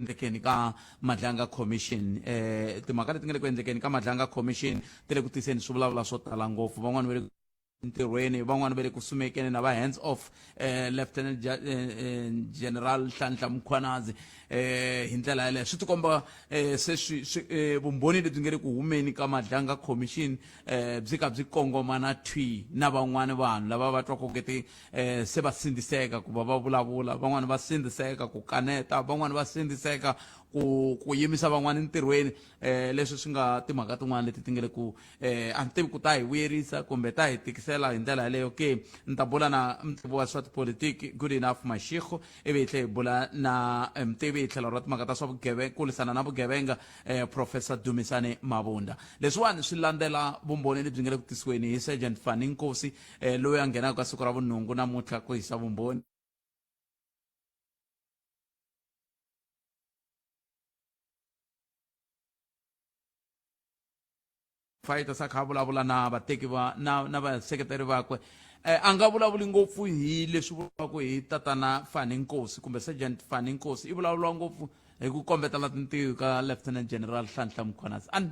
Endlekeni ka Madlanga Commission. Timhaka leti nga le ku endlekeni ka Madlanga Commission ti le ku tiseni swivulavula swo tala ngopfu. Van'wani va le ntirhweni, van'wani va le ku sumekeni na va hands off Lieutenant General Nhlanhla Mkhwanazi hi ndlela yaleyo. Swi tikomba se swi, swi vumbhoni lebyi nga le ku humeni ka Madlanga Commission byi ka byi kongoma na thwi na van'wani vanhu lava va twaka ongeti se va sindziseka ku va va vulavula, van'wani va sindziseka ku kaneta, van'wani va sindziseka ku yimisa van'wani ntirhweni. Leswi swi nga timhaka tin'wana leti ti nga le ku a ni tivi ku ta hi vuyerisa kumbe ta hi tikisela hi ndlela yaleyo ke. Ni ta bula na mutivi wa swa tipolitiki Good Enough Mashego, ivi hi tlhela hi bula na mutivi hi tlhelo ra timhaka ta swa vugevenga, ku lwisana na vugevenga, Professor Dumisani Mabunda. Leswiwani swi landzela vumbhoni lebyi nga le ku tisiweni hi Sergeant Fanny Nkosi, loyi a nghenaka ka siku ra vunhungu namuntlha ku hisa vumbhoni. Fighters a kha a vulavula na vateki va na vaseketeri vakwe, a nga vulavuli ngopfu hi leswi vuriwaka hi tatana Fanny Nkosi kumbe Sergeant Fanny Nkosi. I vulavula ngopfu hi ku kombetela tintiho ka Lieutenant General Nhlanhla Mkhwanazi. A ni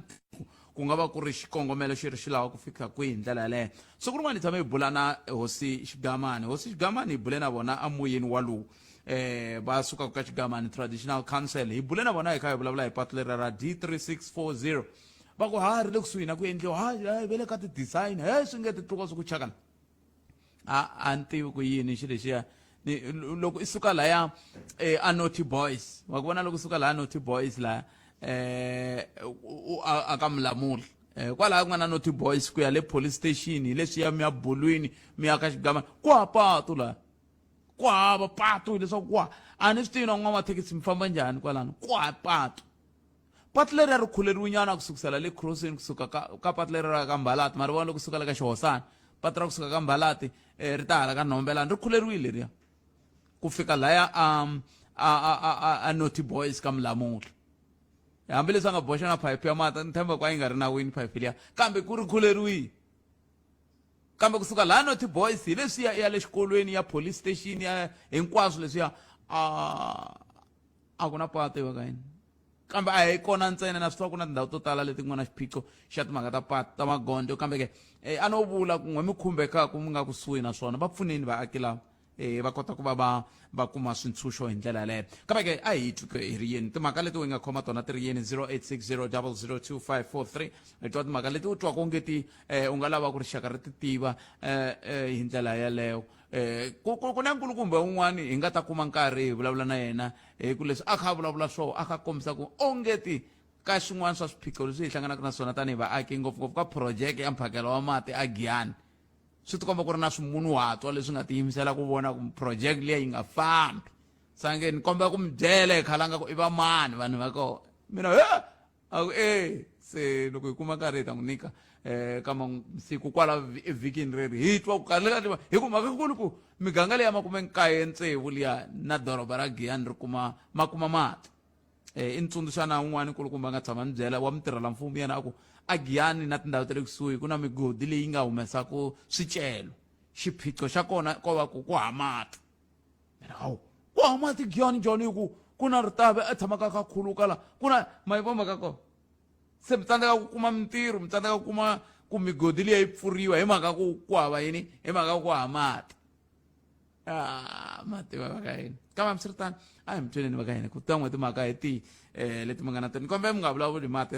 ku nga va ku ri xikongomelo xi ri xi lava ku fika kwihi hi ndlela yaleyo. Siku rin'wana hi tshame hi bula na hosi Xigamani. Hosi Xigamani hi bule na vona emoyeni walowu, va sukaka ka Xigamani Traditional Council. Hi bule na vona hi kha hi vulavula hi patu leri ra D3640. Va ku ha ri le kusuhi na ku endliwa, ha va le ka ti-design, he swi nge ti tluka swi ku chakala. A ni tivi ku yini xilo lexiya. Ni loko i suka laya, a Naughty Boys, wa ku vona loko suka laya Naughty Boys laya, a ka Mulamuli, kwalaya ku nga na Naughty Boys ku ya le police station, hi leswiya mi ya Bulwini, mi ya ka Xigama, ku hava patu laya, ku hava patu. Hileswaku ku a ni swi tivi na n'wamathekisi mi famba njhani kwalano, ku hava patu. Patu leri a ri khuleriwinyana ku sukusela le crossini, kusuka ka patu leri ra ka Mbalati, mari vona loko suka le ka Xihosana, patu ra kusuka ka Mbalati, ri ta hala ka Nhombelani, ri khuleriwile leriya ku fika laya a Naughty Boys ka Mulamula. Hambileswi a nga boxa na phayiphi ya mati, ni tshemba ku a yi nga ri nawini phayiphi liya, kambe ku ri khuleriwile. Kambe kusuka laha Naughty Boys hi leswiya ya le xikolweni, ya police station, ya hinkwaswo leswiya, a ku na patu va ka yini. Kambe a hi kona ntsena, na swi tiva ku na tindhawu to tala leti ku nga na xiphiqo xa timhaka ta patu ta magondzo. Kambe ke, a no vula ku n'we mi khumbekaka, mi nga kusuhi na swona, va pfuneni vaaki lava, va kota ku va va kuma swintshunxo hi ndlela yaleyo. Kambe ke a hi twi hi ri yini timhaka leti u nga khoma tona ti ri yini. 0860002543. Hi twa timhaka leti u twaka ongeti u nga lava ku rixaka ri ti tiva hi ndlela yaleyo. Ku na nkulukumba un'wana hi nga ta kuma nkarhi hi vulavula na yena, hi ku leswi a kha a vulavula swona a kha a kombisa ku ongeti ka swin'wana swa swiphiqo leswi hi hlanganaka na swona tanihi vaaki, ngopfungopfu ka phurojeke ya mphakelo wa mati a Giyani, swi tikomba ku ri na swimunhuhatwa leswi nga tiyimisela ku vona ku project liya yi nga fambi. Sange ni kombela ku mi byela hi khalanga ku i va mani vanhu va kona. Mina he a ku e se loko hi kuma nkarhi hi ta n'wi nyika ka masiku kwala evhikini reri hi twa ku kahle kahle, hi ku mhaka kulu ku miganga leyi ya 96 liya na doroba ra Giyani ri kuma ma kuma mati. I ntsundzuxana un'wana nkulukumba a nga tshama ni byela wa mutirhela mfumo, yena a ku a Giyani na tindhawu ta le kusuhi ku na migodi leyi nga humesaka swicelo, xiphiqo xa kona ko va ku hava mati. Mina hawu, ku hava mati Giyani njhani, hi ku ku na ritavi a tshamaka ka khuluka la ku na ma yi vona mhaka kona. Se mi tsandzeka ku kuma mintirho, mi tsandzeka ku kuma ku migodi liya yi pfuriwa hi mhaka ku ku hava yini, hi mhaka ku hava mati. Ma tiva va ka hina. Kambe hambiswiritano a hi mi tweleni va ka hina ku tan'we timhaka hi tihi leti mi nga na tona. Ni kombela mi nga vulavuli hi mati,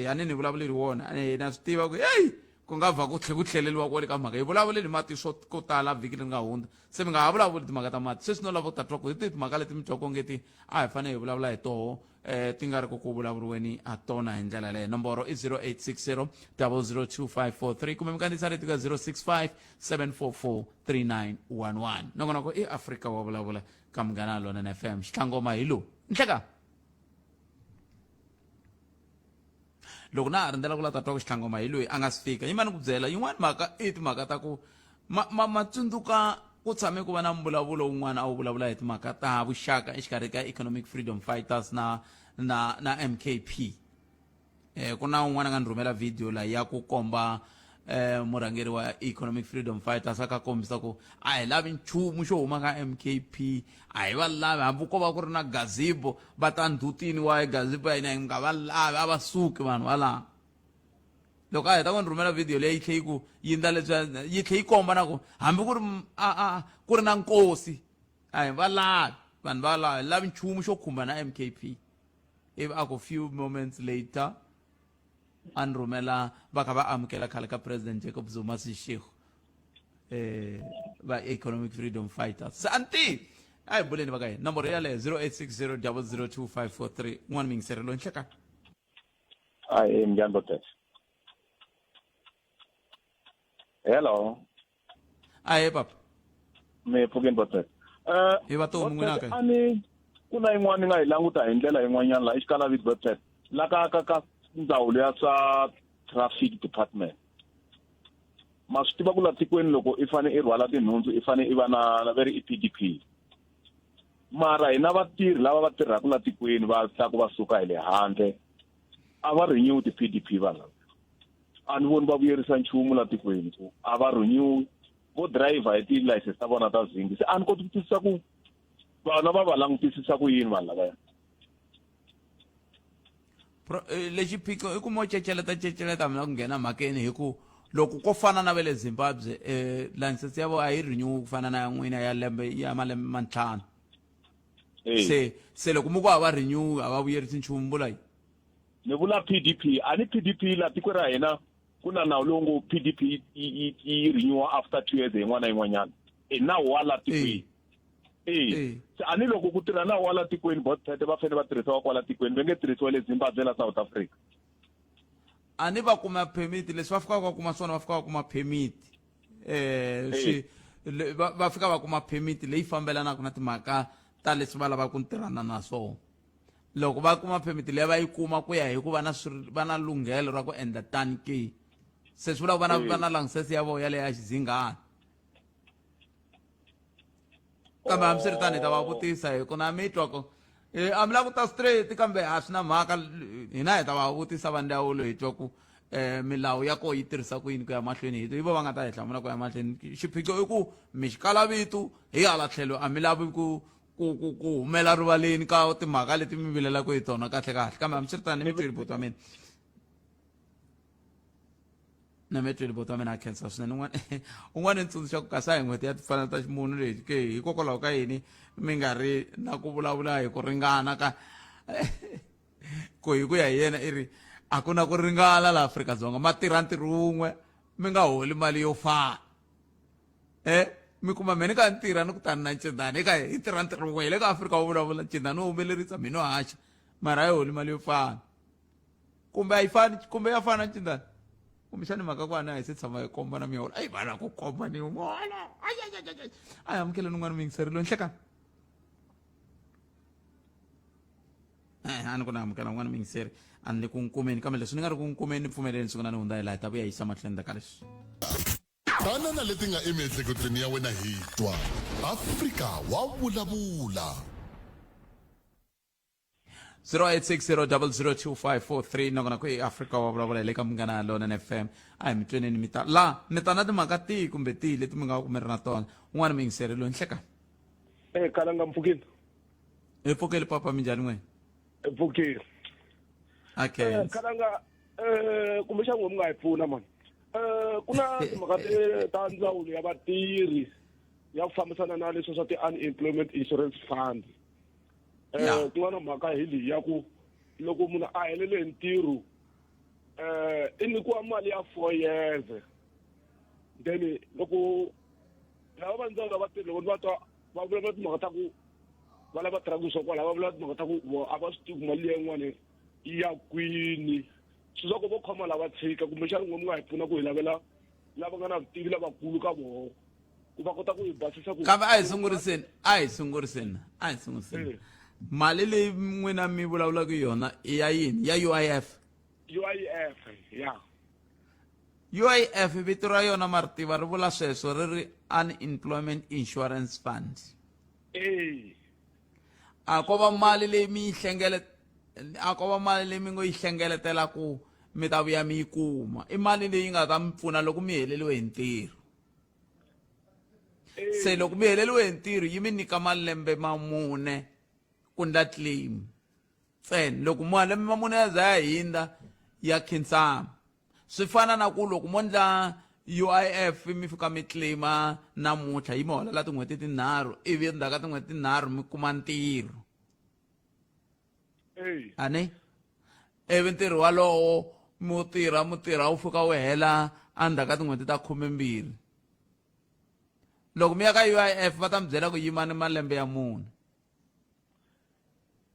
a ni ni vulavuleli wona, na swi tiva ku heyi ku nga vha ku tlhe ku tlheleliwa kwale ka mhaka hi vulavuleli mati swo ko tala vhiki leri nga hundza, se mi nga ha vulavuli timhaka ta mati sweswi. No lava ku ta twa ku hi tihi timhaka leti mi twaka ongeti a hi fanele hi vulavula hi toho, ti nga ri ku ku vulavuriweni ha tona hi ndlela yaleyo. Nomboro i 0860 002543 kumbe mi kandziyisa rito ka 065 744 3911. Nongonoko i Afrika wa vulavula ka Munghana Lonene FM. Xitlangoma hi lowu nhleka loko na ha rindzela ku la ta twa ku xitlangoma hi loyi a nga si fika. Yimani ku byela yin'wani mhaka, i timhaka ta ku ma tsundzuka ku tshame ku va na mbulavulo wun'wana a wu vulavula hi timhaka ta vuxaka exikarhi ka Economic Freedom Fighters na MKP. Ku na un'wana a nga ni rhumela video la ya ku komba murhangeri wa Economic Freedom Fighters a kha kombisa ku a hi lavi nchumu xo huma ka MKP a hi va lavi hambi ko va ku ri na gazebo va ta ndhutini wa gazebo ya hina hi nga va lavi a va suki vanhu valava loko a heta ku ni rhumela video leyi yi tlhe yi ku yi ndla leswi yi tlhe yi komba na ku hambi ku ri a a ku ri na nkosi a hi va lavi vanhu va lavi lavi nchumu xo khumba na MKP ivi a ku few moments later a ni rhumela va kha va amukela khale ka president Jacob Zuma Seshego va economic freedom fighters se a ni tivi a hi buleni va ka hina nomboro yaleyo 0860 002543 n'wana miyingiseri loyi nhlekani Hi, njhani Botes? Hello. Ahe papa. Mi pfukeni Botes. Hi va tomi n'wina ke. Ani ku na yin'wana ni nga yi languta hi ndlela yin'wanyana la xikala vito Botes. La ka ka ka ndzawulo ya swa traffic department. Ma swi tiva ku la tikweni loko i fane i rhwala tinhundzu i fane i va na va ri i PDP. Mara hina vatirhi lava va tirhaka la tikweni va taku va suka hi le handle a va renew ti-PDP vanhu lava a ni voni va vuyerisa nchumu la tikweni ku a va renew vo driver hi ti-license ta vona ta zingi se a ni koti ku twisisa ku vana va va langutisisa ku yini vanhu lavaya. Lexi xiphiqo i ku mo ceceleta ceceleta mina ku nghena mhakeni hi ku loko ko fana na va le Zimbabwe license ya vo a yi renew ku fana na ya n'wina ya lembe ya malembe mantlhanu se se loko mi ku a va renew a va vuyerisi nchumu vula yi ni vula PDP a ni PDP la tiko ra hina ku na nawu lowu ngo PDP yi renew after 2 years yin'wana na yin'wanyana i nawu wa la tikweni e se a ni loko ku tirha nawu wa la tikweni botpete va fanele va tirhisiwa kwala tikweni va nge tirhisiwa le Zimbabwe la South Africa a ni va kuma permit leswi va fikaka va kuma swona va fika va kuma permit swi va fika va kuma permit leyi fambelanaka na timhaka ta leswi va lavaka ku tirhana na swona loko va kuma permit leyi va yi kuma ku ya hi ku va na va na lunghelo ra ku endla tani ke se swi vula ku va na va na layisense ya vona yaleyo ya xizingana kambe hambiswiritano hi ta va vutisa hi ku na mi twa ku a mi lava ku ta straight kambe a swi na mhaka hina hi ta va vutisa va ndzawulo hi twa ku milawu ya koho yi tirhisa ku yini ku ya mahlweni hi vo va nga ta hi hlamula ku ya mahlweni xiphiqo i ku mi xikala vito hi hala tlhelo a mi lavi ku ku ku ku humela rivaleni ka timhaka leti mi vilelaka hi tona kahle kahle kambe hambiswiritano ni mi tweli buti wa mina na mi tweli buti wa mina a khensa swinene un'wana un'wana ni tsundzuxa ku kasi a hi n'hweti ya timfanelo ta ximunhu leyi ke hikokwalaho ka yini mi nga ri na ku vulavula hi ku ringana ka ku hi ku ya hi yena i ri a ku na ku ringana laha Afrika-Dzonga ma tirha ntirho wun'we mi nga holi mali yo fana mi kuma mina ka ni tirha ni ku tani na ncindani eka hi tirha ntirho wun'we hi le ka Afrika wo vulavula ncindani wo humelerisa mina no haxa mara a yi holi mali yo fana kumbe a yi fani kumbe ya fana ncindani kumbexani mhaka ku a ni a hi se tshama hi komba na miholo ayi vana ku komba ni muholo a hi amukeleni un'wana muyingiseri loyi nhlekani a ni ku na amukela un'wana muyingiseri a ni le ku nkumeni kambe leswi ni nga ri ku nkumeni ni pfumeleni siku na ni hundza hi laha hi ta vuya yisa mahlweni ka leswi Tana na leti nga emiehleketweni ya wena hi twa Afrika wa vulavula. 0860002543 nakona ku eAfrika wa vulavula hi le ka Munghana Lonene FM a hi mi tweneni mi ta la mi ta na timhaka tihi kumbe tihi leti mi nga ku mi ri na tona un'wana muyingiseri loyi nhlekani Eh kalanga mpfukile. Hi pfukile papa minjhani n'wina? Pfukile. Okay. Eh kalanga eh kumbexana n'we mi nga hi pfuna mani. Eh ku na timhaka ta ndzawulo ya vatirhi ya ku fambisana na leswi swa ti-unemployment insurance fund. Eh ku nga na mhaka hi leyi ya ku loko munhu a helele hi ntirho eh i nyikiwa mali ya 4 years then loko lava va ndzawulo ya vatirhi loko ni va twa va vulavula timhaka ta ku va lava tirhaka swa kwala va vula timhaka ta ku vo a va swi tivi ku mali liya yin'wana yi ya kwini swi swa ku vo khoma lava tshika kumbexana n'we mi nga hi pfuna ku hi lavela lava nga na vutivi lavakulu ka voho ku va kota ku hi basisa ku kambe a hi sunguriseni a hi sunguriseni a hi sunguriseni mali leyi n'wina mi vulavulaka yona i ya yini ya UIF UIF ya UIF vito ra yona ma ri tiva ri vula sweswo ri ri Unemployment Insurance Fund a ko va mali leyi mi yi hlengelet a ko va mali leyi mi ngo yi hlengeletela ku mi ta vuya mi yi kuma i mali leyi nga ta mi pfuna loko mi heleliwe hi ntirho se loko mi heleliwe hi ntirho yi mi nyika malembe ma mune ku ndla claim ntsena loko malembe ma mune ya za ya hindza ya khinsama swi fana na ku loko mo ndla UIF mi fika mi claima namuntlha yi mi holela tin'hweti tinharhu ivi endzhaku ka tin'hweti tinharhu mi kuma ntirho a ni ivi ntirho walowo mi wu tirha mi tirha wu fika wu hela endzhaku ka tin'hweti ta khumembirhi loko mi ya ka UIF va ta mi byela ku yimani malembe ya mune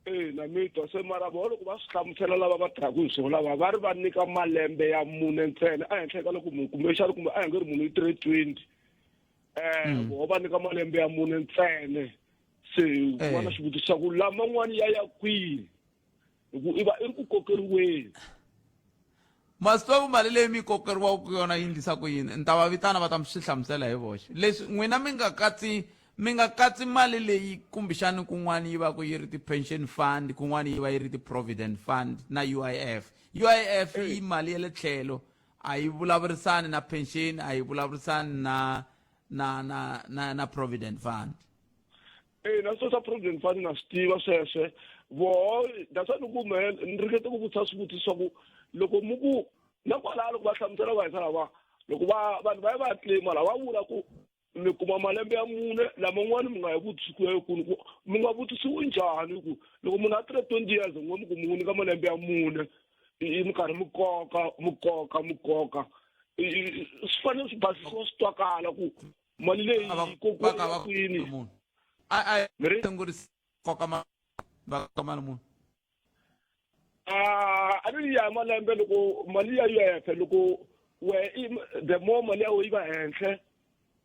e na mi twa se mara voho loko va swi hlamusela lava va tirhaka hi swona lava va ri va nyika malembe ya mune ntsena ehenhla ka loko munhu kumbexana kumbe a hi nge ri munhu yi tirhe 20 voho va nyika malembe ya mune ntsena se ku va na xivutiso xa ku laman'wani ya ya kwihi hi ku i va i ri ku kokeriweni Ma swi tiva ku mali leyi mi kokeriwaka yona yi ndlisa ku yini ni ta va vitana va ta mi swi hlamusela hi voxe leswi n'wina mi nga katsi mi nga katsi mali leyi kumbexani kun'wana yi va ku yi ri ti-pension fund kun'wana yi va yi ri ti-provident fund na UIF UIF yi mali ya le tlhelo a yi vulavurisani na pension a yi vulavurisani na na na na na provident fund e na swo swa provident fund na swi tiva sweswe voho that's why ni ku mehe ni ringete ku vutisa swivutiso swa ku loko mu ku na kwalaha loko va hlamusela va hisa lava loko va vanhu va ya va ya claim la va vula ku mi kuma malembe ya mune laman'wani mi nga yi vutisi ku ya kwini ku mi nga vutisiwi njhani ku loko munhu a tirhe 20 years n'we mi ku mi n'wi nyika malembe ya mune i mi karhi mi koka mi koka mi koka swi fanele swi basisiwa swi twakala ku mali leyi yi kokiwa kwini munhu a a koka ma va koka mali munhu a ni ya malembe loko mali ya UIF loko we the more mali ya wena yi va henhla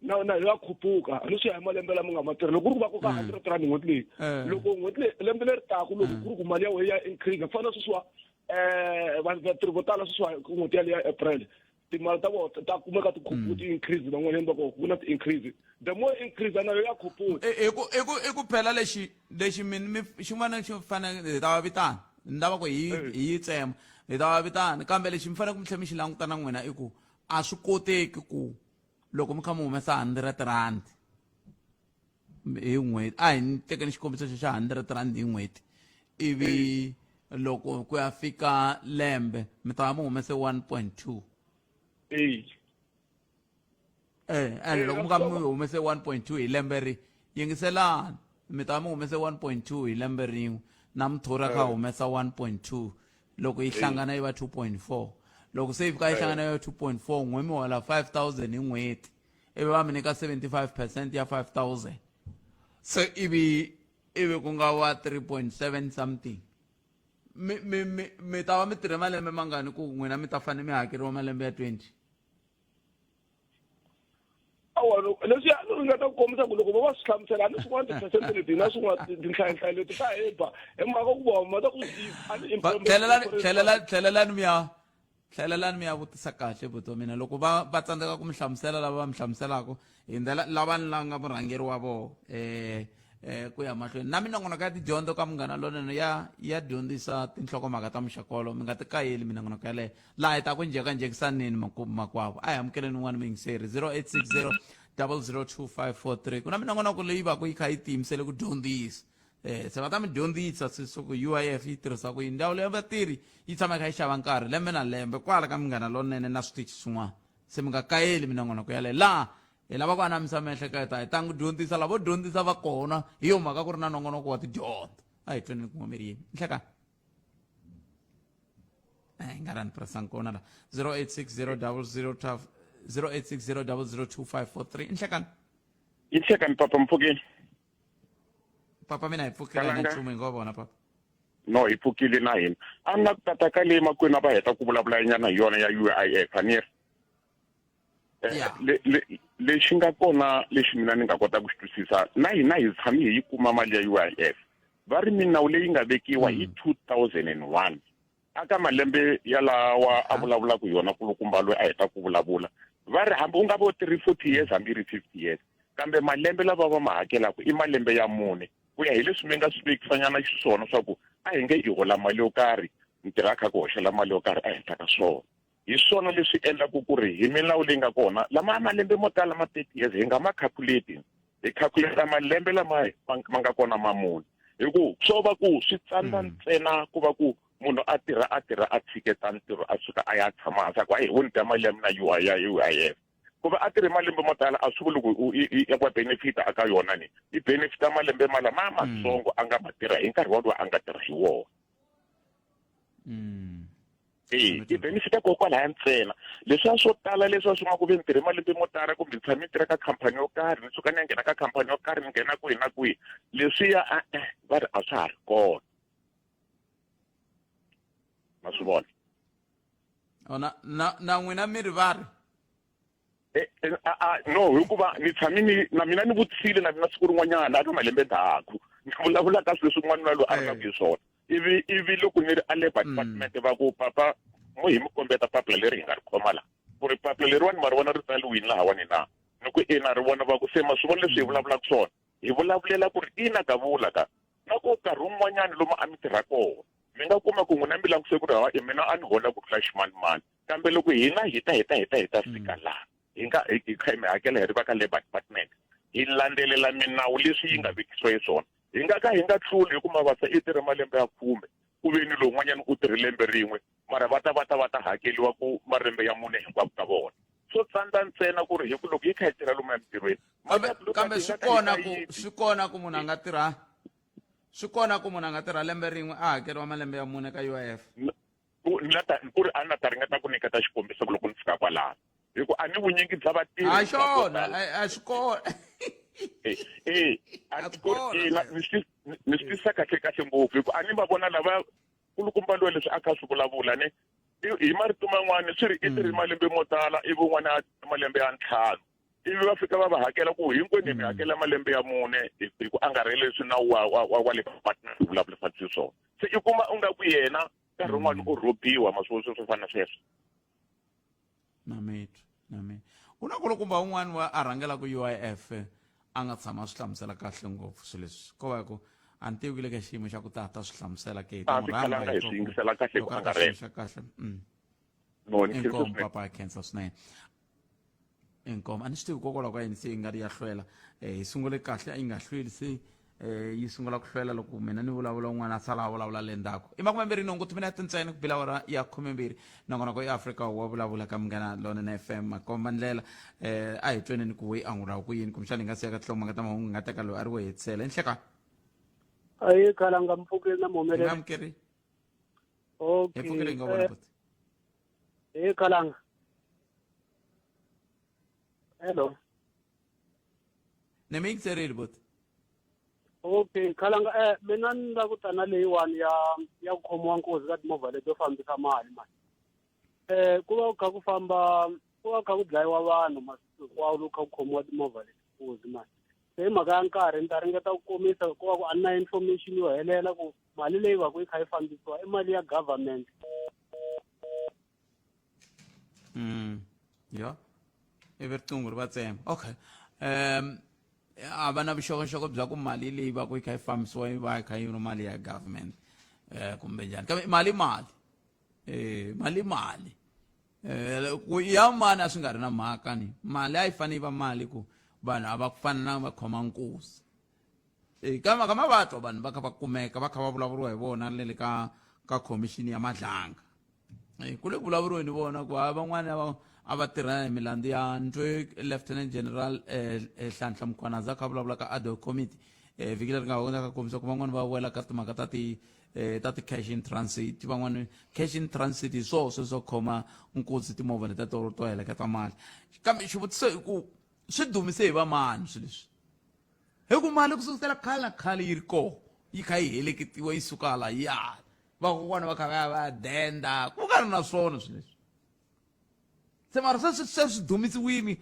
na na ya khupuka ni swi ya hi malembe lama nga ma tirha loko ku ri ku va koka 100 rand n'hweti leyi loko n'hweti leyi lembe leri taku loko ku ri ku mali ya wena ya increase ku fana na sweswiwa um vatirhi vo tala sweswiwa n'hweti yaleyo ya April timali ta vona ta kumeka ti khupuka ti-increase van'wanyana va koho ku na ti-increase the more increase na yo ya khupuka I ku i ku i ku phela lexi lexi mi mi xin'wana xi fanele hi ta va vitana ni lava ku hi hi yi tsema hi ta va vitana kambe lexi mi fanele mi tlhela mi xi languta na n'wina i ku a swi koteki ku loko mi kha mi humesa 100 rand hi n'hweti a hi tekeni xikombiso xo xa 100 rand hi n'hweti ivi loko ku ya fika lembe mi ta va mi humese 1.2 and loko mi ka mi humese 1.2 hi lembe ri yingiselani mi ta va mi humese 1.2 hi lembe rin'we na muthori a kha humesa 1.2 loko yi hlangana yi va 2.4 loko se yi fika yi hlangana yi va 2.4 n'we mi hola 5000 hi n'hweti ivi va mi nyika 75% ya 5000 se ivi ivi ku nga wa 3.7 something mi mi mi mi ta va mi tirhe malembe mangani ku n'wina mi ta fanele mi hakeriwa malembe ya 20 Awa leswi a ni ringeta ku kombisa ku loko vo va swi hlamusela a ni swin'wana ti-percent leti na swin'wana tinhlayenhlayo leti ta heba hi mhaka ku vona ma ta ku tlhelelani tlhelelani tlhelelani mi ya tlhelelani mi ya vutisa kahle buti wa mina loko va va tsandzeka ku mi hlamusela lava va mi hlamuselaka hi ndlela lava ni la nga murhangeri wa vona ku ya mahlweni na minongonoko ya tidyondzo ka munghana lonene ya ya dyondzisa tinhlokomhaka ta muxaka wolowo mi nga ti kayeli minongonoko yaleyo laha hi ta ku njhekanjhekisaneni makwavo a hi amukeleni un'wana muyingiseri 0860 002543 ku na minongonoko leyi va ku yi kha yi tiyimisele ku dyondzisa se va ta mi dyondzisa sweswo ku UIF yi tirhisa ku yini ndzawulo ya vatirhi yi tshama yi kha yi xava nkarhi lembe na lembe kwala ka munghana lonene na switichi swin'wana se mi nga kayeli minongonoko yaleyo laha hi lava ku anamisa miehleketo hi ta n'wi dyondzisa lavo dyondzisa va kona hi yo mhaka ku ri na nongonoko wa tidyondzo a hi tweni ku ngomeri yini nhlekani hi nga rani pressang kona la 0860 00 0860 002543 nhlekani i nhlekani papa mpfukeni papa mina hi pfukile na nchumu hi ngo vona papa No hi pfukile na hina a ni la ku tata ka leyi makwenu a va heta ku vulavula nyana hi yona ya UIF a ni ri lexi nga kona lexi mina ni nga kota ku xi twisisa na hina hi tshame hi yi kuma mali ya UIF va ri minawu leyi nga vekiwa hi 2001 aka malembe yalawa a vulavulaka hi yona kulukumba loyi a heta ku vulavula va ri hambi u nga vo tirhi 40 years hambi ri 50 years kambe malembe lava va ma hakelaka i malembe ya mune ku ya hi leswi mi nga swi vekisanyana xiswona swa ku a hi nge i hola mali yo karhi ntirho a kha ku hoxela mali yo karhi ehenhla ka swona. Hi swona leswi endlaku ku ri hi milawu leyi nga kona lama malembe mo tala ma 30 years hi nga ma calculate hi calculate malembe lama ma nga kona ma mune hi ku swo va ku swi tsandza mm. ntsena ku va ku munhu a tirha a tirha a tshiketa ntirho a suka a ya tshama hansi a ku hayi wo ni dya mali ya mina UIF ku va a tirhe malembe mo tala a swi vuli ku ya wa benefita aka yona ni i benefita malembe malama matsongo a nga ma tirha hi nkarhi walowo a nga tirha hi wona mm. e i benefita kokwalaya ntsena leswiya swo tala leswiya swi nga ku ve ni tirhe malembe mo tala kumbe ni tshame ni tirha ka khampani yo karhi ni suka ni ya nghena ka khampani yo karhi ni nghena kwihi na kwihi leswiya e-e va ri a swa ha ri kona ma swi vona na na na n'wina mi ri va ri eh, eh, no hikuva ni tshame ni na mina ni vutisile na mina siku rin'wanyana aka malembe ndzhaku ni vulavula ka swilo leswi n'wanuna loyi a ri na ku hi swona ivi ivi loko ni ri a labour mm. department va ku papa mo hi mi kombeta papila leri hi nga ri khoma la ku ri papila leriwani ma ri vona ri tsaliwini lahawani na ni ku ina ri vona va ku se ma swi vona leswi hi mm. vulavulaka swona hi vulavulela ku ri ina ka vula ka na ku nkarhi wun'wanyana lomu a mi tirha kona mi nga kuma ku n'wina mi languse ku ri hawa mina a ni hola ku tlula ximanimani kambe loko hina hi ta hi ta hi ta hi ta fika mm. laha hi nga hi kha hi mi hakela hi ri va ka labour department hi landzelela minawu leswi yi nga vekisiwa hi swona hi nga ka hi nga tluli hi ku mavasa i tirhe malembe ya khume ku ve ni lowun'wanyana u tirhe lembe rin'we mara va ta va ta va ta hakeliwa ku malembe ya mune hinkwavo ka vona swo tsandza ntsena ku ri hi ku loko hi kha hi tirha lomu emintirhweni kambe swi kona ku swi kona ku munhu a nga tirha swi kona ku munhu a nga tirha lembe rin'we a hakeriwa malembe ya mune ka UIF ku ni la ta ku ri a ni la ta ringeta ku nyiketa xikombiso ku loko ni fika kwalano hi ku a ni vunyingi bya vatirhi a xona a swi kona eh eh a ku ri ni swi ni swi twisisa kahle kahle ngopfu hi ku a ni va vona lava kulukumba loyi leswi a kha swi vulavula ne hi marito man'wani swi ri i tirhi mm. malembe mo tala ivi un'wana a malembe ya ntlhanu ivi va fika va va hakela ku hinkwenu mi mm. hakela malembe ya mune hi ku angarhela leswi nawu wa wa wa wa le partner vulavurisa xiswona se i kuma u nga ku yena nkarhi wun'wana mm. u rhobiwa maswo swo fana na sweswo na mitwa na mina ku na kulukumba un'wana wa a rhangelaka UIF a nga tshama a swi hlamusela kahle ngopfu swilo leswi ko va ku a ni tivi ku le ka xiyimo xa ku ta ta swi hlamusela ke a swi khalanga hi swi yingisela kahle ku angarhela xa kahle mm. no ni inkomu papa a khensa swinene inkomu a ni swi tivi kokwalaho ka yini se yi nga ri ya hlwela um hi sungule kahle a yi nga hlweli se eh yi sungula ku hlwela loko mina ni vulavula un'wana a sala a vulavula le ndzhaku i makumembirhi nhungu timinete ntsena ku bila awara ya khumembirhi nongonoko i afrika wa vulavula ka munghana lonene fm makomba ndlela eh a hi tweneni ku we angula ku yini kumbexana hi nga siya ka tinhloko ta mahungu hi nga teka loyi a ri wo hetisela enhleka ayi khalanga mpfukeni na muhumeleri amukeri okay hi pfukile hi nga vona eh, buti hi khalanga hello ni mi yingiserile buti okay khalanga eh mina ni la ku ta na leyiwani ya ya ku khomiwa nkosi ka timovha leto fambisa mali mani eh ku va ku kha ku famba ku va ku kha ku dlayiwa vanhu masiku hinkwawo loko kha ku khomiwa timovha leti nkosi mani se hi mhaka ya nkarhi ni ta ringeta ku komisa ku va ku a ni na information yo helela ku mali leyi va ku yi kha yi fambisiwa i mali ya government mm. ya ivi riqingho ri va tsema okay um a va na vuxokoxoko bya ku mali leyi va ku yi kha yi fambisiwa yi va yi kha yi ri mali ya government um kumbe njhani kambe mali mali eh mali mali eh ku ya mani a swi nga ri na mhaka ni mali a yi fanele yi va mali ku vanhu a va ku fana na va khoma nkosi Eh, kama kama va twa vanhu va kha va kumeka va kha va vulavuriwa hi vona le le ka ka khomixini ya madlanga Eh, ku le ku vulavuriweni vona ku ha van'wana va a va tirha hi milandzu ya ntwe lieutenant general eh, eh, hlanhla mkhwanazi a kha a vulavula ka ad hoc committee eh, vhiki leri nga hundza ka kombisa ku van'wana va wela ka timhaka ta ti eh, ta ti-cash in transit van'wana cash in transit hi swoho sweswo khoma nkuzi timovha letiya to to heleketa mali kambe xivutiso i ku swi dumise hi vamani swilo leswi hi ku mali ku sukusela khale na khale yi ri kona yi kha yi heleketiwa yi suka hala yi ya vakokwana va kha va ya va ya denda ku nga ri na swona swilo leswi se mara se se swi dumisiwini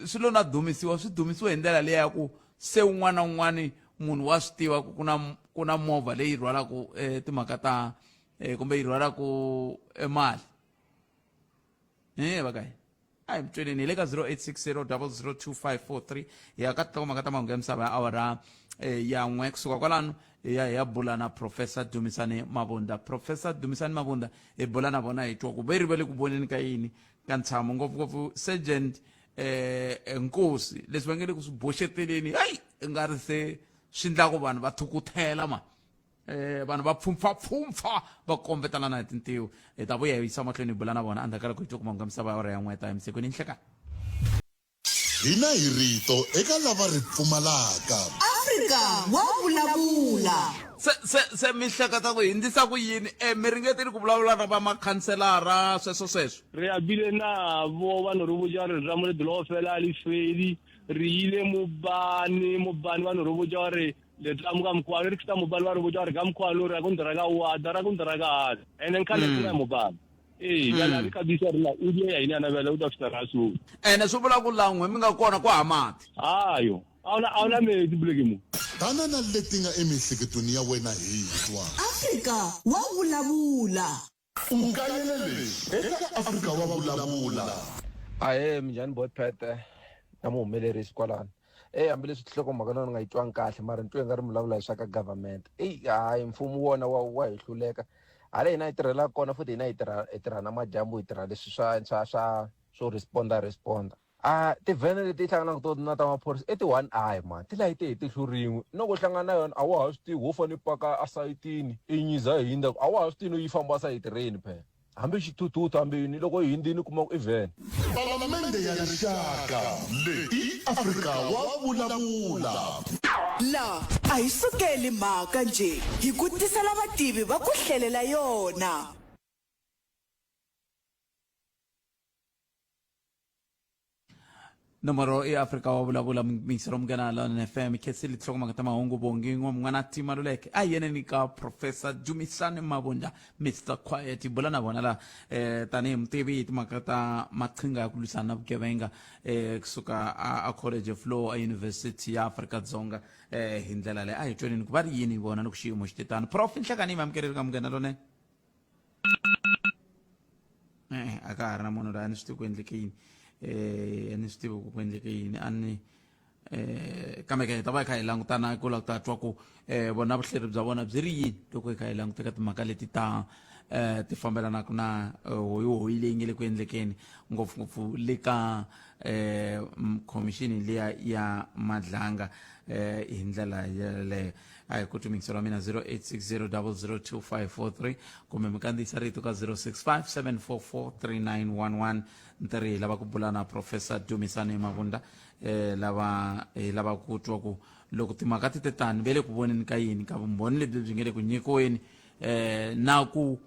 swi lo na dumisiwa swi dumisiwe hi ndlela leyi ya ku se un'wana na un'wana munhu wa swi tiva ku ku na ku na movha leyi rhwalaka eh, timhaka ta eh, kumbe yi rhwalaka eh, mali eh va ka a hi mitsweleni hi le ka 0860 002543 hi ya ka tinhlokomhaka ta mahungu ya misava ya awara eh, ya n'we kusuka kwalano hi ya hi ya bula na Professor Dumisani Mabunda. Professor Dumisani Mabunda hi bula na vona hi twa ku ve ri va le ku voneni ka yini ka ntshamo, ngopfungopfu Sergeant eh Nkosi, leswi va nge le ku swi boxeteleni, hayi i nga ri se swi ndla ku vanhu va thukuthela ma vanhu va pfhumpfhapfhumpfha va kombetelana hi tintiho. Hi ta vuya hi yisa mahlweni hi bula na vona endzhaku ka loko hi twa ku mahungu ya misava ya awara ya n'we ta emisikwini nhlekani. Hina hi rito eka lava ri pfumalaka. Afrika wa vulavula. Se se se mi hleketa ku hindzisa ku yini? E mi ringetile ku vulavula na va makhanselara sweswo sweswo? Re abile nabo ba no re botša gore leramo le dula go fela a le feli. Re ile mobane, mobane ba no re botša gore letlamo ka mokgwa re fita mobane ba re botša gore ka mokgwa lo re ya ko ndra ka wada ra ko ndra ka hada ene nkhale mm. mobane ee mm. bjale a re kabisa rena o die ya ine ana bjale o tla fita ra so ene swi vula ku lan'we mi nga kona ku ha mati ayo a wuna metsi buleke mo. Tana na leti nga emiehleketweni ya wena hi twa. Afrika wa vulavula. U kayele leswi eka Afrika wa vulavula. Ahee minjhani bot Phete na muhumelerisi kwalano. Eyi hambileswi nhlokomhaka na ni nga yi twangi kahle mara ni twe nga ri mi vulavula hi swa ka government. Eyi hayi mfumo wona wa wa hi hluleka. Hala hina hi tirhelaka kona futhi hina hi tirha hi tirha namadyambu hi tirha leswi swa swa swa swo respond-a respond-a. A tivhene leti hlanganaka to na ta maphorisa i ti-one eye man ti layite hi tihlo rin'we na ku hlangana na yona a wa ha swi tivi ho fane paka esayitini i nyiza yi hindza a wa ha swi tivi no yi famba sayiti rini phela hambi xithuthuthu hambi yini loko yi hindzini kuma ku i vhene. Palamende ya Rixaka leyi i Afrika wa vulavula. La a hi sukeli mhaka njhe, hi ku tisela vativi va ku hlelela yona. Nomoro i Afrika wa vulavula miyiselo munghana London FM khensile tinhlokomhaka ta mahungu Bongi n'wana Tima Luleke a yeneni ka Professor Dumisani Mabunda Mr Quiet hi bula na vona la tanihi mutivi hi timhaka ta maqhinga ya ku lwisana na vugevenga kusuka a College of Law a University ya Afrika Dzonga hi ndlela leyi a hi tweneni ku va ri yini vona loko xiyimo xi te tano. Prof nhlekani yi amukeleli ka munghana lonene. E-e a ka ha ri na munhu loyi a ni swi tivi ku endleke yini a ni swi tivi ku ku endleke yini a ni kambe ke hi ta va hi kha hi langutana ku lava ku ta twa ku vona vuhleri bya vona byi ri yini loko hi kha hi languta ka timhaka leti ta ti fambelanaka na hoyihoyi leyi nge le ku endlekeni ngopfungopfu le ka khomixini liya ya Madlanga hi ndlela yeleyo. A hi ku mixelo wa mina 0860002543 kumbe mi kandziyisa rito ka 0657443911. Ntirhi hi lava ku bula na Professor Dumisani Mabunda lava hi lava ku twa ku loko timhaka ti te tani ve le ku voneni ka yini ka vumbhoni lebyi byi nge le ku nyikiweni na ku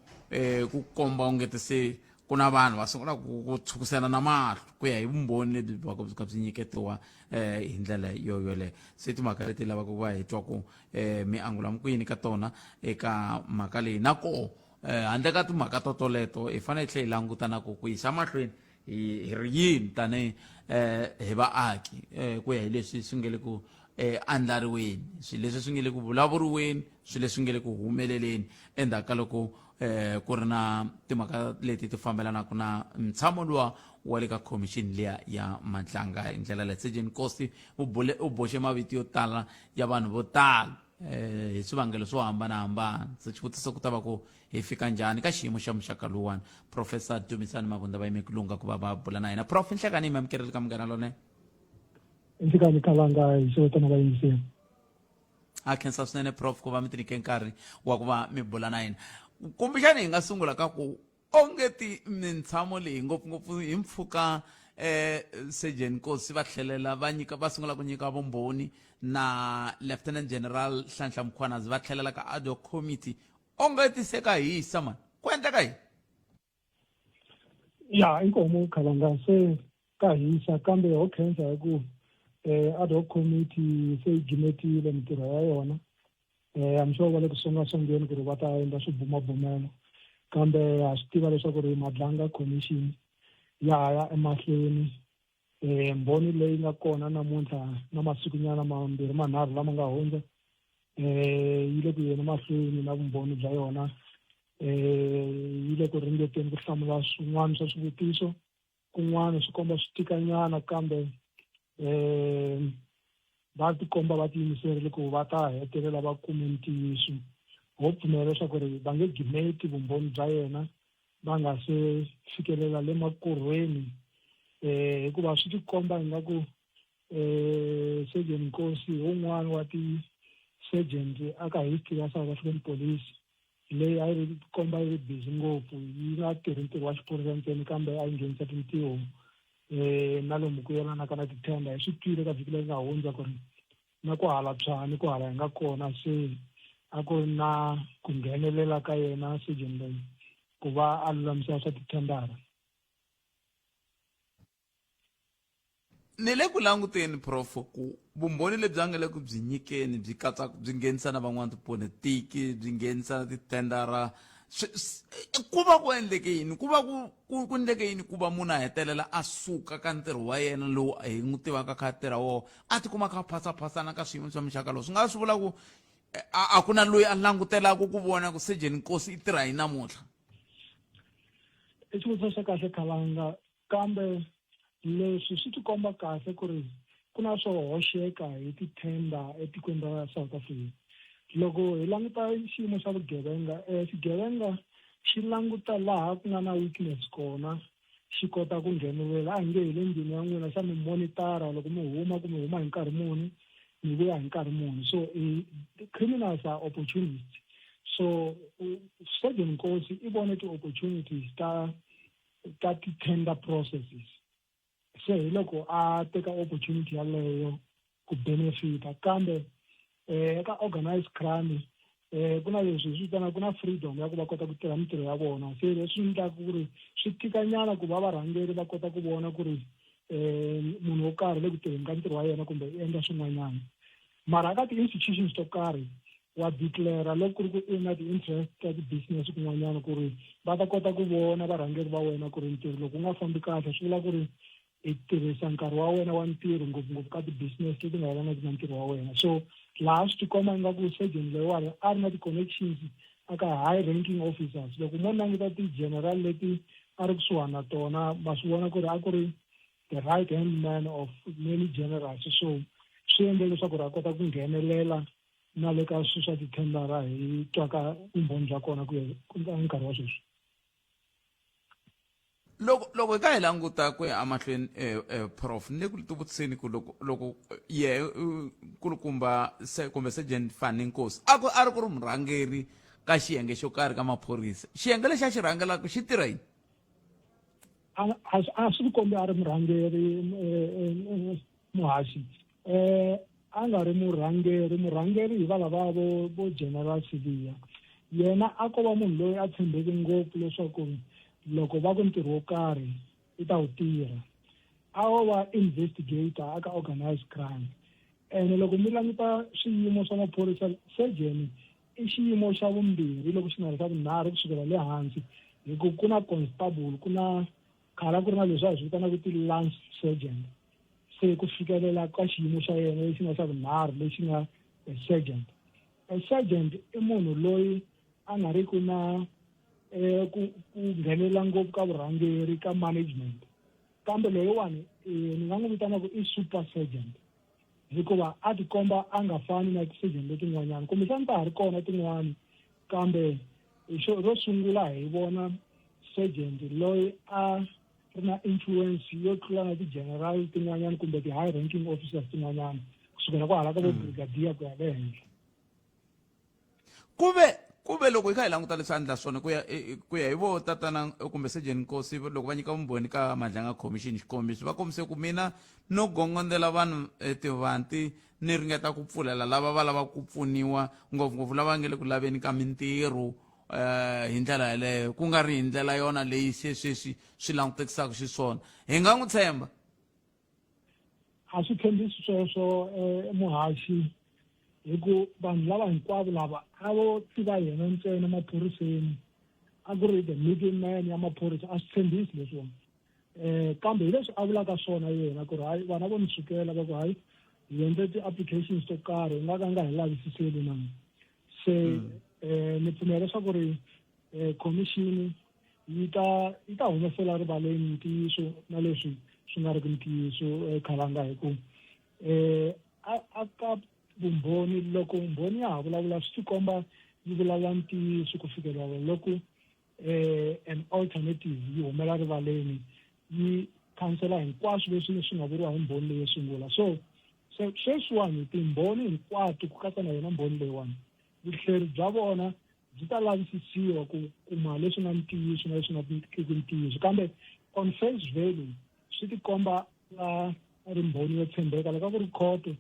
ku komba ungete se ku na vanhu va sungula ku tshukusela na mahlo ku ya hi vumbhoni lebyi byi va byi kha byi nyiketiwa hi ndlela yo yoleyo. Se timhaka leti lavaka ku va hi twa ku mi angula mi ku yini ka tona eka mhaka leyi na koho handle ka timhaka to toleto hi fanele hi tlhela hi languta na ku ku yisa mahlweni hi ri yini tanihi hi vaaki ku ya hi leswi swi nge le ku andlariweni, swilo leswi swi nge le ku vulavuriweni, swilo leswi nge le ku humeleleni endzhaku ka loko ku ri na timhaka leti ti fambelanaka na ntshamo luwa wa le ka khomixini liya ya Madlanga. Hi ndlela leyi Sergeant Nkosi u bule u boxe mavito yo tala ya vanhu vo tala hi swivangelo swo hambanahambana. Se xivutiso ku ta va ku hi fika njhani ka xiyimo xa muxaka luwani? Professor Dumisani Mabunda va yime ku lungha ku va va bula na hina. Prof nhlekani yi mi amukerile ka Munghana Lonene. Nhlekani Kalanga hi xeweta na vayingiseri. A khensa swinene Prof ku va mi tinike nkarhi wa ku va mi bula na hina. Kumbexani hi nga sungula ka ku onge ti mintshamo leyi ngopfungopfu hi mpfhuka Surgeon Nkosi va tlhelela va nyika va sungula ku nyika vumbhoni na Lieutenant General Nhlanhla Mkhwanazi va tlhelela ka ad hoc committee onge ti se ka hisa mani ku endleka yini? Ya inkomu Khalanga se ka hisa kambe ho khensa hi ku ad hoc committee se yi gimetile mintirho ya yona. I'm sure va le ku songasongeni ku ri va ta endla swibumabumelo kambe ha swi tiva leswaku ri Madlanga Commission ya ha ya emahlweni. Mbhoni leyi nga kona namuntlha na masikunyana mambirhi manharhu lama nga hundza yi le ku yeni mahlweni na vumbhoni bya yona. Yi le ku ringeteni ku hlamula swin'wana swa swivutiso, kun'wana swi komba swi tikanyana kambe Va tikomba va tiyimiserile ku va ta hetelela va kume ntiyiso. Ho pfumela leswaku ri va nge gimeti vumbhoni bya yena va nga se fikelela le makorhweni um hikuva swi tikomba ingaku um Sergeant Nkosi hi wun'wana wa ti-sergeant aka history ya South African Police leyi a yi ri komba yi ri busy ngopfu yi nga tirhi ntirho wa xiphorisa ntsena kambe a yi nghenisa tintiho um na lomu ku yelanaka na tithenda hi swi twile ka vhiki leri nga hundza ku ri na ku hala tshwani ku hala hi nga kona se a ku ri na ku nghenelela ka yena surgeon loyi ku va a lulamisa swa tithendara Ni le ku languteni prof ku vumbhoni lebyi a nga le ku byi nyikeni byi katsa byi nghenisa na van'wana tipolitiki byi nghenisa na titendara ku va ku endleke yini ku va ku ku ku endleke yini ku va munhu a hetelela a suka ka ntirho wa yena lowu hi n'wi tivaka kha a tirha wona a tikuma a kha a phasaphasana ka swiyimo swa muxaka lowu swi nga swi vula ku a ku na loyi a langutelaka ku vona ku sejeni nkosi i tirha yi namuntlha I xivutiso xa kahle khalanga Kambe leswi swi tikomba kahle ku ri ku na swo hoxeka hi tithenda etikweni ra South Africa. Loko hi languta xiyimo xa vugevenga, xigevenga xi languta laha ku nga na weakness kona xi kota ku nghenelela. A hi nge hi le ndlwini ya n'wina xa mi monitor-a loko mi huma ku mi huma hi nkarhi muni mi vuya hi nkarhi muni. So criminals are opportunists. So Sergeant Nkosi i vone ti-opportunities ta ta ti-tender processes se hi loko a teka opportunity yaleyo ku benefita kambe eh eka organized crime eh ku na leswi hi swi vitanaka ku na freedom ya ku va kota ku tirha mintirho ya vona se leswi endlaka ku ri swi tikanyana ku va varhangeri va kota ku vona ku ri eh munhu wo karhi le ku tirheni ka ntirho wa yena kumbe i endla swin'wanyana mara ka ti-institutions to karhi wa declare loko ku ri ku i na ti-interest ta ti-business kun'wanyana ku ri va ta kota ku vona varhangeri va wena ku ri ntirho loko wu nga fambi kahle swi vula ku ri i tirhisa nkarhi wa wena wa ntirho ngopfungopfu ka ti-business leti nga yelanaki na ntirho wa wena so laha swi tikomba ingaku surgeon leyiwani a ri na ti-connections aka high ranking officers loko mo languta ti-general leti a ri kusuhani na tona ma swi vona ku ri a ku ri the right hand man of many generals so swi endle leswaku ri a kota ku nghenelela na le ka swilo swa tithendara hi twaka vumbhoni bya kona ku ya nkarhi wa sweswi loko loko hi ka hi languta ku ya emahlweni eh, eh, prof ni le ku tivutiseni ku loko loko ye nkulukumba se kumbe sergeant Fani Nkosi a ku a ri ku ri murhangeri ka xiyenge xo karhi ka maphorisa xiyenge lexi a xi rhangelaka xi tirha yini a swi tikombi a ri murhangeri eh, muhaxi eh a nga ri murhangeri murhangeri hi valava vo vo general sibiya yena a ko va munhu loyi a tshembeke ngopfu leswaku loko va ku ntirho wo karhi i ta wu tirha a wo va investigator aka organized crime ene loko mi languta swiyimo swa maphorisa surgeon i xiyimo xa vumbirhi loko xi nga ri xa vunharhu kusukela le hansi hi ku ku na constable ku na khale a ku ri na leswi a hi swi vitanaka ti-lance sergeant se ku fikelela ka xiyimo xa yena lexi nga xa vunharhu lexi nga a sergeant a sergeant i munhu loyi a nga ri ku na eh, ku ku nghenelela ngopfu ka vurhangeri ka management kambe loyiwani eh, ni nga n'wi vitana ku i super sergeant hikuva a tikomba a nga fani na ti-sergeant letin'wanyana kumbexana ta ha ri kona tin'wana kambe xo ro sungula hi vona sergeant loyi a ri na influence yo tlula na ti-general tin'wanyana kumbe ti-high ranking officers tin'wanyana kusukela kwahala ka vo mm. brigadier ku ya le henhla ku ve ku ve loko hi kha hi languta leswi a endla swona ku ya ku ya hi vo tatana kumbe sejeni nkosi loko va nyika vumbhoni ka madlanga commission xikombiso va kombise ku mina no gongondela vanhu eh, tivanti ni ringeta ku pfulela lava va lavaka ku pfuniwa ngopfungopfu lava nga le ku laveni ka mintirho eh hi ndlela yeleyo ku nga ri hi ndlela yona leyi se sweswi swi langutekisaka xiswona hi nga n'wi tshemba A swi tshembisi sweswo eh, muhaxi hi ku vanhu lava hinkwavo lava a vo tiva yena ntsena maphoriseni a ku ri the middle man ya maphorisa a swi tshembisi leswiwani eh kambe hi leswi a vulaka swona yena ku ri hayi vana vo ni sukela va ku hayi hi endle ti-applications to karhi u nga ka nga hi lavisiseli na se eh ni pfumela leswaku ri eh commission yi ta yi ta humesela rivaleni ntiyiso na leswi swi nga ri ki ntiyiso eh, khalanga hi ku eh a ka vumbhoni loko mbhoni ya ha vulavula swi tikomba yi vulavula ntiyiso ku fikela loko an alternative yi humela rivaleni yi khansela hinkwaswo leswi swi nga vuriwa hi mbhoni leyo sungula. So so sweswiwani timbhoni hinkwato ku katsa na yona mbhoni leyiwani, vuhleri bya vona byi ta lavisisiwa ku kuma leswi nga ntiyiso na leswi nga riki ntiyiso. Kambe on face value swi tikomba a ri mbhoni yo tshembeka. Loko a ku ri khoto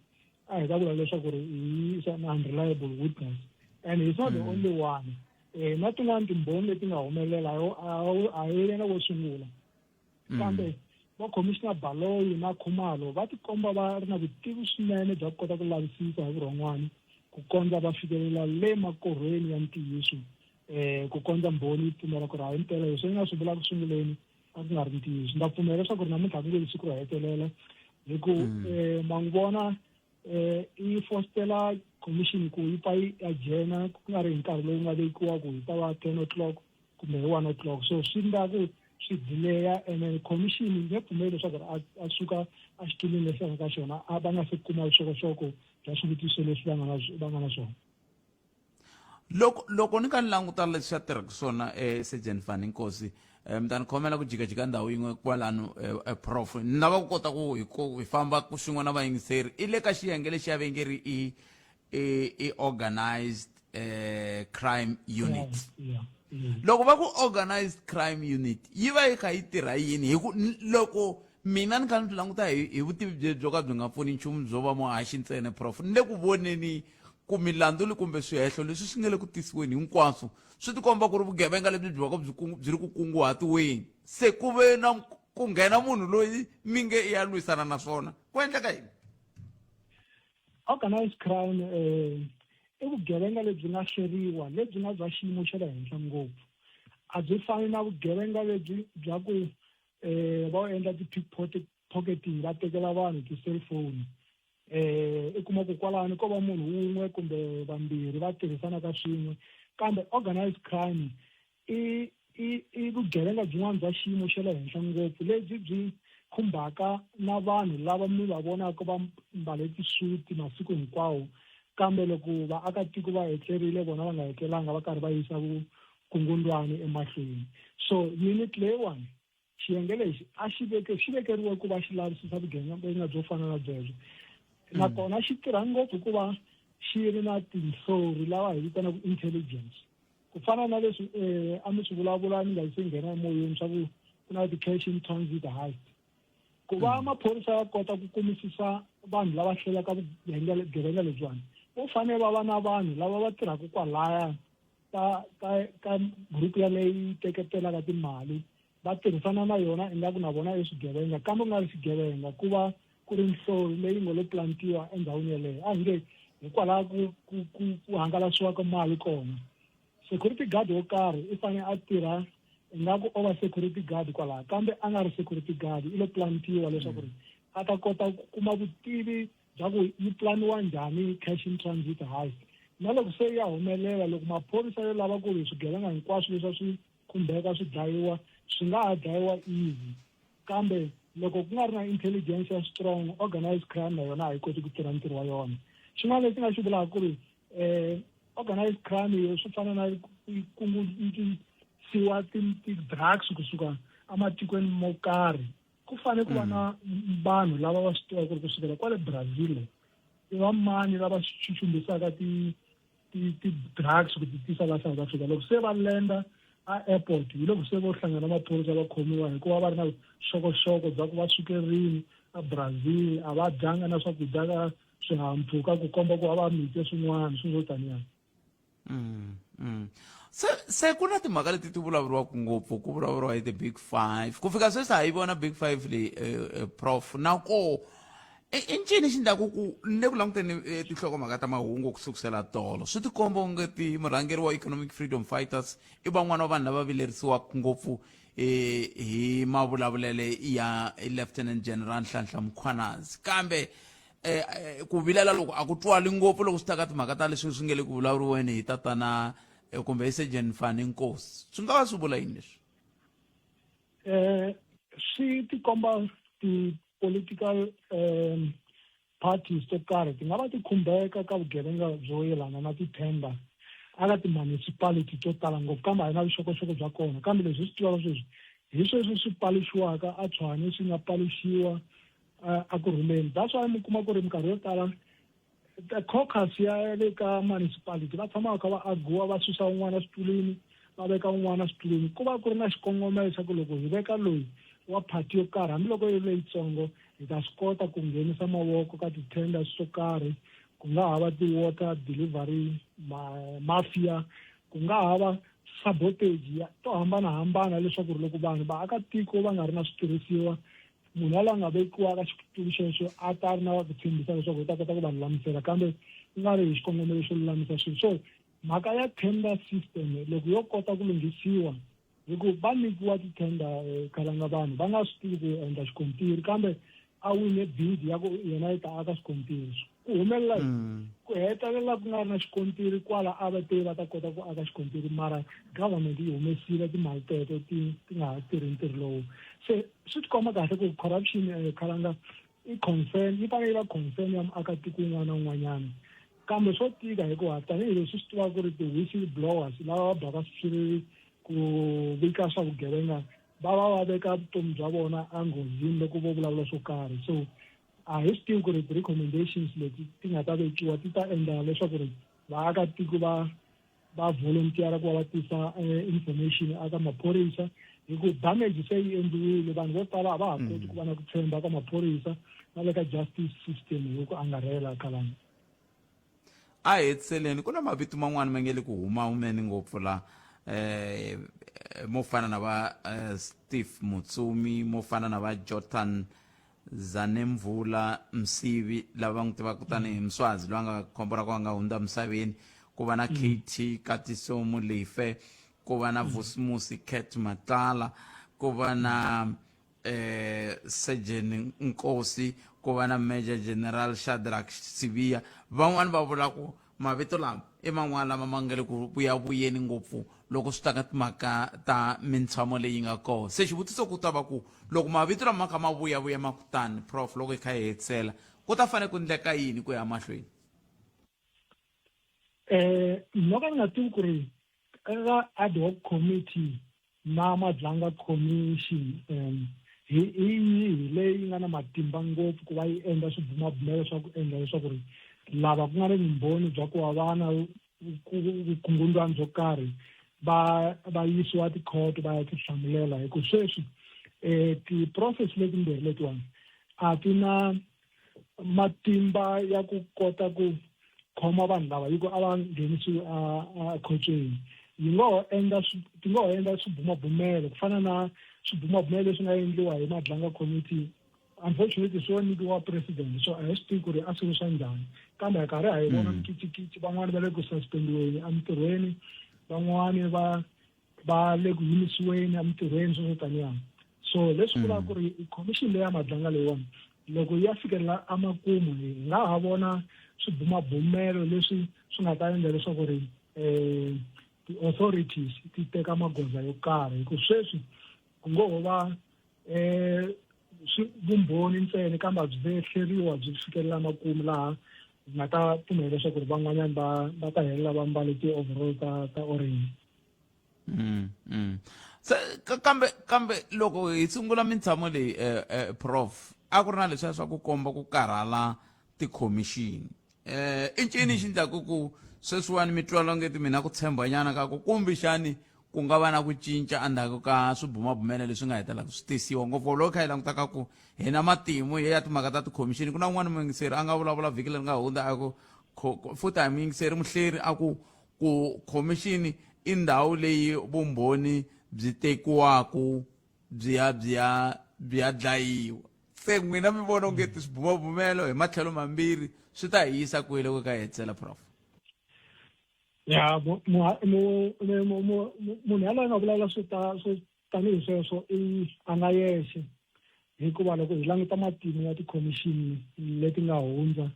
a hi ta vula leswaku ri he is an unreliable witness, and he's not the only one. Na tin'wani timbhoni leti nga humelela a hi yena wo sungula. Kambe va Commissioner Baloyi na Khumalo va tikomba va ri na vutivi swinene bya ku kota ku lavisisa hi vurhon'wani ku kondza va fikelela le makorhweni ya ntiyiso, ku kondza mbhoni yi pfumela ku ri hayi mpela leswi yi nga swi vula ku sunguleni a ku nga ri ntiyiso. Ndza pfumela leswaku ri namuntlha ku nge vi siku ro hetelela hi ku ma n'wi vona yi fostela commission ku yi pfa yi adjourna ku nga ri hi nkarhi lowu nga vekiwa ku yi ta va 10 o'clock kumbe hi 1 o'clock. So swi endla ku swi delaya, and then commission yi nge pfumeli leswaku a suka exitulwini lexi a nga ka xona a va nga se kuma vuxokoxoko bya swivutiso leswi va nga na swona. Loko ni ka ni languta leswi a tirhaka swona Sergeant Fanny Nkosi, mi ta ni khomela ku jikajika ndhawu yin'we kwalano, prof, ni lava ku kota ku hi famba ku swin'we na vayingiseri. I le ka xiyenge lexi ya ve nge ri i organized crime unit. Loko va ku organized crime unit, yi va yi kha yi tirha yini? Hi ku loko mina ni kha ni swi languta hi vutivi bye byo ka byi nga pfuni nchumu byo va muhaxi ntsena, prof, ni le ku voneni ku milandzu kumbe swihehlo leswi swi nga le ku tisiweni hinkwaswo swi tikomba ku ri vugevenga lebyi byi vaka byi ri ku kunguhatiweni. Se ku ve na ku nghena munhu loyi mi nge i ya lwisana na swona, ku endleka yini? Organized crime i vugevenga lebyi nga hleriwa, lebyi nga bya xiyimo xa le henhla ngopfu. A byi fani na vugevenga lebyi bya ku va endla ti-pickpocketing, va tekela vanhu ti-cellphone. I kuma ku kwalano ko va munhu wun'we kumbe vambirhi va tirhisanaka swin'we. Kambe organized crime i vugevenga byin'wana bya xiyimo xa le henhla ngopfu, lebyi byi khumbaka na vanhu lava mi va vonaka va mbale tisuti masiku hinkwawo, kambe loko vaakatiko va etlerile vona va nga etlelanga, va karhi va yisa vukungundwani emahlweni. So unit leyiwani, xiyenge lexi a xi veke xi vekeriwe ku va xi lavisisa vugevenga byo fana na byebyo, nakona xi tirha ngopfu hikuva xi ri na tinhlori lava hi vitanaka intelligence, ku fana na leswi a mi swi vulavula ni nga se nghena emoyeni swa ku ku na ti-cash in transit heist. Ku va maphorisa ya kota ku kumisisa vanhu lava hlelaka vugevenga lebyiwani, vo fanele va va na vanhu lava va tirhaka kwalaya ka group yaleyi teketelaka timali, va tirhisana na yona ingaku na vona i swigevenga, kambe ku nga ri swigevenga, ku va ku ri nhlori leyi ngo lo plantiwa endhawini yeleyo. A hi nge hikwalaho ku hangalasiwaka mali kona, security guard wo karhi i fanele a tirha ingaku o va security guard kwalaho, kambe a nga ri security guard, i lo plantiwa leswaku ri a ta kota ku kuma vutivi bya ku yi planiwa njhani cash in transit heist. Na loko se ya humelela, loko maphorisa yo lava ku ri swigevenga hinkwaswo leswi a swi khumbeka swi dlayiwa, swi nga ha dlayiwa easy. Kambe loko ku nga ri na intelligence ya strong, organized crime na yona a yi koti ku tirha ntirho wa yona. Xin'wana lexi nga xi vulaka ku ri organized crime yo swi fana na kungutisiwa ti-drugs kusuka ematikweni mo karhi, ku fanele ku va na vanhu lava va swi tivaka ku ri kusukela kwale Brazil i va mani lava chuchumbisaka ti-drugs ku ti tisa la South Africa. Loko se va lenda a airport, hi loko se vo hlangana maphorisa va khomiwa, hikuva va ri na vuxokoxoko bya ku va suke rini a Brazil, a va dyanga na swakudya ka swihahampfhuka ku komba ku a va mite swin'wana swilo swo taniya. Se ku na timhaka leti ti vulavuriwaka ngopfu, ku vulavuriwa hi the big five. Ku fika sweswi ha yi vona big five leyi, prof, na koho i ncini xi ndlaku ku ni le ku languteni tinhlokomhaka ta mahungu ku sukusela tolo, swi tikomba onge ti murhangeri wa Economic Freedom Fighters i van'wana va vanhu lava vilerisiwaka ngopfu hi mavulavulele ya Lieutenant General Nhlanhla Mkhwanazi. Kambe ku vilela loko a ku twali ngopfu loko swi ta ka timhaka ta leswi swi nge le ku vulavuriweni hi tatana kumbe hi Sergeant Fanny Nkosi. Swi nga va swi vula yini leswi? Swi tikomba ti-political Ti-parties to karhi ti nga va ti khumbeka ka vugevenga byo yelana na ti-tender aka ti-municipality to tala ngopfu, kambe a hi na vuxokoxoko bya kona. Kambe leswi hi swi tivaka sweswi hi sweswi swi paluxiwaka a Tshwane, swi nga paluxiwa a Kurhuleni. That's why mi kuma ku ri minkarhi yo tala caucus ya le ka municipality va tshama va kha va aguwa, va susa un'wana eswitulwini, va veka un'wana eswitulwini. Ku va ku ri na xikongomelo xa ku loko hi veka loyi wa party yo karhi, hambiloko yi ri leyitsongo, hi ta swi kota ku nghenisa mavoko ka ti-tenders to karhi. Ku nga ha va ti-water delivery mafia, ku nga ha va sabotage ya to hambanahambana, leswaku ri loko vanhu vaakatiko va nga ri na switirhisiwa, munhu yaloye a nga vekiwa ka xitulu xexo a ta ri na ku tshembisa leswaku u ta kota ku va lulamisela, kambe ku nga ri hi xikongomelo xo lulamisa swilo. So mhaka ya tender system loko yo kota ku lunghisiwa, hi ku va nyikiwa ti-tender khalanga vanhu va nga swi tivi ku endla xikontiri, kambe a wine bid ya ku yena yi ta aka xikontiri, ku humelela ku hetelela ku nga ri na xikontiri kwala a va te va ta kota ku aka xikontiri, mara government yi humesile timali teto ti ti nga ha tirhi ntirho lowu. Se swi tikomba kahle ku corruption khalanga i concern, yi fanele yi va concern ya muakatiko un'wana na un'wanyana, kambe swo tika hikuva tanihileswi swi tivaka ku ri ti-whistle blowers lava va baka swiriri ku vika swa vugevenga va va va veka vutomi bya vona enghozini loko vo vulavula swo karhi. So a hi swi tivi ku ri ti-recommendations leti ti nga ta vekiwa ti ta endla leswaku ri vaakatiko va va volunteer ku va va tisa information aka maphorisa, hi ku damage se yi endliwile. Vanhu vo tala a va ha koti ku va na ku tshemba ka maphorisa na le ka justice system hi ku angarhela khalanga. A hetiseleni, ku na mavito man'wani ma nge le ku huma humeni ngopfu la, mo fana na va Steve Mutsumi, mo fana na va Jordan Zanemvula Msibi, lava va n'wi tivaka tanihi Mswazi, loyi a nga khombo ra ku a nga hundza misaveni, ku va na KT Katiso Molefe, ku va na Vusimusi Cat Matlala, ku va na Surgeon Nkosi, ku va na Major General Shadrack Sibiya. Van'wani va vula ku mavito lama i man'wana lama ma nga le ku vuyavuyeni ngopfu loko swi ta ka timhaka ta mintshamo leyi nga kona. Se xivutiso ku ta va ku loko mavito lama ma kha ma vuyavuya ma kutani, prof, loko hi kha hi hetisela, ku ta fanele ku endleka yini ku ya mahlweni? No ka ni nga tivi ku ri eka ad hoc committee na Madlanga Commission hi hi yihi leyi nga na matimba ngopfu ku va yi endla swibumabumelo swa ku endla leswaku ri lava ku nga ni vumbhoni bya ku va va na vukungundzwani byo karhi va va yisiwa tikhoto va ya tihlamulela. Hi ku sweswi ti-process letimbirhi letiwani a ti na matimba ya ku kota ku khoma vanhu lava, hi ku a va nghenisiwi a khotsweni. Yi ngo ho endla ti ngo ho endla swibumabumelo ku fana na swibumabumelo leswi nga endliwa hi Madlanga Committee. Unfortunately swo nyikiwa president, so a hi swi tivi ku ri a swi ri swa njhani, kambe hi karhi ha yi vona mikitsikitsi. Van'wani va le ku suspendiweni emintirhweni, van'wani va va le ku yimisiweni emintirhweni, sweswo taniyani. So leswi vulaka ku ri commission leyi ya Madlanga leyiwani loko yi ya fikelela emakumu, hi nga ha vona swibumabumelo leswi swi nga ta endla leswaku ri ti-authorities ti teka magoza yo karhi, hi ku sweswi ku ngo ho va swi vumbhoni ntsena, kambe a byi ze hleriwa byi fikelela makumu laha hi nga ta pfumela leswaku ri van'wanyana va va ta helela va mbale ti-overall ta ta orange. Se kambe kambe loko hi sungula mintshamo leyi, prof, a ku ri na leswiya swa ku komba ku karhala tikhomixini. I ncini xi endlaku ku sweswiwani mi twala ngeti mina ku tshembanyana ka ku kumbexani ku nga va na ku cinca endzhaku ka swibumabumelo leswi nga hetelaka swi tisiwa, ngopfu loko kha hi languta ka ku hi na matimu ya timhaka ta tikhomixini? Ku na un'wana muyingiseri a nga vulavula vhiki leri nga hundza a ku futhi a hi muyingiseri, muhleri, a ku ku khomixini i ndhawu leyi vumbhoni byi tekiwaku byi ya byi ya byi ya dlayiwa. Se n'wina mi vona onge swibumabumelo hi matlhelo mambirhi swi ta hi yisa kwihi loko ka hi hetisela, prof? Ya, munhu yaloye a nga vulavula swo ta swo tanihi sweswo i a nga yexe, hikuva loko hi languta matimu ya tikhomixini leti nga hundza,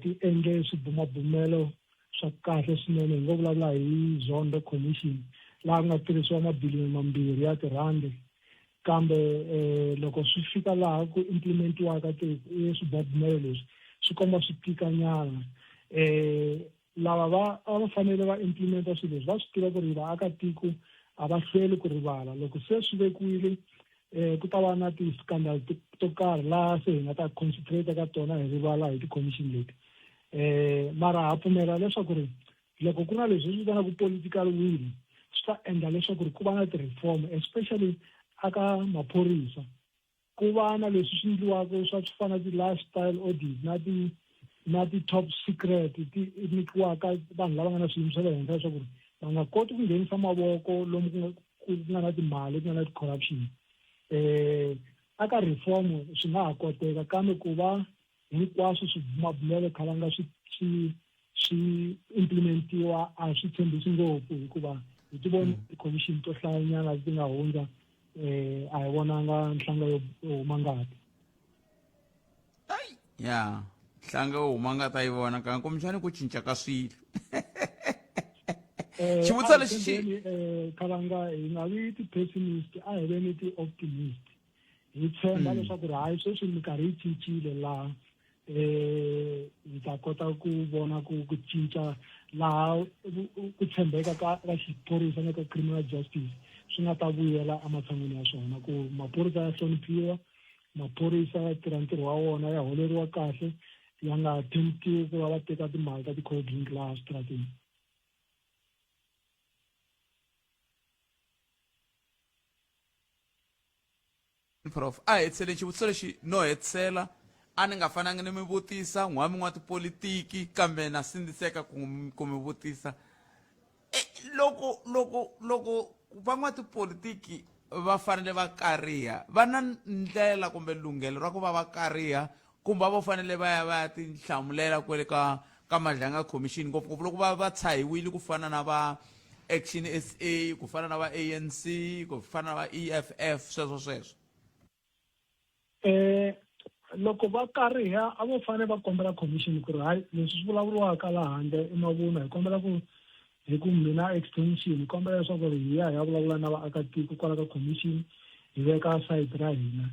ti endle swibumabumelo swa kahle swinene. Hi ngo vulavula hi Zondo Commission, laha ku nga tirhisiwa mabiliyoni mambirhi ya tirhandi. Kambe um loko swi fika laha ku implementiwaka swibumabumelo leswi swi komba swi tikanyana. Um lava va a va fanele va implementa swilo leswi va swi tiva ku ri vaakatiko a va hlweli ku rivala. Loko se swi vekiwile um ku ta va na ti-scandal to karhi laha se hi nga ta concentrate ka tona hi rivala hi ti-commission leti. Um mara ha pfumela leswaku ri loko ku ri na leswi hi swi vitanaka political will swi ta endla leswaku ri ku va na ti-reform especially aka maphorisa. Ku va na leswi swi endliwaka swa swi fana na ti-lifestyle audit na ti na ti-top secret ti nyikiwaka vanhu lava nga na swiyimo swa le henhla leswaku ri va nga koti ku nghenisa mavoko lomu ku nga ku nga na timali ku nga na ti-corruption. Um aka reform swi nga ha koteka kambe ku va hinkwaswo swibumabumelo khalanga swi swi swi implementiwa a swi tshembisi ngopfu hikuva hi ti vone ti-commission to hlayanyana leti nga hundza um a hi vonanga nhlanga yo huma ngati. Ya nhlanga yo huma ngati a yi vona ka kumbexani ku cinca ka swilo. Xivutiso lexi xi Khalanga hi nga vi ti-pessimist a hi veni ti-optimist. Hi tshemba leswaku ri hayi sweswi minkarhi yi cincile laha eh hi ta kota ku vona ku ku cinca laha ku tshembeka ka ka xiphorisa na ka criminal justice swi nga ta vuyela ematshan'wini ya swona ku maphorisa ya hloniphiwa maphorisa ya tirha ntirho wa wona ya holeriwa kahle ya nga temptiwi ku va va teka timali ta ti-cold drink laha switarateni. Prof a hetisele xivutiso lexi no hetisela a ni nga fanangi ni mi vutisa n'wami n'wa tipolitiki kambe na sindziseka ku ku mi vutisa. Loko loko loko van'watipolitiki va fanele va kariha va na ndlela kumbe lunghelo ra ku va va kariha kumbe va fanele va ya va ya tihlamulela kwele ka ka Madlanga Commission ngopfungopfu loko va va tshahiwile ku fana na va Action SA ku fana na va ANC ku fana na va EFF sweswo sweswo? Loko va kariha a vo fanele va kombela commission ku ri hayi leswi swi vulavuriwaka laha handle i mavunwa hi kombela ku hi ku mina extension hi kombela leswaku ri hi ya hi ya vulavula na vaakatiko kwala ka commission hi veka sayiti ra hina.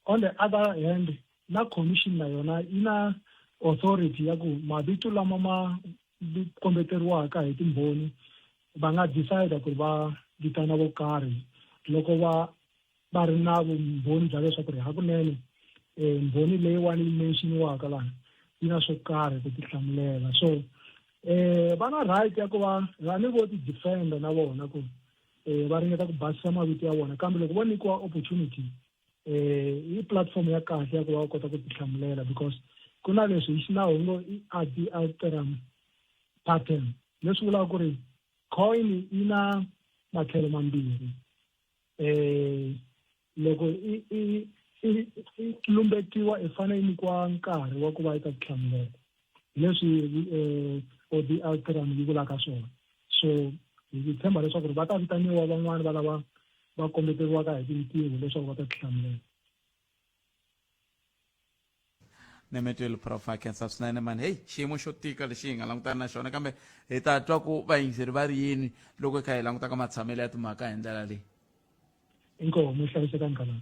On the other hand na commission na yona yi na authority ya ku mavito lama ma kombeteriwaka hi timbhoni va nga decide ku ri va vitana vo karhi loko va va ri na vumbhoni bya leswaku ri hakunene mbhoni leyiwani yi mention-iwaka laha yi na swo karhi ku tihlamulela. So va na right ya ku va va ni vo ti defend na vona ku va ringeta ku basisa mavito ya vona kambe loko vo nyikiwa opportunity i platform ya kahle ya ku va va kota ku tihlamulela because ku na leswi hi xinawu hi ngo i ad alteram partem leswi vulaka ku ri coin yi na matlhelo mambirhi. Loko i i i i lumbetiwa i fanele i nyikiwa nkarhi wa ku va i ta tihlamulela hi leswi ad alteram yi vulaka swona. So hi tshemba leswaku ri va ta vitaniwa van'wani va lava va kombeteriwaka hi tintiho leswaku va ta tihlamulela. Nemetweli Prof a khensa swinene mani heyi xiyimo xo tika lexi hi nga langutana na xona kambe hi ta twa ku vayingiseri va ri yini loko hi kha hi languta ka matshamelo ya timhaka hi ndlela leyi. Inkomu hlayisekani khalanga.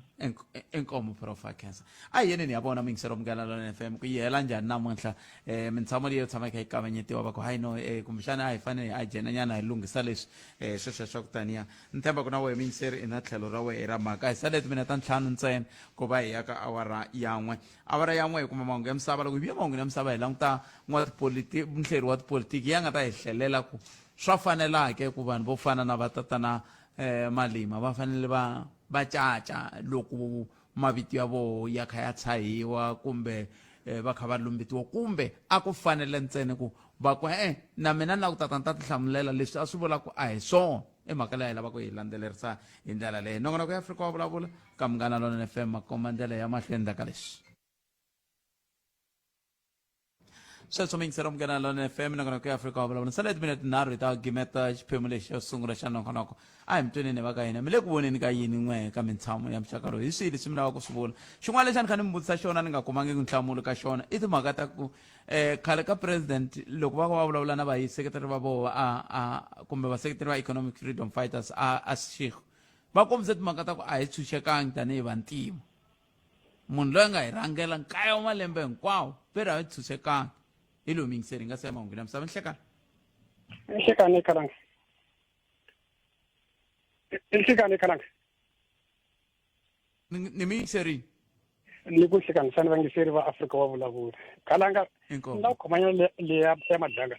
Inkomu Prof a khensa. A hi yeneni ya vona muyingiseri wa Munghana Lonene FM ku yi hela njhani namuntlha mintshamo leyi yo tshama yi kha yi kavanyetiwa va ku hayi no kumbexana a hi fanele hi ajena nyana hi lunghisa leswi sweswiya swa ku taniya. Ni tshemba ku na wehe muyingiseri i na tlhelo ra wehe ra mhaka. Hi sale timinete ta ntlhanu ntsena ku va hi ya ka awara ya n'we. Awara ya n'we hi kuma mahungu ya misava. Loko hi vuya mahungwini ya misava hi languta muhleri wa tipolitiki ya nga ta hi hlelela ku swa fanela ke ku vanhu vo fana na va tatana Malima va fanele va va caca loko mavito ya voho ya kha ya tshahiwa kumbe va kha va lumbetiwa kumbe a ku fanele ntsena ku va ku e-e na mina ni lava ku tata ni ta tihlamulela leswi a swi vula ku a hi swona. I mhaka leyi a hi lava ku yi landzelerisa hi ndlela leyi. Nongonoko ya Afrika wa vulavula ka Munghana Lonene FM makomba ndlela ya mahlweni ndzhaku ka leswi. Sweswo mi yingisela Munghana Lonene FM nongonoko ya Afrika wa vulavula. Sale timinete tinharhu hi ta gimeta xiphemu lexi xo sungula xa nongonoko. A hi mi tweneni va ka hina mi le ku voneni ka yini n'we ka mintshamo ya muxaka lowu hi swihi leswi mi lavaka ku swi vula. Xin'wana lexi a ni kha ni mi vutisa xona ni nga kumangiki nhlamulo ka xona i timhaka ta ku khale ka president loko va va vulavula na vaseketeri va vona a a kumbe vaseketeri va Economic Freedom Fighters a a Seshego. Va kombise timhaka ta ku a hi tshunxekangi tanihi vantima. Munhu loyi a nga hi rhangela nkaye wa malembe hinkwawo ve ri a hi tshunxekangi. Hi loyi muyingiseri hi nga se ya mahungwini ya misava. Nhlekani. Nhlekani Khalanga. Nhlekani Khalanga. Ni mi yingiserini. Ni ku hlekanisa ni vayingiseri va Afrika wa vulavula. Khalanga na ku khomanyana leya ya Madlanga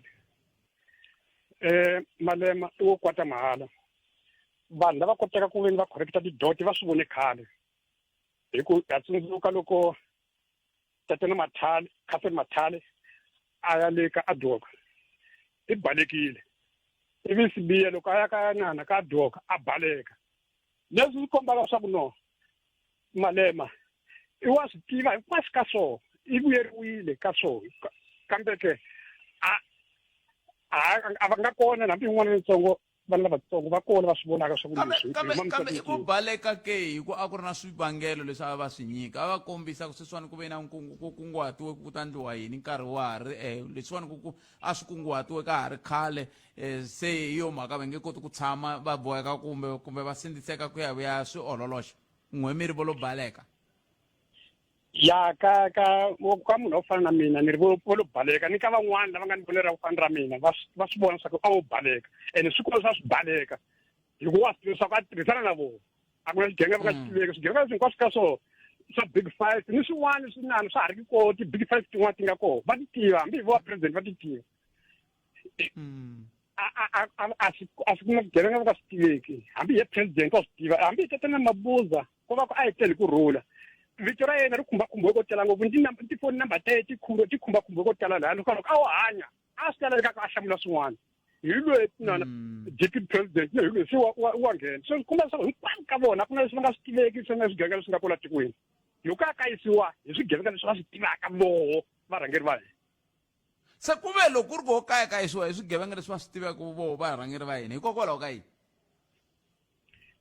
le. Malema i wo kwata mahala. Vanhu lava kotaka ku veni va correcta tidoti va swi vone khale. Hi ku ha tsundzuka loko Tatana Mathale, Catherine Mathale a ya le ka Adwoka i balekile. Ivi Sibiya loko a ya ka nana ka Adwoka a baleka. Leswi swi kombaka leswaku no Malema i wa swi tiva hinkwaswo ka swona, i vuyeriwile ka swona kambe ke a va nga kona hambi yin'wana yitsongo vana lavatsongo va kona va swi vonaka swa ku leswi kambe kambe i ku baleka ke hi ku a ku ri na swivangelo leswi a va swi nyika a va kombisa ku sweswiwani ku ve na ku kunguhatiwe ku ta ndliwa yini nkarhi wa ha ri leswiwani ku a swi kunguhatiwe ka ha ri khale se hi yo mhaka va nge koti ku tshama va boheka kumbe kumbe va sindziseka ku ya vuya swi ololoxa n'we mi ri vo lo baleka. Ya ka ka ka munhu wo fana na mina ni ri vo vo lo baleka ni ka van'wani lava nga ni vonelo ra ku fana ra mina va va swi vona swa ku a wo baleka ene swi kona swa swi baleka hi ku wa swi tiva swa ku a tirhisana na vona a ku na swigevenga va nga swi tiveki swigevenga leswi hinkwaswo ka swona swa big five ni swin'wana swin'wana swa ha ri ki kona ti-big five tin'wana ti nga kona va ti tiva hambi hi vo va president va ti tiva a swi a swi kuma swigevenga va nga swi tiveki hambi ye president wa swi tiva hambi hi tatana Mabuza ko va ku a hi tele ku rhula vito ra yena ri khumbakhumbiwe ko tala ngopfu tifoni number ta yena ti khumbakhumbiwe ko tala laha loko loko a wo hanya a swi ta laveka ku a hlamula swin'wana hi loyi nana deputy president hi loyi se wa nghena so swi komba leswaku hinkwavo ka vona ku na leswi va nga swi tiveki swi nga swigevenga leswi nga kwala tikweni loko a kayisiwa hi swigevenga leswi va swi tivaka voho varhangeri va hina. Se ku ve loko ku ri ku ho kayakayisiwa hi swigevenga leswi va swi tivaka voho varhangeri va hina, hikokwalaho ka yini?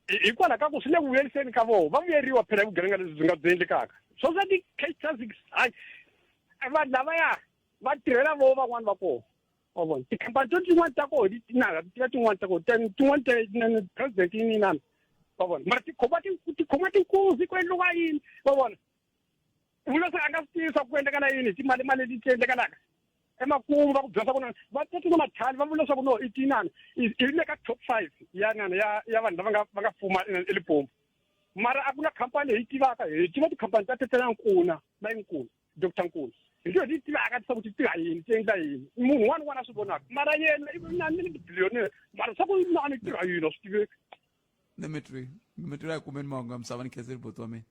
Hikwalaho ka ku swi le ku vuyeriseni ka voho, va vuyeriwa phela hi vugevenga lebyi byi nga byi endlekaka. Swo swa ti-cash traffics, hayi vanhu lavaya va tirhela voho van'wani va kona. Wa vona? Tikhampani to tin'wani ta kona ti na tiva tin'wani ta kona, tin'wani ta president yini inani. Wa vona? Mara ti khoma ti khoma tinkunzi ku endliwa yini? Wa vona? Vula se a nga swi tivi swa ku endlekala yini hi timali mali leti ti endlekalaka emakumu va ku byela swa ku va tete na mathali va vula leswaku no i tinana i le ka top 5 ya nana ya ya vanhu lava nga va nga fuma eLimpopo mara a ku na khampani leyi tivaka hi tiva tikhampani ta tetela Nkuna la Nkuna Dr Nkuna hi to ti tivaka leswaku ti tirha yini ti endla yini munhu un'wana un'wana a swi vonaka mara yena i nani ni billionaire mara swa ku nani tirha yini a swi tiveki. Ni mi twi la kumeni mahungu ya misava ni khensile buti wa mina.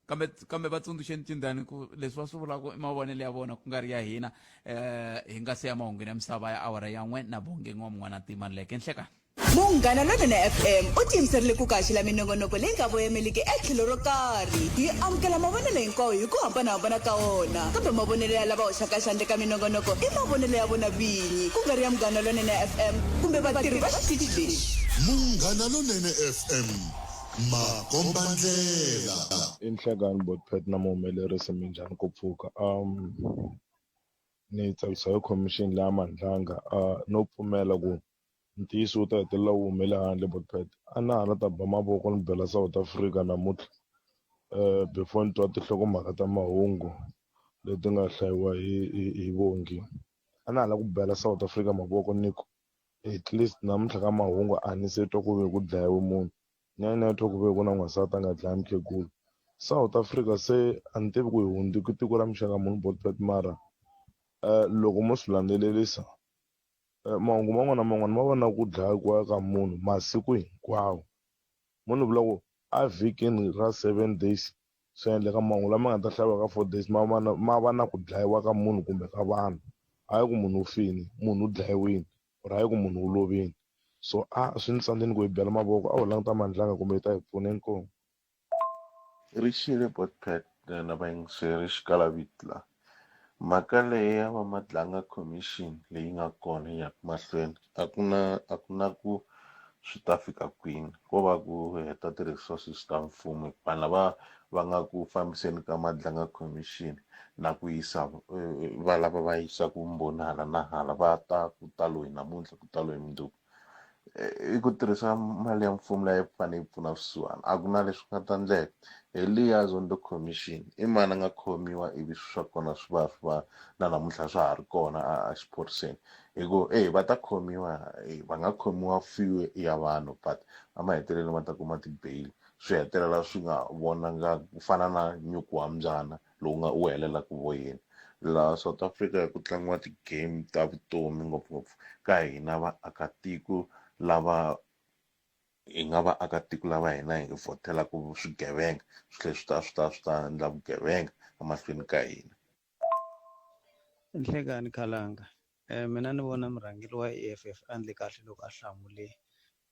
Kambe kambe va tsundzuxeni Cindani ku leswi va swi vulaka i mavonelo ya vona ku nga ri ya hina hi nga se ya mahungwini ya misava ya awara ya n'we na Bongi N'wamun'wana Timanleke. Nhlekani. Munghana Lonene FM u tiyimiserile ku kaxela minongonoko leyi nga voyameliki etlhelo ro karhi. Hi amukela mavonelo hinkwawo hi ku hambana-hambana ka wona, kambe mavonelo ya lava hoxaka xandla eka minongonoko i mavonelo ya vona vinyi, ku nga ri ya Munghana Lonene FM kumbe vatirhi va xitichi lexi. Munghana Lonene FM Makombandlela. I nhlekani Botpet na muhumelerisi minjhani ku pfuka ni tsakisa hi commission leya Mandlanga no pfumela ku ntiyiso wu ta hetelela wu humele handle Botpet a na ha na ta ba mavoko ni bela South Africa namuntlha before ni twa tinhlokomhaka ta mahungu leti nga hlayiwa hi hi hi Vongi a na ha la ku bela South Africa mavoko ni ku at least namuntlha ka mahungu a ni se twa ku ve ku dlayiwe munhu ni ya ni ya twa ku ve ku na n'wansati a nga dlaya mukhegulu South Africa se a ni tivi ku hi hundzuke tiko ra muxaka muni Botpet mara loko mo swi landzelerisa mahungu man'wana na man'wana ma va na ku dlayiwa ka munhu masiku hinkwawo mo ni vula ku a vhikini ra 7 days swi endleka mahungu lama nga ta hlayiwa ka 4 days ma va na ma va na ku dlayiwa ka munhu kumbe ka vanhu hayi ku munhu u fini munhu u dlayiwini or hayi ku munhu u lovini so a swi ni tsandzeni ku hi bela mavoko a ho languta Mandlanga kumbe yi ta hi pfuna inkomu. Ri xile Botpet na vayingiseri xikalaviti la. Mhaka leyi ya va Madlanga Commission leyi nga kona yi yaka mahlweni a ku na a ku na ku swi ta fika kwini ko va ku heta ti-resources ta mfumo hi ku vanhu lava va nga ku fambiseni ka Madlanga Commission na ku yisa va lava va yisaka vumbhoni hala na hala va ta ku ta loyi namuntlha ku ta loyi mundzuku. I ku tirhisa mali ya mfumo leyi fanele yi pfuna swisiwana a ku na leswi nga ta ndleka hi liya Zondo commission i mani a nga khomiwa ivi swi swa kona swi va swi va na namuntlha swa ha ri kona a xiphoriseni hi ku e va ta khomiwa va nga khomiwa few ya vanhu but emahetelelweni va ta kuma ti-bail swi hetelela swi nga vonanga ku fana na nyuku wa mbyana lowu nga wu helelaka voyeni laha South Africa ku tlangiwa ti-game ta vutomi ngopfungopfu ka hina vaakatiko lava hi nga vaakatiko lava hina hi vhotelaku swigevenga swi tlhela swi ta swi ta swi ta endla vugevenga emahlweni ka hina. Nhlekani Khalanga mina ni vona murhangeri wa E_F_F a endle kahle loko a hlamule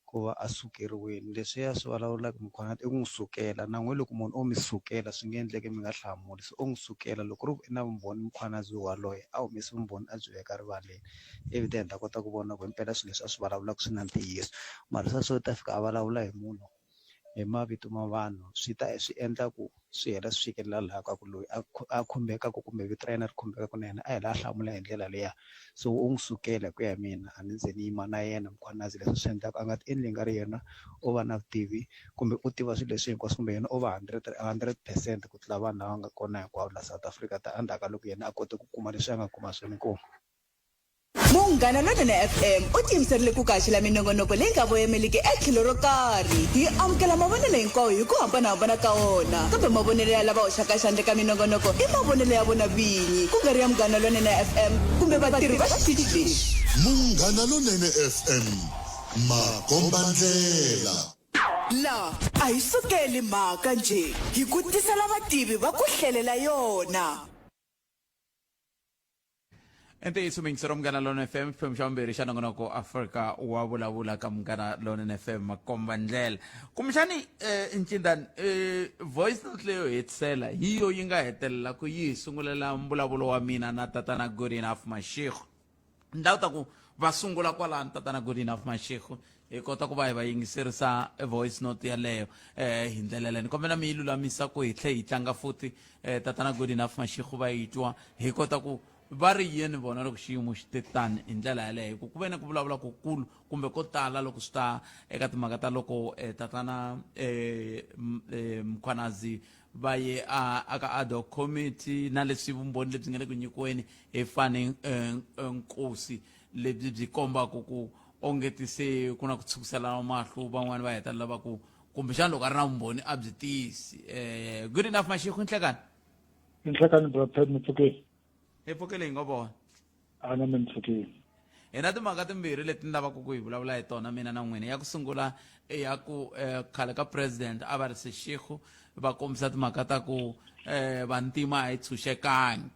ku va a sukeriwile leswiya swi vulavulaka Mkhwanazi i ku n'wi sukela na n'we loko munhu o mi sukela swi nge endleki mi nga hlamuli se o n'wi sukela loko ku ri ku i na vumbhoni Mkhwanazi waloye a humesi vumbhoni a byi veka rivaleni ivi then hi ta kota ku vona ku himpela swilo leswi a swi vulavulaka swi na ntiyiso mara sweswo u ta fika a vulavula hi munhu hi mavito ma vanhu swi ta swi endla ku swi hela swi fikelela laha ka ku loyi a a khumbekaku kumbe vito ra yena ri khumbekaku na yena a hela a hlamula hi ndlela liya so u n'wi sukela hi ku ya hi mina a ni ze ni yima na yena Mkhwanazi leswi swi endlaka a nga ti endli nga ri yena o va na vutivi kumbe u tiva swilo leswi hinkwaswo kumbe yena o va 100% ku tlula vanhu lava nga kona hinkwavo la South Africa ta endzhaku ka loko yena a kote ku kuma leswi a nga kuma swona inkomu. Munghana Lonene FM u tiyimiserile ku kaxela minongonoko leyi nga voyemeliki etlhelo ro karhi. Hi amukela mavonelo hinkwawo hi ku hambana-hambana ka wona, kambe mavonelo ya lava hoxaka xandla eka minongonoko i mavonelo ya vona vinyi, ku nga ri ya Munghana Lonene FM kumbe vatirhi va xitichi lexi. Munghana Lonene FM, makombandlela. La a hi sukeli mhaka njhe, hi ku tisela vativi va ku hlelela yona. Ntiyiso muyingiseri wa Munghana Lonene FM, xiphemu xa vumbirhi xa nongonoko Afrika wa vulavula ka Munghana Lonene FM makomba ndlela. Kumbexani eh, Ncindani eh, voice note leyo hetisela hi yo yi nga hetelela ku yi hi sungulela mbulavulo wa mina na tatana Good Enough Mashego. Ni lava ta ku va sungula kwalano tatana Good Enough Mashego hi kota ku va hi va yingiserisa voice note yaleyo eh hi ndlela yaleyo ni kombela mi yi lulamisa ku hi tlhe hi tlanga futhi eh tatana Good Enough Mashego va yi twa hi kota ku va ri yini vona loko xiyimo xi te tani hi ndlela yaleyo hi ku ku ve ni ku vulavula kukulu kumbe ko tala loko swi ta eka timhaka ta loko eh, tatana eh, eh, Mkhwanazi va ye a aka ad hoc committee na leswi vumbhoni lebyi nga le ku nyikiweni hi Fani eh, eh, Nkosi lebyi byi kombaka ku ongeti se ku na ku tshukiselana mahlo van'wani va hetelela va ku kumbexana loko a ri na vumbhoni a byi tiyisi eh good enough Mashego nhlekani. Nhlekani bra Pat mi pfukile. Hi pfukile hi ngo vona. A na mi ni pfukile. Hi na timhaka timbirhi leti ni lavaka ku hi vulavula hi tona mina na n'wina. Ya ku sungula i ya ku eh, khale ka president a va ri Seshego va kombisa timhaka ta ku eh, vantima a yi tshunxekangi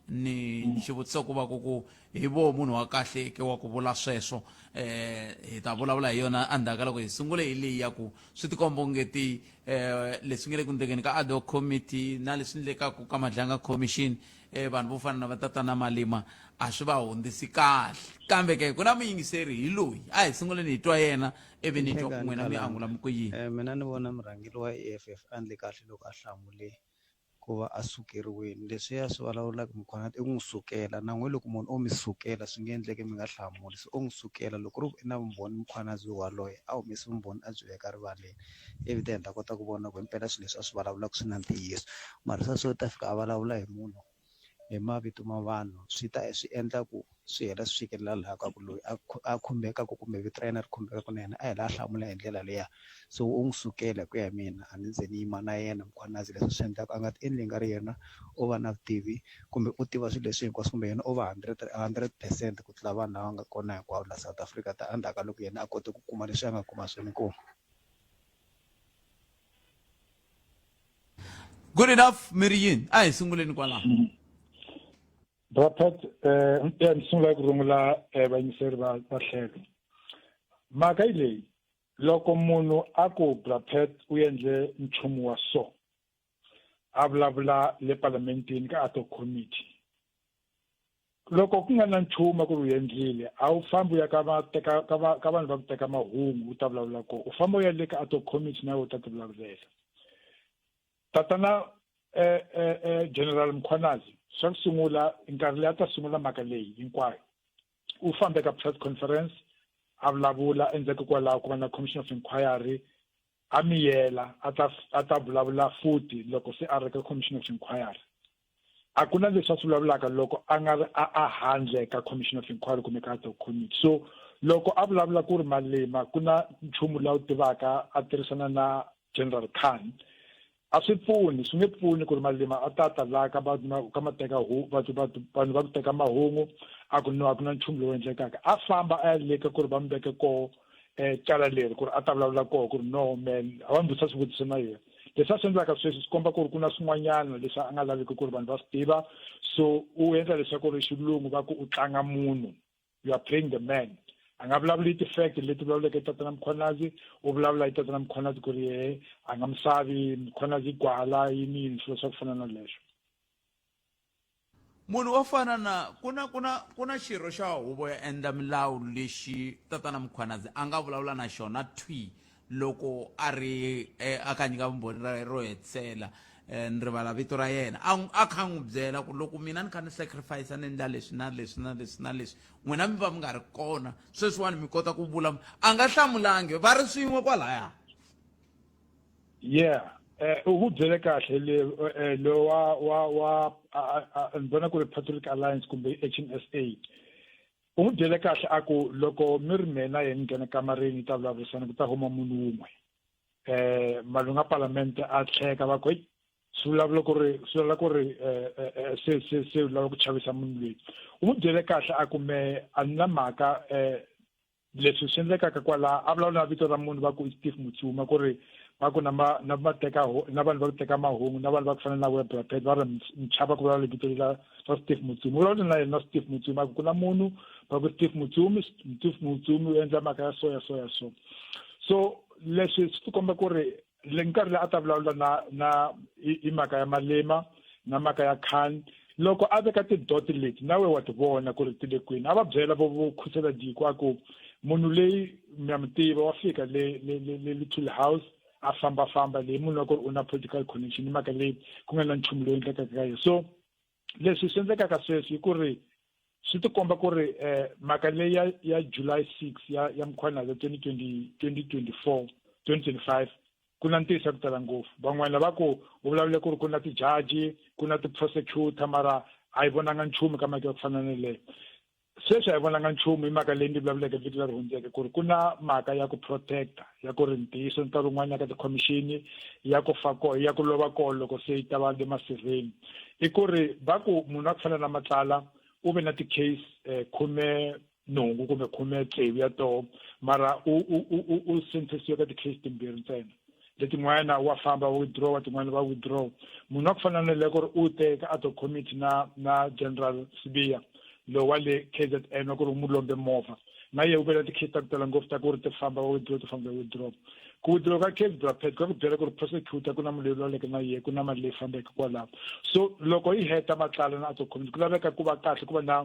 ni xivutiso ku va ku ku hi voho munhu wa kahle ke wa ku vula sweswo eh hi ta vulavula hi yona endzhaku ka loko hi sungule hi leyi ya ku swi tikomba ongeti eh leswi nge le ku ndlekeni ka ad hoc committee na leswi ndlekaka ka Madlanga commission eh vanhu vo fana na va tatana Malima a swi va hundzisi kahle kambe ke ku na muyingiseri hi loyi a hi sunguleni hi twa yena ivi ni twa ku n'wina mi angula mi ku yini. Mina ni vona murhangeri wa E_F_F a endle kahle loko a hlamule ku va a sukeriwile leswiya swi vulavulaka Mkhwanazi i ku n'wi sukela na n'we loko munhu o mi sukela swi nge endleki mi nga hlamuli se o n'wi sukela loko ku ri ku i na vumbhoni Mkhwanazi waloye a humesi vumbhoni a byi veka rivaleni ivi then hi ta kota ku vona ku himpela swilo leswi a swi vulavulaka swi na ntiyiso mara sweswo u ta fika a vulavula hi munhu hi mavito ma vanhu swi ta swi endla ku swi hela swi fikelela laha ka ku loyi a a khumbekaku kumbe vito ra yena ri khumbekaku na yena a hela a hlamula hi ndlela liya so u n'wi sukela hi ku ya hi mina a ni ze ni yima na yena Mkhwanazi leswi swi endlaka a nga ti endli nga ri yena o va na vutivi kumbe u tiva swilo leswi hinkwaswo kumbe yena o va 100% ku tlula vanhu lava nga kona hinkwavo la South Africa ta endzhaku ka loko yena a kote ku kuma leswi a nga kuma swona inkomu. Good enough mi ri yini a hi sunguleni kwalaho. Bra Pat eh ni sungula ku rungula eh, vayingiseri va va hlelo. Mhaka yi leyi loko munhu a ku Bra Pat u endle nchumu wa so a vulavula le palamenteni ka ad hoc committee loko ku nga na nchumu ku ri u endlile a wu fambi u ya ka va teka ka va ka vanhu va ku teka mahungu u ta vulavula kona u famba u ya le ka ad hoc committee na u ta ti vulavulela tatana eh, eh, eh, General Mkhwanazi swa ku sungula nkarhi leyi a ta sungula mhaka leyi hinkwayo u fambe ka press conference. a vulavula endzhaku kwalaho ku va na commission of inquiry a miyela a ta a ta vulavula futhi loko se a ri ka commission of inquiry. A ku na leswi a swi vulavulaka loko a nga ri a a handle ka commission of inquiry kumbe ka ad hoc committee. So loko a vulavula ku ri Malema ku na nchumu lowu tivaka a tirhisana na General Khan, a swi pfuni, swi nge pfuni ku ri Malema a ta ta laha ka va ka mateka vanhu va ku teka mahungu a ku no a ku na nchumu lowu endlekaka. A famba a ya le ka ku ri va mi veke koho tala leri ku ri a ta vulavula koho ku ri no man, a va mi vutisa swivutiso na yena. Leswi a swi endlaka sweswi swi komba ku ri ku na swin'wanyana leswi a nga laveki ku ri vanhu va swi tiva, so u endla leswaku ri xilungu va ku u tlanga munhu, you are playing the man. A nga vulavuli ti-fact leti vulavuleke hi Tatana Mkhwanazi, u vulavula hi Tatana Mkhwanazi ku ri yehe a nga misavi Mkhwanazi gwala yini yini, swilo swa ku fana na leswo. Munhu wo fana na ku na ku na ku na xirho xa huvo ya endla milawu lexi Tatana Mkhwanazi a nga vulavula na xona thwi loko a ri a kha nyika vumbhoni ra ro hetisela, ni rivala vito ra yena, a a kha n'wi byela ku loko mina ni kha ni sacrifice ni endla leswi na leswi na leswi na leswi, n'wina mi va mi nga ri kona, sweswiwani mi kota ku vula. A nga hlamulangi, va ri swin'we kwalaya. Yeah, u ku byele kahle le lo wa wa wa ni vona ku ri Patrick Alliance kumbe Action SA. U n'wi byele kahle a ku loko mi ri mina yena ni nghena kamareni yi ta vulavurisana ku ta huma munhu wun'we. Malungu ya palamende a tlheka va ku hey, swi vulavula ku ri swi vulavula ku ri se se se u lava ku chavisa munhu loyi. U n'wi byele kahle a ku me a ni na mhaka leswi swi endlekaka kwala. A vulavula na vito ra munhu va ku i Steve Mutsuma, ku ri va ku na ma na va teka na vanhu va ku teka mahungu na vanhu va ku fana na Web Rapid va ri ni chava ku vulavula vito la ra Steve Mutsumi. U vulavula na yena Steve Mutsumi a ku ku na munhu va ku Steve Mutsumi, Steve Mutsumi u endla mhaka ya so ya so ya so. So leswi swi tikomba ku ri le nkarhi leyi a ta vulavula na na hi mhaka ya Malema na mhaka ya Khan, loko a veka ti-dot leti na we wa ti vona ku ri ti le kwini. A va byela vo vo khusela diko a ku munhu leyi mi ya mi tiva wa fika le le le le Little House a fambafamba leyi munhu wa ku ri u na political connection, i mhaka leyi ku nga na nchumu lowu endlekaka ka yena. So leswi swi endlekaka sweswi i ku ri swi tikomba ku ri mhaka leyi ya ya July 6 ya ya Mkhwanazi 2020 2024 2025 ku na ntiyiso ya ku tala ngopfu. Van'wana va ku u vulavule ku ri ku na tijaji, ku na ti-prosecutor, mara a yi vonanga nchumu ka mhaka ya ku fana na leyo. Sweswi a yi vonanga nchumu hi mhaka leyi ndzi vulavuleke vhiki leri hundzeke ku ri ku na mhaka ya ku protecta ya ku ri ntiyiso nkarhi wun'wana ka tikhomixini ya ku fa ko ya ku lova ko loko se yi ta va le masirheni. I ku ri va ku munhu wa ku fana na Matlala u ve na ti-case 18 kumbe 16 ya toho, mara u u u u sentensiwe ka ti-case timbirhi ntsena, letin'wana wa famba va withdraw, tin'wana va withdraw. Munhu wa ku fana na le ku ri u te ka ad hoc committee na na General Sibiya lowu wa le KZN wa ku ri u mu lombe movha, na yena u ve na ti-case ta ku tala ngopfu ta ku ri ti famba va withdraw, ti famba va withdraw. Ku withdraw ka case Brapet ka ku byela ku ri prosecutor ku na munhu loyi vulavuleke na yena, ku na mali leyi fambeke kwalaho. So loko yi heta Matlala na ad hoc committee ku laveka ku va kahle ku va na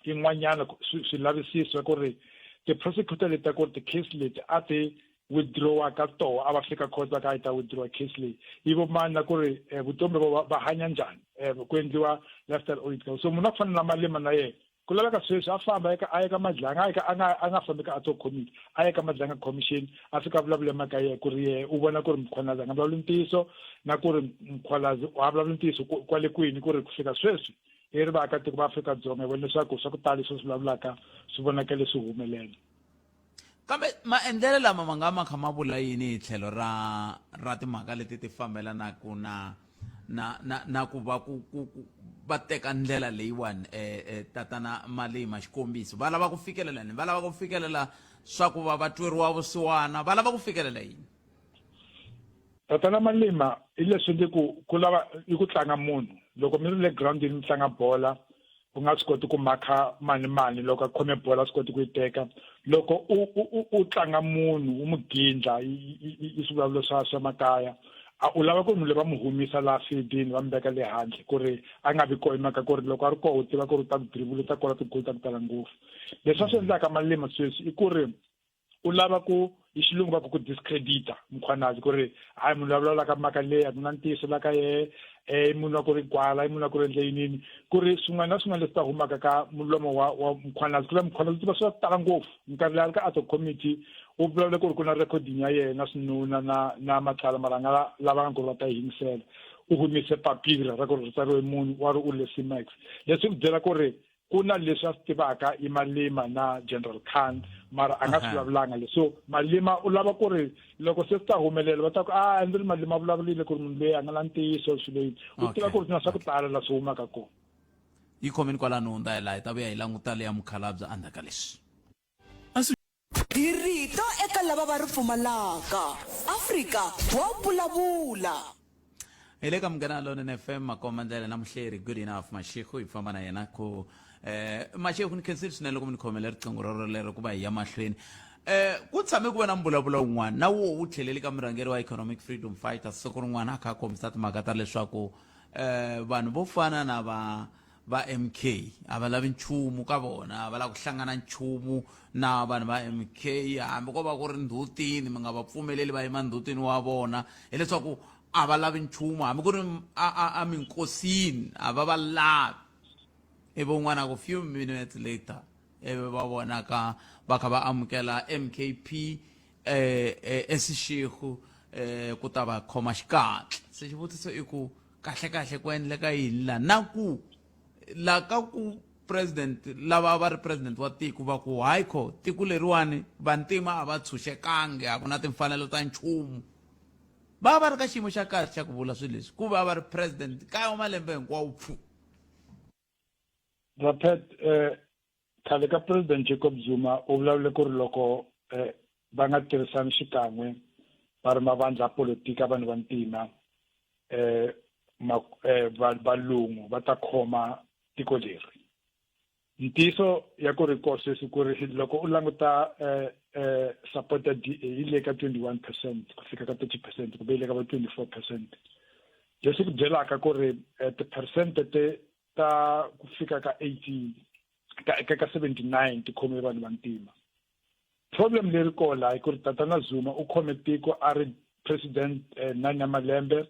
yin'wanyana swilavisiso ku ri ti-prosecutor leti ta ku ri ti-case leti a ti withdrawa ka toho a va fika court va ka yi ta withdraw case leyi yi vo mani, na ku ri vutomi vo va hanya njhani, ku endliwa lifestyle audit. So munhu a ku fana na Malema na yena ku laveka sweswi a famba eka a ya ka Madlanga, a ya ka a nga a nga fambi ka ad hoc committee, a ya ka Madlanga commission a fika a vulavula mhaka ya ku ri yehe u vona ku ri Mkhwanazi a nga vulavuli ntiyiso, na ku ri Mkhwanazi a vulavuli ntiyiso kwale kwini, ku ri ku fika sweswi hi ri vaakatiko va Afrika-Dzonga hi vona leswaku swa ku tala leswi swi vulavulaka swi vonakele swi humelela. Kambe maendlelo lama ma nga ma kha ma vula yini hi tlhelo ra ra timhaka leti ti fambelanaka na na na na ku va ku ku ku va teka ndlela leyiwani tatana Malema xikombiso, va lava ku fikelela yini? Va lava ku fikelela swa ku va va tweriwa vusiwana, va lava ku fikelela yini? Tatana Malema i leswi ndzi ku ku lava i ku tlanga munhu. Loko mi ri le girawundini mi tlanga bola, u nga swi koti ku makha mani mani loko a khome bola a swi koti ku yi teka. Loko u u u u tlanga munhu u mu gindla i swivulavulo swa swa makaya, a u lava ku ri munhu loyi va mu humisa laha fieldini va mu veka le handle ku ri a nga vi koho, hi mhaka ku ri loko a ri koho u tiva ku ri u ta ku dribble, u ta kora ti-goal ta ku tala ngopfu. Leswi a swi endlaka Malema sweswi i ku ri u lava ku hi xilungu va ku ku discredita Mkhwanazi ku ri hayi munhu loyi a vulavulaka mhaka leyi a ku na ntiyiso la ka yehe. i munhu wa ku ri gwala, i munhu wa ku ri endle yinini, ku ri swin'wana na swin'wana leswi ta humaka ka mulomo wa wa Mkhwanazi, ku la Mkhwanazi u tiva swa ku tala ngopfu. Nkarhi leyi a ri ka ad hoc committee u vulavule ku ri ku na recording ya yena Swinuna na na Matlala mara a nga lavanga ku ri va ta yi yingisela. U humise papila ra ku ri ri tsariwe munhu wa ri u le C-Max. Leswi ku byela ku ri ku na leswi a swi tivaka i Malema na General Khan mara a nga swi vulavulanga leswi. So Malema u lava ku ri loko se swi ta humelela va ta ku a ndzi ri Malema a vulavurile ku ri munhu loyi a nga na ntiyiso swilo yini. U tiva ku ri na swa ku tala la swi humaka kona. Yi khomeni kwalano hundza hi laha hi ta vuya hi languta leya mukhalabye endzhaku ka leswi. Hi rito eka lava va ri pfumalaka. Afrika wa vulavula. Hi le ka Munghana Lonene FM, Makoma Ndlela na Muhleri Good Enough Mashego hi famba na yena ku Mashego ni khensile swinene loko mi ni khomele riqingho rero lero ku va hi ya mahlweni. Ku tshame ku va na mbulavulo wun'wana na wo wu tlheleli ka murhangeri wa Economic Freedom Fighters siku rin'wana a kha a kombisa timhaka ta leswaku vanhu vo fana na va va MK a va lavi nchumu ka vona, a va lavi ku hlangana nchumu na vanhu va MK, hambi ko va ku ri ndhutini mi nga va pfumeleli va yima ndhutini wa vona, hileswaku a va lavi nchumu hambi ku ri a minkosini a va va lavi. Ivi un'wana a ku few minutes later ivi va vonaka va kha va amukela MKP eSeshego ku ta va khoma xikatla. Se xivutiso i ku kahle-kahle ku endleka yini la na ku la ka ku president lava va ri president wa tiko va ku hayi kho tiko leriwani vantima a va tshunxekangi a ku na timfanelo ta nchumu va va ri ka xiyimo xa kahle xa ku vula swilo leswi ku va va ri president kaya wa malembe hinkwawo pfu. Raphet, khale ka president Jacob Zuma u vulavule ku ri loko va nga tirhisani xikan'we va ri mavandla ya politika vanhu va ntima valungu va ta khoma tiko leri. Ntiyiso ya ku ri ko sweswi ku ri loko u languta support ya DA yi le ka 21% ku fika ka 30% kumbe yi le ka va 24%. Leswi ku byelaka ku ri ti-percent te ta ku fika ka 18 ka 79 ti khome vanhu va ntima. Problem leri ko la i ku ri tatana Zuma u khome tiko a ri president 9 ya malembe,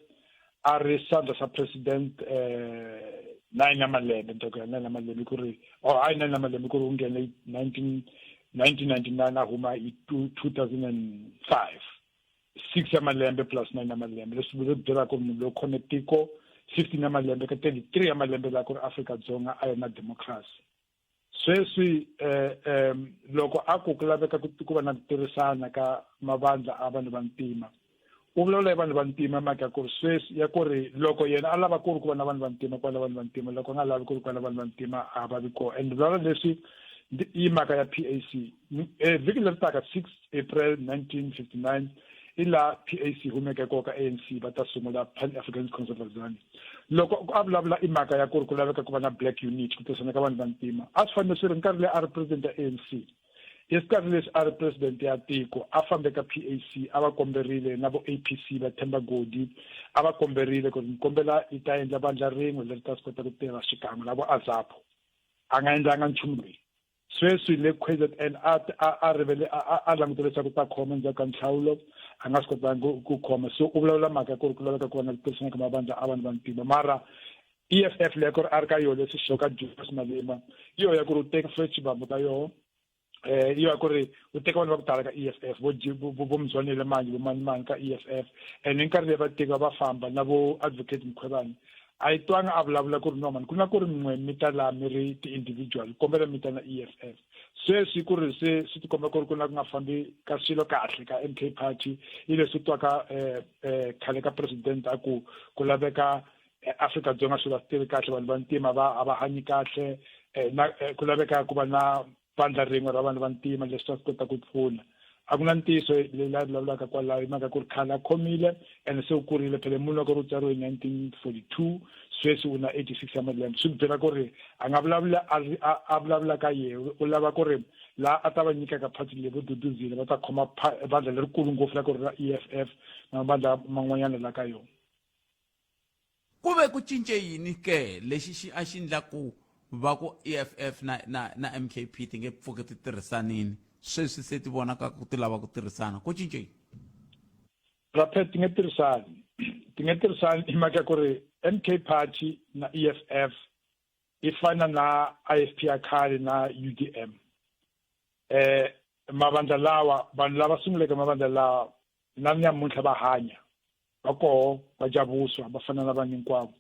a ri xandla xa president 9 ya malembe, ni ta ku ya 9 ya malembe ku ri or hayi 9 ya malembe ku ri u nghene 1999 a huma hi 2005. 6 ya malembe plus 9 ya malembe, leswi vula byela ku ri munhu loyi khome tiko 15 ya malembe ka 33 ya malembe la ku ri Afrika-Dzonga a yi na democracy. Sweswi loko a ku ku laveka ku va na ku tirhisana ka mavandla a vanhu va ntima, u vulavula hi vanhu va ntima mhaka ya ku ri sweswi ya ku ri loko yena a lava ku ri ku va na vanhu va ntima ku va na vanhu va ntima, loko a nga lavi ku ri ku va na vanhu va ntima a va vi kona. And vulavula leswi i mhaka ya PAC. Vhiki leri taka 6 April 1959 i laha PAC humeke kona ka ANC va ta sungula Pan African Conservatism. Loko a vulavula i mhaka ya ku ri ku laveka ku va na black unit ku tirhisana ka vanhu va ntima, a swi fanele swi ri nkarhi leyi a ri president ya ANC. Hi xikarhi leswi a ri president ya tiko a fambe ka PAC a va komberile na vo APC va Themba Godi a va komberile ku ri ni kombela yi ta endla vandla rin'we leri ta swi kota ku tirha xikan'we na vo AZAPO. A nga endlanga nchumu loyi. Sweswi le KZN a a a rivele a a langutele leswaku u ta khoma endzhaku ka nhlawulo, a nga swi kotanga ku khoma. So u vulavula mhaka ya ku ri ku laveka ku va na ku tirhisana ka mavandla a vanhu va ntima. Mara EFF leyi ku ri a ri ka yona leswi xoka Julius Malema, hi yoho ya ku ri u teka Floyd Shivambu ka yoho, hi yoho ya ku ri u teka vanhu va ku tala ka EFF, vo vo Mzwanele Manyi, vo mani mani ka EFF. And hi nkarhi leyi va teka va famba na vo Advocate Mkhwebane, a yi twanga a vulavula ku ri no mani ku na ku ri n'we mi ta laha mi ri ti-individual kombela mi ta na EFF. Sweswi ku ri se swi tikomba ku ri ku na ku nga fambi ka swilo kahle ka MK Party, hi leswi twaka khale ka president a ku ku laveka Afrika-Dzonga swilo a swi tirhi kahle, vanhu va ntima va a va hanyi kahle, na ku laveka ku va na vandla rin'we ra vanhu va ntima leswi ta swi kota ku pfuna. A ku na ntiyiso leyi a vulavulaka kwalaho hi mhaka ku ri khale a khomile ene se u kurile phela munhu loko ri u tswariwe hi 1942 sweswi u na 86 ya malembe, swi ku byela ku ri a nga vulavula a a vulavula ka yehe u lava ku ri laha a ta va nyikaka party leyi vo Duduzile va ta khoma vandla lerikulu ngopfu la ku ri ra EFF na mavandla man'wanyana la ka yona. Ku ve ku cince yini ke lexi xi a xi ndla ku va ku EFF na na na MKP ti nge pfuki ti tirhisanini, sweswi se ti vonaka ku ti lava ku tirhisana? Ku cince yini? Raphet, ti nge tirhisani. Ti nge tirhisani hi mhaka ya ku ri. MK Party na EFF yi fana na IFP ya khale na UDM eh mavandla lawa vanhu lava sunguleke mavandla lawa na nyamuntlha va hanya va koho va dya vuswa va fana na vanhu hinkwavo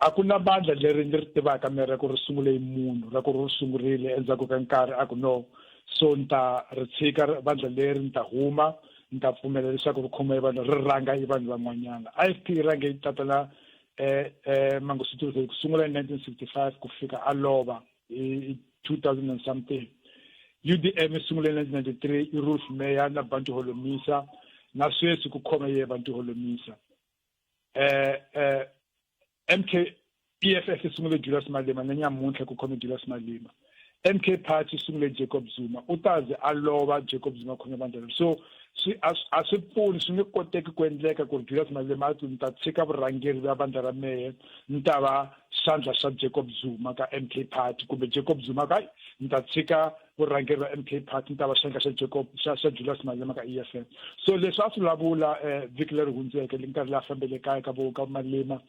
a ku na vandla leri ndzi ri tivaka mi ra ku ri sungule hi munhu ra ku ri sungurile endzhaku ka nkarhi a ku no so ni ta ri tshika vandla leri ni ta huma ni ta pfumela leswaku ri khoma hi vanhu ri rhanga hi vanhu van'wanyana IFP yi rhange yi tatana eh eh Mangosuthu ku sungula hi 1965 ku fika a lova hi 2000 and something UDM yi sungule hi 1993 i Rolf Meyer na Bantu Holomisa na sweswi ku khome ye Bantu Holomisa eh eh MK EFF yi sungule Julius Malema na nyamuntlha ku khome Julius Malema MK Party sungule Jacob Zuma u ta ze a lova Jacob Zuma khome vandla leri so swi a swi pfuni swi nge koteki ku endleka ku ri Julius Malema a ni ta tshika vurhangeri bya vandla ra mehe ni ta va xandla xa Jacob Zuma ka MK Party kumbe Jacob Zuma ka ni ta tshika vurhangeri va MK Party ni ta va xandla xa Jacob xa xa Julius Malema ka EFF so leswi a swi vulavula eh, vhiki leri hundzeke le nkarhi leyi a fambele kaya ka vo ka Malema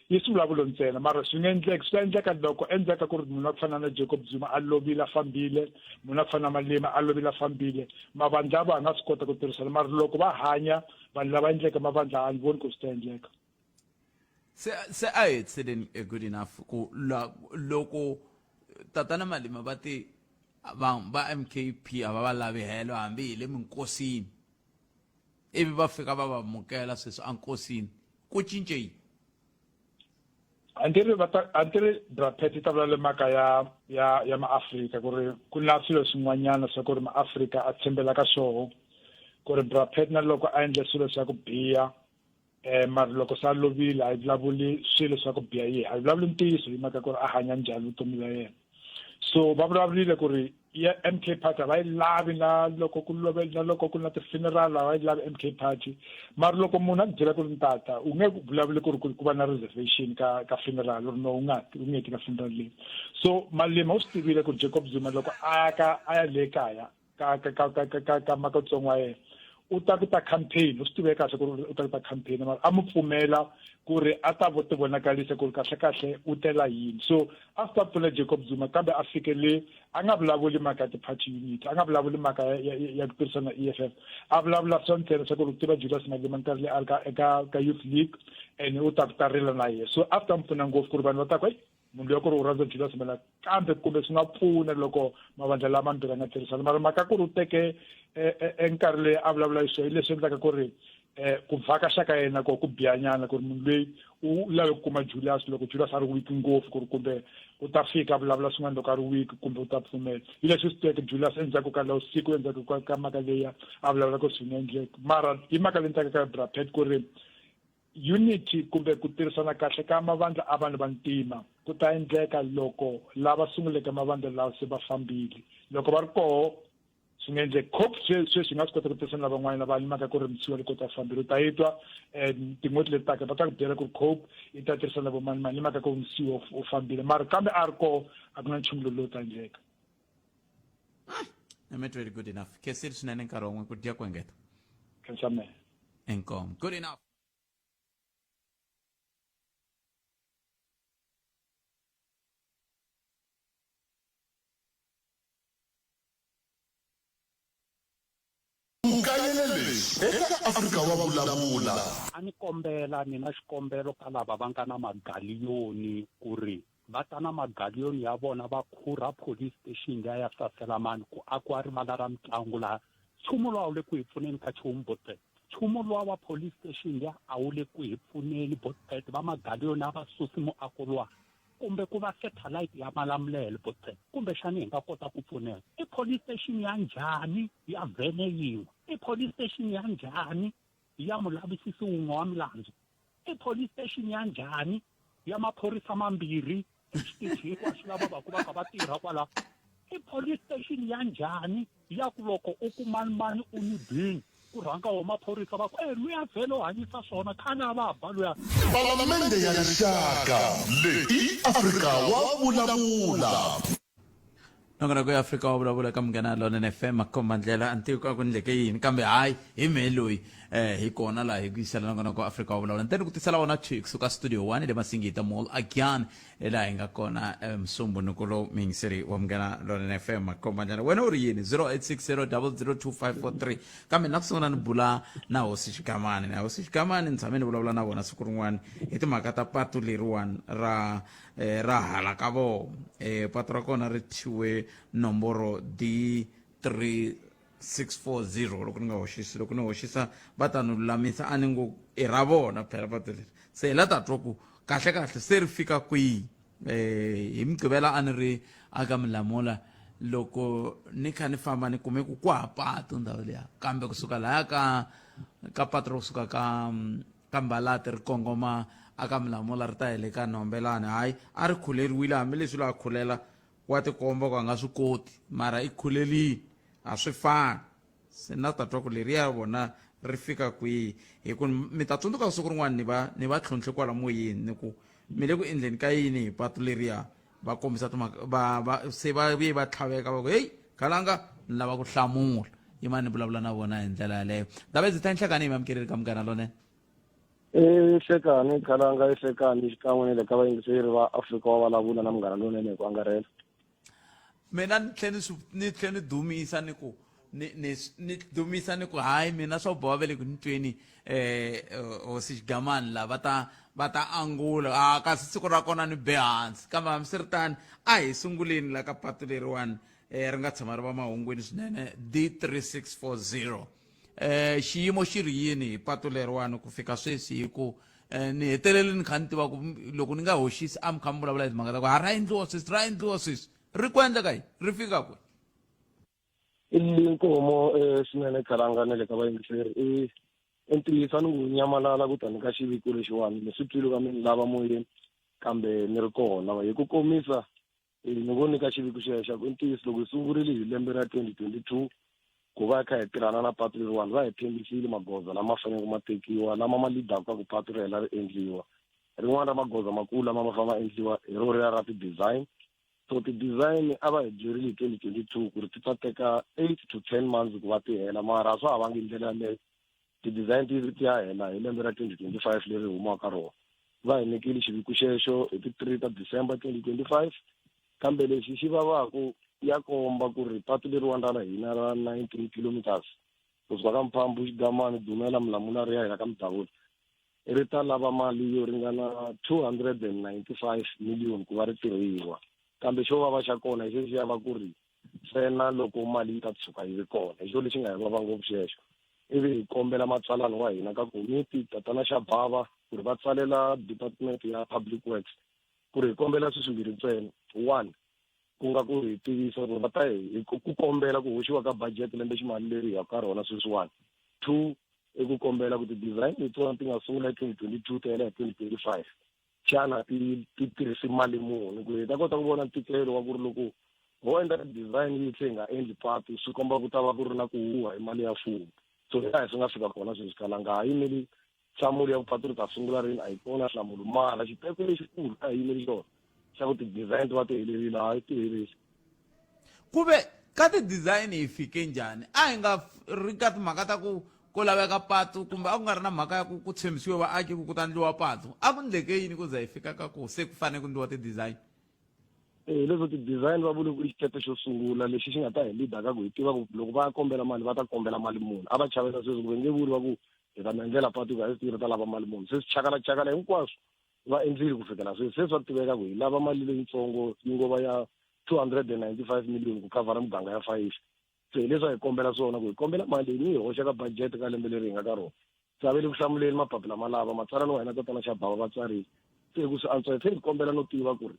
yi swi vulavulo ntsena mara swi nga endleki swi ta endleka loko endzhaku ka ku ri munhu wa ku fana na Jacob Zuma a lovile a fambile munhu wa ku fana na Malema a lovile a fambile mavandla va nga swi kota ku tirhisana mara loko va hanya vanhu lava endleke mavandla a ni voni ku swi ta endleka se se a hi hetiseleni eh, good enough ku la loko tatana malima va ti va va MKP a va va lavi helo hambi hi le minkosini ivi va fika va va mukela sweswi enkosini ku cince yini a ndzi ri va ta a ndzi ri brapet yi ta vula le mhaka ya ya ya maafrika ku ri ku na swilo swin'wanyana swa ku ri maafrika a tshembela ka swoho ku ri brapet na loko a endle swilo swa ku biha eh mara loko se a lovile a yi vulavuli swilo swa ku biha yi a yi vulavuli ntiyiso hi mhaka ku ri a hanya njhani vutomi bya yena so va vulavurile ku ri ya MK Party a va yi lavi na loko ku love na loko ku na ti-funeral a va yi lavi MK Party mara loko munhu a ku byela ku ri ntata u nge vulavuli ku ri ku va na reservation ka ka funeral uri no u nga u nge ti ka funeral leyi so Malema u swi tivile ku Jacob Zuma loko a ya ka a ya le kaya ka ka ka ka ka ka ka makatsongo wa yena u ta ku ta campaign u swi tive kahle ku ri u ta ku ta campaign mara a mu pfumela ku ri a ta vo tivonakalisa ku ri kahle kahle u tela yini so a swi ta pfuna Jacob Zuma kambe a fike le a nga vulavuli mhaka ya ti-party unit a nga vulavuli mhaka ya, ya, ya ku tirhisana na EFF a vulavula swa ntsena swa ku ri u tiva Julius Malema nkarhi leyi a ri ka eka ka youth league and u ta ku ta rila na yena so a swi ta n'wi pfuna ngopfu ku ri vanhu va ta ku munhu loyi ku ri u rhandza Julius Malema kambe kumbe swi nga pfuna loko mavandla lamambirhi a nga tirhisana mara mhaka ku ri u teke e nkarhi leyi a vulavula hi swona hi leswi endlaka ku ri um ku vhakaxa ka yena ko ku bihanyana ku ri munhu loyi u lave ku kuma Julius loko Julius a ri weak ngopfu ku ri kumbe u ta fika a vulavula swin'wana loko a ri weak kumbe u ta pfumela hi leswi swi teke Julius endzhaku ka lawo siku endzhaku ka ka mhaka leya a vulavula ku swi nga endleki mara hi mhaka leyi ni ka Brapet ku ri Unity kumbe ku tirhisana kahle ka mavandla a vanhu va ntima ku ta endleka loko lava sunguleke mavandla lawa se va fambile. Loko va ri koho, swi nga endleki. Cope sweswi yi nga swi kota ku tirhisana na van'wana lava yimaka ku ri Msiwa loko ta fambile. U ta yi twa tin'hweti leti taka va ta ku byela ku ri Cope yi ta tirhisana na vo mani mani hi mhaka ku Msiwa u fambile. Mara kambe a ri koho a ku na nchumu lowu ta endleka. I'm not really good enough. Khensile swinene nkarhi wun'we ku dya ku engeta. Khensa mehe. Inkomu. Good enough. U kayele leswi eka Afrika wa Vulavula. A ni kombela ni na xikombelo ka lava va nga na magaliyoni ku ri va ta na magaliyoni ya vona va khurha police station liya ya Saselamani ku akiwa rivala ra mitlangu laha. Nchumu luwa a wu le ku hi pfuneni ka nchumu Botpet. Nchumu luwa wa police station liya a wu le ku hi pfuneni Botpet. Va magaliyoni a va susi muako luwa kumbe ku va satellite ya Malamulele Botpet. Kumbexani hi nga kota ku pfuneka. I police station ya njhani ya vhene yin'we? I police station ya njhani ya mulavisisi wun'we wa milandzu? I police station ya njhani ya maphorisa mambirhi exitichi hinkwaxo lava va ku va kha va tirha kwala? I police station ya njhani ya ku loko u ku mani mani u ni bini ku rhanga wo maphorisa va ku e luya vhele u hanyisa swona khale a va ba luya. Palamende ya Rixaka leyi i Afrika wa Vulavula. Nongonoko ya Afrika wa vulavula ka Munghana Lonene FM makomba ndlela a ni tivi ku a ku ndleke yini kambe hayi hi mehe loyi eh hi kona laha hi ku yisela nongonoko wa Afrika wa vulavula ntsena ku tisela wona thwi kusuka studio 1 le Masingita Mall again laha hi nga kona eh, msumbhunuko lowu muyingiseri wa Munghana Lonene FM makomba ndlela wena u ri yini 0860002543 kambe na ku sungula ni bula na hosi Xigamani na hosi Xigamani ni tshame ni vulavula na vona siku rin'wana hi timhaka ta patu leriwani ra eh, ra hala ka vona eh, patu ra kona ri thyiwe nomboro d 3640 loko ni nga hoxisi loko ni hoxisa va ta ni lulamisa a ni ngo i ra vona phela patu leri se hi la ta twa ku kahle kahle se ri fika kwihi eh, hi mugqivela a ni ri aka milamula loko ni kha ni famba ni kume ku kwa ha patu ndhawu liya kambe kusuka laya ka ka patu ro kusuka ka ka Mbalati ri kongoma aka Mulamula ri ta hi le ka Nhombelani hayi a ri khuleriwile hambileswi lo a khulela wa tikomba ku a nga swi koti mara i khulelile a swi fani se na ta twa ku leriya vona ri fika kwihi hi ku mi ta tsundzuka siku rin'wana ni va ni va tlhontlhe kwala moyeni ni ku mi le ku endleni ka yini hi patu leriya va kombisa timhaka va va se va vuye va tlhaveka va ku heyi khalanga ni lava ku hlamula yimani ni vulavula na vona hi ndlela yaleyo ndaba ndzi ta nhlekani hi mamukeleli ka munghana lonene i hlekani khalanga i hlekani xikan'we na le ka vayingiseri va afrika wa vulavula na munghana lonene hi ku angarhela mina ni tlhe ni swi ni tlhe ni dumisa ni ku ni ni ni dumisa ni ku hayi mina swo boha ve le ku ni tweni eh hosi xigamani la va ta va ta angula a kasi siku ra kona ni be hansi kambe hambiswiritano a hi sunguleni la ka patu leriwani eh ri nga tshama ri va mahungwini swinene D3640 eh xiyimo xi ri yini hi patu leriwani ku fika sweswi hi ku eh, ni hetelele ni kha ni tiva ku loko ni nga hoxisi a mi kha mi vulavula hi timhaka ta ku ha ra endliwa sweswi ra endliwa sweswi ri ku endleka yini ri fika kwi i nkomo eh, swinene khalanga na le ka vayingiseri i i ntiyiso a ni ngo nyamalala ku ta ni ka xiviko lexiwani ni swi twile ka mi ni lava moyeni kambe ni ri kona hi ku komisa eh, ni ngo nyika xiviko xexo ku i ntiyiso loko hi sungurile hi lembe ra 2022 ku va hi kha hi tirhana na patu leriwani va hi tshembisile magoza lama faneleke ma tekiwa lama ma lidaka ka ku patu ri hela ri endliwa rin'wana ra magoza makulu lama ma fanele ma endliwa hi ro riya ra ti-design so ti-design a va hi byerile hi 2022 ku ri ti ta teka 8 to 10 months ku va ti hela mara a swa ha vangi hi ndlela yaleyo ti-design ti ti ya hela hi lembe ra 2025 leri humaka rona va hi nyikile xiviko xexo hi ti-3 ta December 2025 kambe lexi xi vavaku ya komba ku ri patu leriwani ra hina ra 19 kilometers kusuka ka Mphambu Xigamani Dumela Mulamula ri ya hela ka Mudavula ri ta lava mali yo ringana 295 million ku va ri tirhiwa kambe xo vava xa kona hi xexi ya va ku ri ntsena loko mali yi ta tshuka yi vi kona hi xo lexi nga hi vava ngopfu xexo ivi hi kombela matsalani wa hina ka komiti tatana Xabava ku ri va tsalela department ya public works ku ri hi kombela swilo swimbirhi ntsena one ku nga ku hi tivisa ku va ta hi ku kombela ku hoxiwa ka budget lembe ximali leri hi ya ka rona sweswiwani two i ku kombela ku ti-design letiwani ti nga sungula hi 2022 ti hela hi 2025 xana ti ti tirhise mali muni ku hi ta kota ku vona ntikelo wa ku ri loko ho endla design yi tlhe hi nga endli patu swi komba ku ta va ku ri na ku huha hi mali ya mfumo so hi laha swi nga fika kona sweswi khalanga ha yimeli nhlamulo ya ku patu ri ta sungula rini a yi kona nhlamulo mara xitepe lexikulu a hi yimeli xona xa ku ti-design ti va ti helerile hayi ti herile ku ve ka ti-design hi fike njhani a hi nga ri ka timhaka ta ku ku laveka patu kumbe a ku nga ri na mhaka ya ku ku tshembisiwe vaaki ku ku ta ndliwa patu a ku ndleke yini ku za hi fika ka ku se ku fanele ku ndliwa ti-design Eh, leswo ti-design va vule ku i xitepe xo sungula lexi xi nga ta hi lead ka ku hi tiva ku loko va ya kombela mali va ta kombela mali muni a va chavela sweswi ku va nge vuli va ku hi ta mi endlela patu hi swi tiva ta lava mali muni se swi chakalachakala hinkwaswo va endlile ku fikela sweswi se swa tiveka ku hi lava mali leyitsongo yi ngo va ya 295 million ku khavhara muganga ya fayifi se hi leswi a hi kombela swona ku hi kombela mali ni yi hoxa ka budget ka lembe leri hi nga ka rona se a ve le ku hlamuleni mapapila malava matsalani wa hina tatana Xabava va tsarile se ku swi antswa hi tlhela hi kombela no tiva ku ri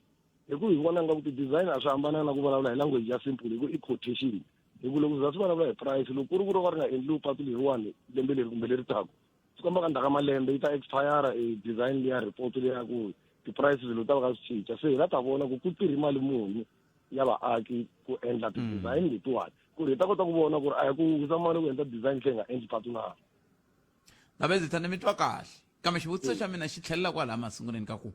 hi ku hi vona nga ku ti-design a swi hambananga na ku vulavula hi language ya simple hi ku i quotation hi ku loko za swi vulavula hi price loko ku ri ku ro ka ri nga endliwi patu leriwani lembe leri kumbe leri taku swi komba ka ndzhaku ka malembe yi ta expire e design liya report liya ku ti-prices loko ta va ka swi cinca se hi la ta vona ku ku tirhi mali muni ya vaaki ku endla ti-design letiwani ku ri hi ta kota ku vona ku ri a hi ku wisa mali ku endla design tlhe hi nga endli patu na Ndabezitha ni mi twa kahle kambe xivutiso xa mina xi tlhelela kwalaha masunguleni ka ku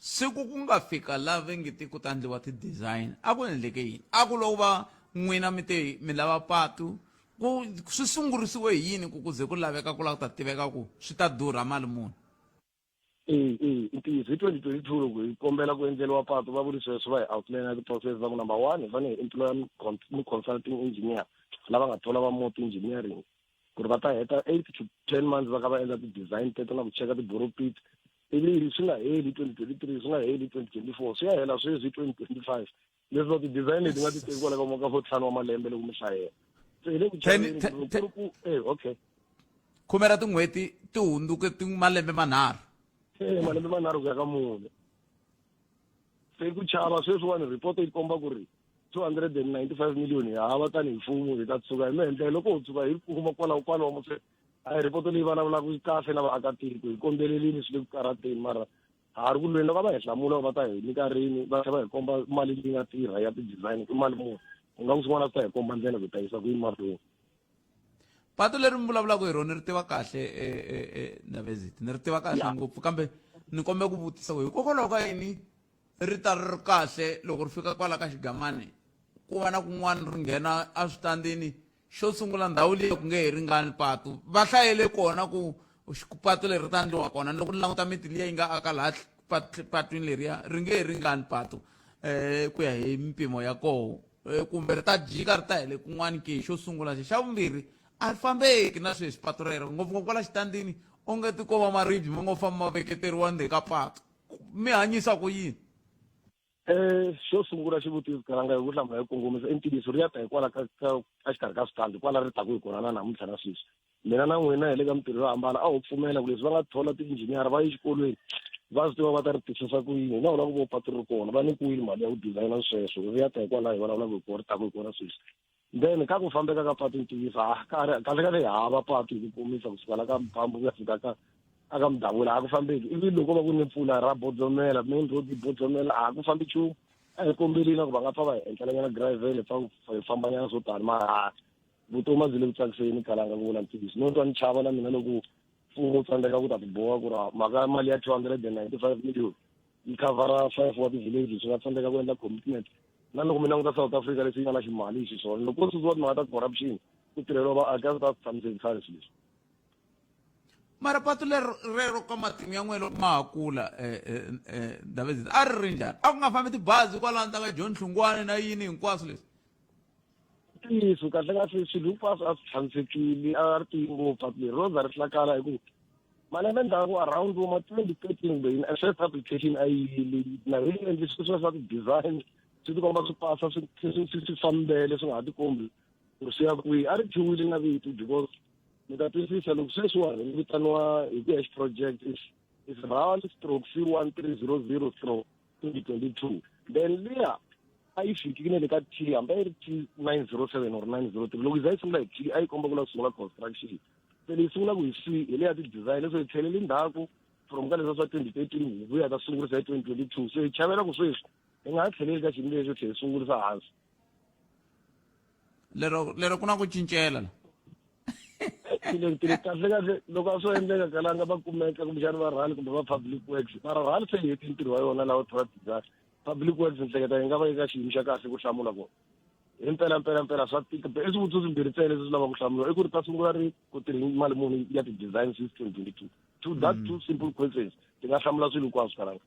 Siku ku nga fika la ve nge ti ku ta endliwa ti-design a ku endleke yini? A ku lo va n'wina mi te mi lava patu ku swi sungurisiwe hi yini ku ku ze ku laveka ku lava ku ta tiveka ku swi ta durha mali muni? E e i ntiyiso hi 2022 loko hi kombela ku endleriwa patu va vuli sweswo va hi outline ti-process va ku number one hi fanele hi employer mi-consulting engineer lava nga thola va moti engineering ku ri va ta heta 8 to 10 months va kha va endla ti-design teto na ku cheka tiboropit ivi swi nga heli 2023 swi nga heli 2024 swi ya hela sweswi 2025 leswi ti-design leti nga ti teki kwala ka ka vo ntlhanu wa malembe loko mi hlayela se hi le ku chaveni ku ri ku eh okay khume ra tin'hweti ti hundzuke ti malembe manharhu e malembe manharhu ku ya ka mune se ku chava sweswiwani report yi komba ku ri 295 million hi hava tanihi mfumo hi ta tshuka hi mi loko ho tshuka hi kuma kwalaho kwalomu se a hi report leyi vulavulaka yi kahle na vaakatiko hi kombelelini swi le ku karateni mara ha ri ku lweni loko a va hi hlamula va ta hi nyika rini va tlhela va hi komba mali leyi nga tirha ya ti-design i mali muni u nga ku swin'wana swi ta hi komba ndlela ku ta yisa ku yini mahlweni patu leri mi vulavulaka hi rona ri tiva kahle Ndaveziti ni ri tiva kahle ngopfu kambe ni kombe ku vutisa ku hikokwalaho ka yini ri ta ri ri kahle loko ri fika kwala ka xigamani ku va na kun'wana ri nghena eswitandini Xo sungula ndhawu liya ku nge he ringani patu. Va hlayele kona ku patu leri ri ta endliwa kona. Loko ni languta miti liya yi nga aka laha patwini leriya ri nge he ringani patu ku ya hi mimpimo ya koho kumbe ri ta jika ri ta hele kun'wana ke xo sungula xe. Xa vumbirhi a ri fambeki na sweswi patu rero ngopfungopfu kwala xitandini onge ti ko va maribye ma ngo famba ma veketeriwa ndzeni ka patu. Mi hanyisa ku yini? Xo sungula xivutiso kalanga hi ku hlamula hi kongomisa i ntiyiso ri ya ta hikwala ka ka exikarhi ka switandi kwala ri taku hi kona na namuntlha na sweswi mina na n'wina hi le ka mintirho yo hambana a ho pfumela ku leswi va nga thola ti-engineer va ye xikolweni va swi tiva va ta ri tirhisa ku yini hina vula ku vo patu ri kona va nyikiwile mali ya ku designer sweswo ri ya ta hikwalaho hi vulavulaka hi kona ri taku hi kona sweswi then ka ku fambeka ka patu ntiyiso ha kahle kahle hi hava patu hi ku komisa kusuka la ka mphambu ku ya fika ka aka mudavula a ku fambeki ivi loko va ku ni mpfula ra bodzomela main road yi bodzomela a ku fambi nchumu a hi kombelile ku va nga pfa va hi endlelanyana gravel hi pfa hi fambanyana swo tani mara ha vutomi a byi le ku tsakiseni kalanga ku vula ntiyiso no twa ni chava na mina loko mfumo wu tsandzeka ku ta tiboha ku ri mhaka ya mali ya 295 million yi khavhara five wa ti-village swi nga tsandzeka ku endla commitment na loko mi languta South Africa leswi yi nga na ximali hi xiswona loko ko susiwa timhaka ta corruption ku tirheliwa vaaki a swi ta tshamiseki khale swilo leswi mara patu lero rero ka matimu ya n'wina loko ma ha kula David a ri ri njhani a ku nga fambi tibazi kwalano ta ka John Hlungwane na yini hinkwaswo leswi ntiyiso kahle kahle swilo hinkwaswo a swi tshamisekile a ri tiyi ngopfu patu leri ro za ri hlakala hi ku malembe ndzhaku around vo ma 2013 kumbe yini first application a yi yile na yi endle sweswiya swa ti-design swi tikomba swi pasa swi swi swi swi fambele swi nga ha tikombi ku ri swi ya kwihi a ri thyiwile na vito because mi ta twisisa loko sweswiwani ri vitaniwa hi ku ya xi-project is is RAL stroke C 1300 stroke 2022 then liya a yi fiki na le ka T hambi a yi ri T 907 or 903 loko yi za yi sungula hi T a yi komba ku la sungula construction se leyi sungulaka hi C hi leya ti-design leswo hi tlheleli ndzhaku from ka leswa swa 2013 hi vuya ta sungurisa hi 2022 se hi chavela ku sweswi hi nga ha tlheleli ka xiyimo lexo tlhe hi sungurisa hansi lero lero ku na ku cincela la tile kahle kahle loko a swo endleka kalanga va kumeka kumbexani va rhali kumbe va public works mara rhali se yi heti ntirho wa yona lawa thola design public works ni hleketa yi nga va yi ka xiyimo xa kahle ku hlamula kona hi mpela mpela mpela swa tika i swivutiso swimbirhi ntsena leswi swi lavaka ku hlamuriwa i ku ri ta sungula ri ku tirhi mali muni ya ti-design since 2022 to that two simple questions ti nga hlamula swilo hinkwaswo kalanga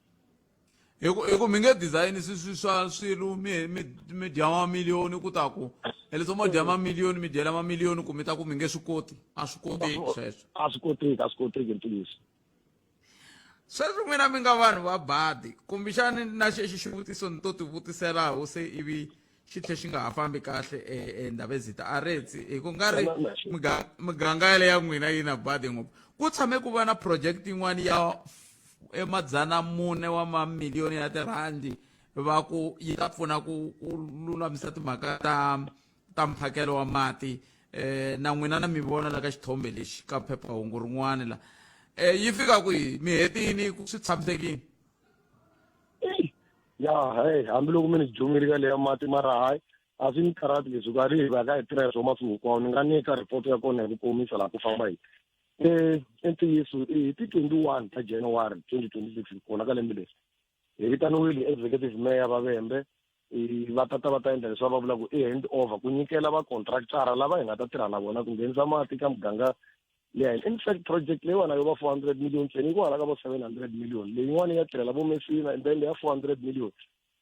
hi ku hi ku mi nge design swi swi swa swilo mi mi mi dya mamiliyoni ku ta ku leswo mo dya mamiliyoni mi dyela mamiliyoni ku mi ta ku mi nge swi koti a swi koteki sweswo a swi koteki a swi koteki ntiyiso sweswi n'wina mi nga vanhu va badi kumbexani na xexi xivutiso ni to ti vutisela se ivi xi tlhe xi nga ha fambi kahle Ndabezitha a retsi hi ku nga ri miganga yale ya n'wina yi na badi ngopfu ku tshame ku va na project yin'wana ya 400 wa mamiliyoni ya tirhandi va ku yi ta pfuna ku lulamisa timhaka ta ta mphakelo wa mati na n'wina na mi vona la ka xithombe lexi ka phephahungu rin'wana la yi fika kwihi mi hetini ku swi tshamisekile ya hey hambiloko mi ni jumile ka leya mati mara hayi a swi ni karhati leswi ka ri hi va ka hi tirha hi swo masiku hinkwawo ni nga nyika report ya kona hi ku komisa laha ku famba hi i ntiyiso hi ti 21 ta January 2026 kona ka lembe leri Hi vitaniwile executive mayor va Vhembe va tata va ta endla leswi va vula ku i hand over ku nyikela vacontractara lava hi nga ta tirha na vona ku nghenisa mati ka muganga leya hina. In fact project leyiwani yo va 400 million ntsena yi ku hala ka vo 700 million, leyin'wana ya tirhela vo Messina and then leya 400 million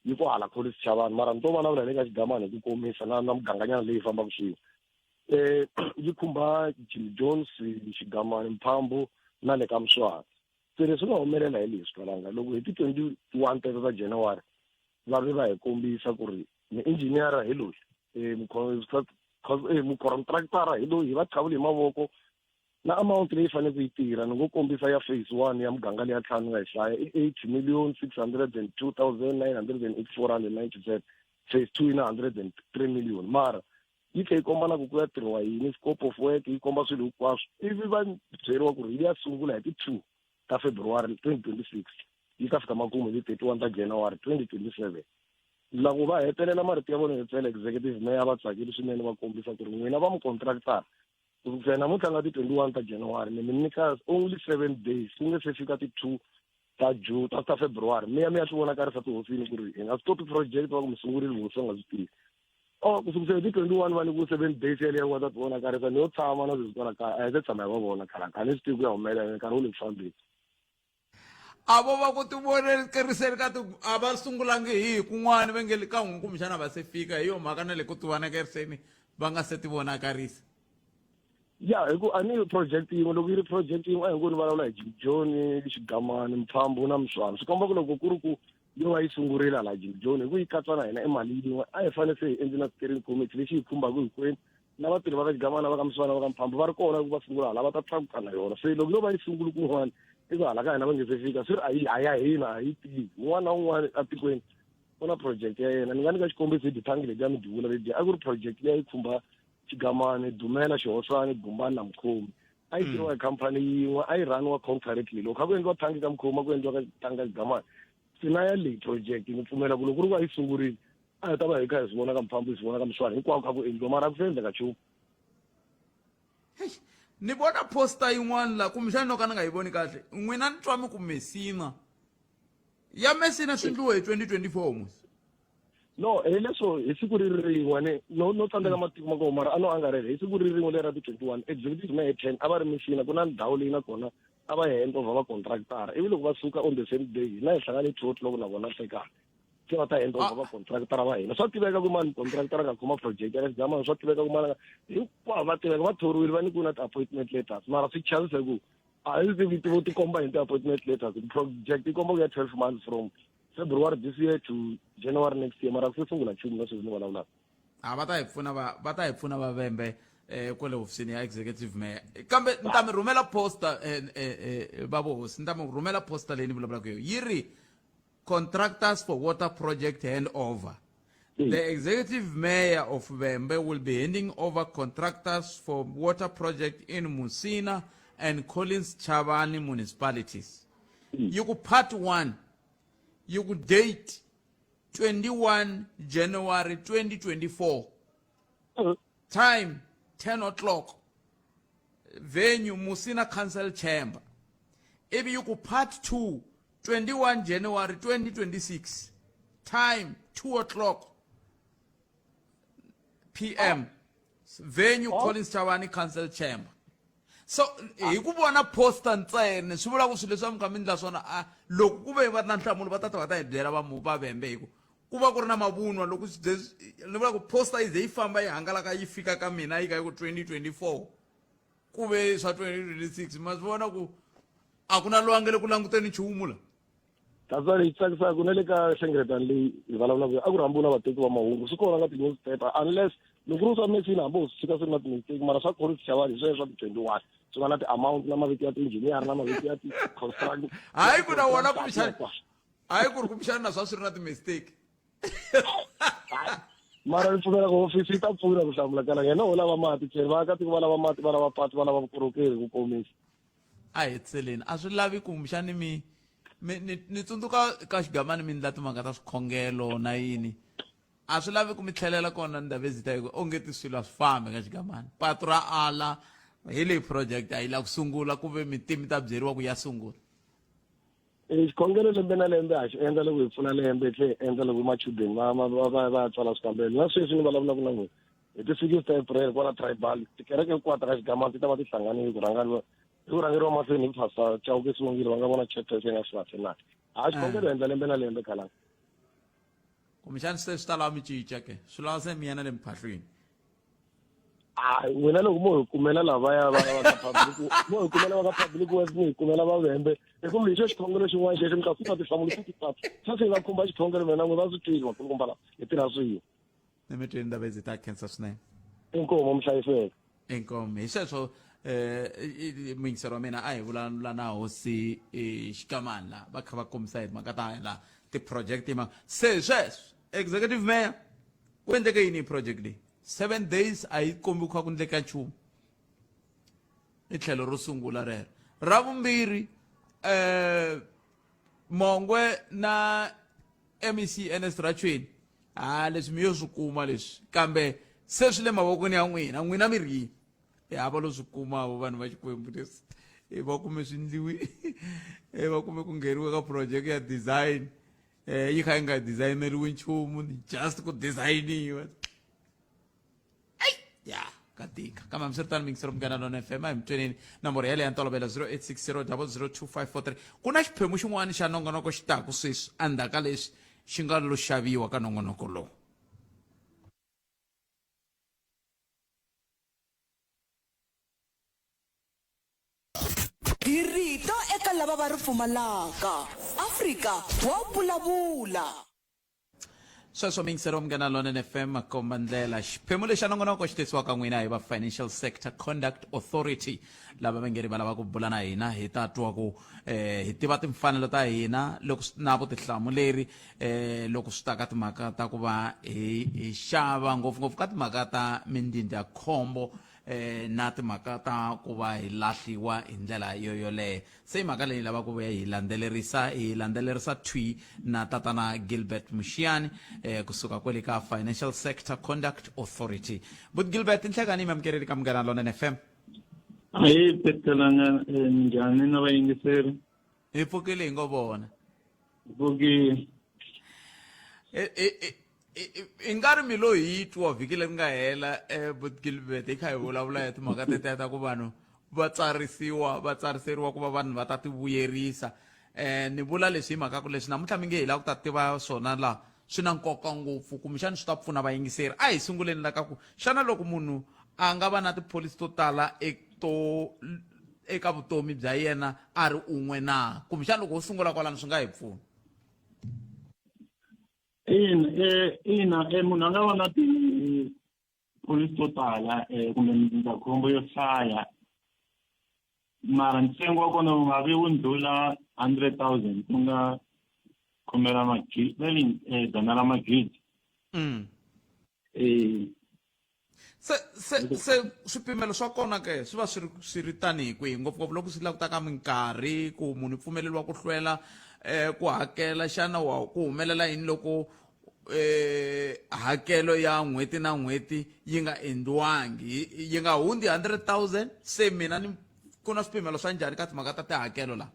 yi ku hala Collins Chavani. Mara ni to vulavula hi le ka Xigamani hi ku komisa na na muganganyana leyi fambaka swin'we. Yi khumba Jim Jones, Xigamani, Mphambo na le ka Mswati. Se leswi nga humelela hi leswi Kalanga, loko hi ti 21 teto ta January va ve va hi kombisa ku ri mi-engineer hi loyi, mucontractor hi loyi, hi va qhavule hi mavoko na amount leyi fanele ku yi tirha. Ni ngo kombisa ya phase 1 ya muganga leya ntlhanu nga yi hlaya i eight million six hundred and two thousand nine hundred and eighty four rand and ninety seven. Phase 2 yi na 103 million, mara yi tlhe yi komba na ku ku ya tirhiwa yini, scope of work yi komba swilo hinkwaswo. Ivi va byeriwa ku ri yi ya sungula hi ti 2 ta February 2026, yi ta fika makumu hi ti 31 ta January 2027. Loko va hetelela marito ya vona yo tsela, executive mayor va tsakile swinene, va kombisa ku ri n'wina va mucontractor ku sukela namuntlha nga ti 21 ta January ni mi nyika only 7 days ku nge se fika ti 2 ta June ta ta February, mi ya mi ya swi vonakarisa tihofini ku ri hi nga stop project va ku mi sungurile hosi va nga swi tivi. O ku sukisela hi ti 21 va nyikiwe 7 days yeleyo va ta ti vonakarisa. Ni yo tshama na sweswi kwala kaya, a hi se tshama hi va vona khalanga, a ni swi tivi ku ya humelela nkarhi wu le ku fambeni. A vo va ku tivonekeriseni ka ti a va sungulangi hi kun'wana va nge le ka n'wi kumbexana va se fika hi yo mhaka na le ku tivonakeriseni va nga se tivonakarisa. Ya, hi ku a ni project yin'we, loko yi ri project yin'we a hi ngo ni vulavula hi Jim Joni, Xigamani, Mphambu na Mswani, swi komba ku loko ku ri ku yo va yi sungurile hala Jim Joni hi ku yi katsa na hina i mali yin'we, a hi fanele se hi endle na steering committee lexi hi khumbaka hinkwenu na vatirhi va ka Xigamana, va ka Mswana, va ka Mphambu va ri kona ku va sungula hala va ta tlakuka na yona. Se loko yo va yi sungule kun'wana i ku hala ka hina va nge se fika, swi ri a yi a ya hina a yi tivi. Un'wana na un'wana etikweni u na project ya yena. Ni nga nyika xikombiso hi dithangi letiya mi duvula letiya, a ku ri project leyi khumba Xigamani, Dumela, Xihosani, Gumbani na Mukhomi. A yi tirhiwa hi khampani yin'we, a yi rhaniwa concurrently. Loko kha ku endliwa thangi ka Mukhomi, a ku endliwa ka thangi ka Xigamani. Se na ya leyi project ni pfumela ku loko ku ri ku a yi sungurile a hi ta va hi kha hi swi vona ka Mphambu, hi swi vona ka Mswani, hinkwako kha ku endliwa, mara a ku se endleka nchumu. Ni vona poster yin'wana la, kumbexana no ka ni nga yi voni kahle. N'wina ni twa mi ku Messina. Ya Messina swi endliwe hi 2024 mos. No, hi leswo hi siku ri ri rin'we ni no no tsandzeka matiko ma kona, mara a no angarhela hi siku ri rin'we leri ra ti 21 executive mayor 10 a va ri Messina, ku na ndhawu leyi na kona a va hand over va contractor, ivi loko va suka on the same day hina hi hlangane 2 o'clock na vona hlekani se va ta hand over va contractor va hina. Swa tiveka ku mani contractor a nga khoma project ya ka Xigamani, swa tiveka ku mani hinkwavo va tiveka, va thoriwile, va nyikiwe na ti-appointment letters, mara swi chavisa hi ku a hi swi tivi vo tikomba hi ti-appointment letters. Project yi komba ku ya 12 months from February this year to January next year, mara ku se sungula nchumu na sweswi ni vulavulaka. A va ta hi pfuna va va ta hi pfuna va Vhembe kwale hofisini ya executive mayor. Kambe ni ta mi rhumela poster va vuhosi, ni ta mi rhumela poster leyi ni vulavulaka yo yi ri contractors for water project handover. The executive mayor of Vhembe will be handing over contractors for water project in Musina and Collins Chavani municipalities. Yi ku part 1, yi ku date 21 January 2024, time 10 o'clock, venue Musina Council Chamber. Ivi yi ku part 2, 21 January 2026, time 2 o'clock PM, venue Collins Chavani Council Chamber. So hi ku vona poster ntsena swi vula ku swilo leswi a mi kha mi endla swona, a loko ku ve va ri na nhlamulo va ta ta va ta hi byela va va Vhembe, hi ku ku va ku ri na mavunwa. Loko swi ze ni vula ku poster yi ze yi famba yi hangalaka yi fika ka mina yi ka yi ku 2024 ku ve swa 2026, ma swi vona ku a ku na loyi a nga le ku languteni nchumu la. That's why leyi tsakisaka na le ka hlengeletano leyi hi vulavulaka a ku rhambiwe na vateki va mahungu, swi kona ka ti-newspaper, unless loko ku ri swa Messina hambi ho swi tshika swi ri na ti-mistake, mara swa Collins Chavani hi sweswo swa ti-21 swi nga na ti-amount na mavito ya ti-engineer na mavito ya ti-construct. Hayi ku na wona kumbexana, hayi ku ri kumbexana na swa swi ri na ti-mistake. Mara ni pfumela ku hofisi yi ta pfuna ku hlamula kana yena ho lava mati tlhelo vaakatiko va lava mati, va lava patu, va lava vukorhokeri ku komisa. A hi tseleni, a swi lavi kumbexani mi mi ni ni tsundzuka ka Xigamani mi ndla timhaka ta swikhongelo na yini, a swi lavi ku mi tlhelela kona Ndhavezita, hi ku onge ti swilo a swi fambi ka Xigamani, patu ra ala hi leyi project a yi la ku sungula ku ve mi timi ta byeriwa ku ya sungula. Xikhongelo lembe na lembe ha xi endla loko hi pfula lembe hi tlhe hi endla loko machudeni va va va va va ya tsala swikambelo na sweswi ni vulavulaka na n'wina hi ti 6 ta April kwala tribal tikereke hinkwato ka xigamana ti ta va ti hlanganile ku rhangeriwa hi ku rhangeriwa mahlweni hi pastor Chauke Sibongile va nga vona chairperson ya xivathe na ha xikhongelo endla lembe na lembe khalanga Kumbexana se swi ta lava mi cinca ke swi lava se mi ya na le mphahlwini. A n'wina loko mo hi kumela lavaya va va ka public mo hi kumela va ka public works mi hi kumela vavhembe hi ku mi hi xo xikhongelo xin'wana xexo mi ta fika tinhlamulo ti titatu xa se va khumba xikhongelo mina n'wi va swi twile vakulukumba lava hi tirha swin'we. Ni mi twini ndaba ta khensa swinene. Inkomu mhlayiseki. Inkomu hi sweswo eh muyingiseri wa mina a hi vulavula na hosi xikamani la va kha va kombisa hi timhaka ta la ti-project ma se sweswo executive mayor ku endleke yini hi project leyi 7 days a yi kombi ku kha ku endleka nchumu i tlhelo ro sungula rero ra vumbirhi eh mongwe na MEC Ernest Rachweni ha leswi mi yo swi kuma leswi kambe se swi le mavokweni ya n'wina n'wina mi ri yini hi hava lo swi kuma vo vanhu va xikwembu leswi hi va kume swi ndliwi hi va kume ku ngheniwe ka project ya design eh yi kha yi nga designeriwi nchumu just ku designiwa ya ka tika kambe hambiswiritano mingisero munghana lona fm a hi mutweneni nomboro yaleyo ya ntolovelo 0860 002543 ku na xiphemu xin'wana xa nongonoko xi taku sweswi endzhaku ka leswi xi nga lo xaviwa ka nongonoko lowu. Hi rito eka lava va ri pfumalaka. Afrika wa vulavula. Sweswo miyingiseri wa Munghana Lonene FM makomba ndlela. Xiphemu lexi xa nongonoko xi tisiwaka n'wina hi va Financial Sector Conduct Authority lava va nge ri va lava ku bula na hina hi ta twa ku eh, hi tiva timfanelo ta hina loko na vutihlamuleri eh, loko swi ta ka timhaka ta ku va hi hi xava ngopfungopfu ka timhaka ta mindzindzakhombo eh, na timhaka ta ku va hi lahliwa hi ndlela yo yoleyo se i mhaka leyi lavaka ku vuya hi landzelerisa hi landzelerisa thwi na tatana Gilbert Mushiyani eh, kusuka kwele ka Financial Sector Conduct Authority. But Gilbert nhlekani mi amukeleli ka Munghana Lonene FM. Ahi petelanga eh, minjhani na vayingiseri? Hi pfukile hi ngo vona. Hi pfukile. I nga ri mi lo hi twa vhiki leri nga hela um Gilbert hi kha hi vulavula hi timhaka tetiya ta ku vanhu va tsarisiwa va tsariseriwa ku va vanhu va ta ti vuyerisa um ni vula leswi hi mhaka ku leswi namuntlha mi nge hi lava ku ta tiva swona laha swi na nkoka ngopfu kumbexana swi ta pfuna vayingiseri a hi sunguleni la ka ku xana loko munhu a nga va na tipholisi to tala e to eka vutomi bya yena a ri un'we na kumbexana loko ho sungula kwalano swi nga hi pfuna. Ina, eh, ina eh, munhu a nga va na tipholisi to tala eh, kumbe mindzindzakhombo yo hlaya mara ntsengo wa kona wu nga vi wu ndlula 100,000 ku nga khume ra magidi va ri eh, dzana ra magidi. Eh. Se se se swipimelo swa kona ke swi va swi ri swi ri tanihi kwihi ngopfungopfu loko swi languta ka minkarhi ku munhu i pfumeleriwa ku hlwela eh ku hakela xana wa ku humelela yini loko eh hakelo ya n'hweti na n'hweti yi nga endliwangi yi nga hundzi 100,000 se mina ni ku na swipimelo swa njhani ka timhaka ta tihakelo la?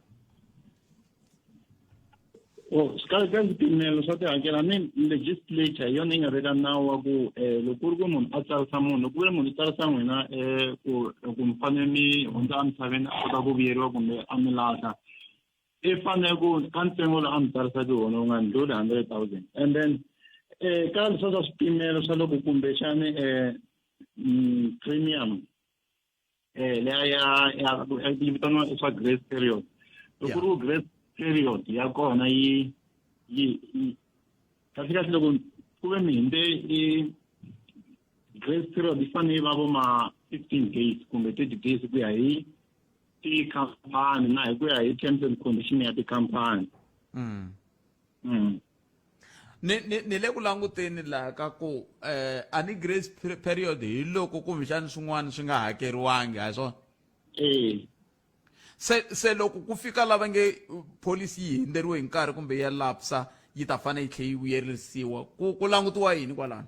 Oh, ka ka swipimelo swa tihakelo I mean legislature hi yona yi nga veka nawu wa ku um loko ku ri ku munhu a tsarisa munhu loko ku ri munhu u tsarisa n'wina um ku ku mi fanele mi hundza emisaveni a kota ku vuyeriwa kumbe a mi lahla i fanele ku ka ntsengo lowu a mi tsarisaka hi wona wu nga ndluli 100,000 and then um ka leswa swa swipimelo swa loko kumbexani um premium eh leya ya ya yi vitaniwa swa grace period loko ku ri grace period ya kona yi yi kahle kahle loko ku ve mi hindze i grace period yi fanele yi va vo ma 15 days kumbe 30 days ku ya hi tikhampani na hi ku ya hi terms and condition ya tikhampani. Ni ni ni le ku languteni laha ka ku eh a ni grace period hi loko kumbexani swin'wana swi nga hakeriwangi ha swona. Eh. Se se loko ku fika lava nge policy yi hundzeriwe hi nkarhi kumbe ya lapsa yi ta fanele yi tlhe yi vuyerisiwa ku ku langutiwa yini kwalano?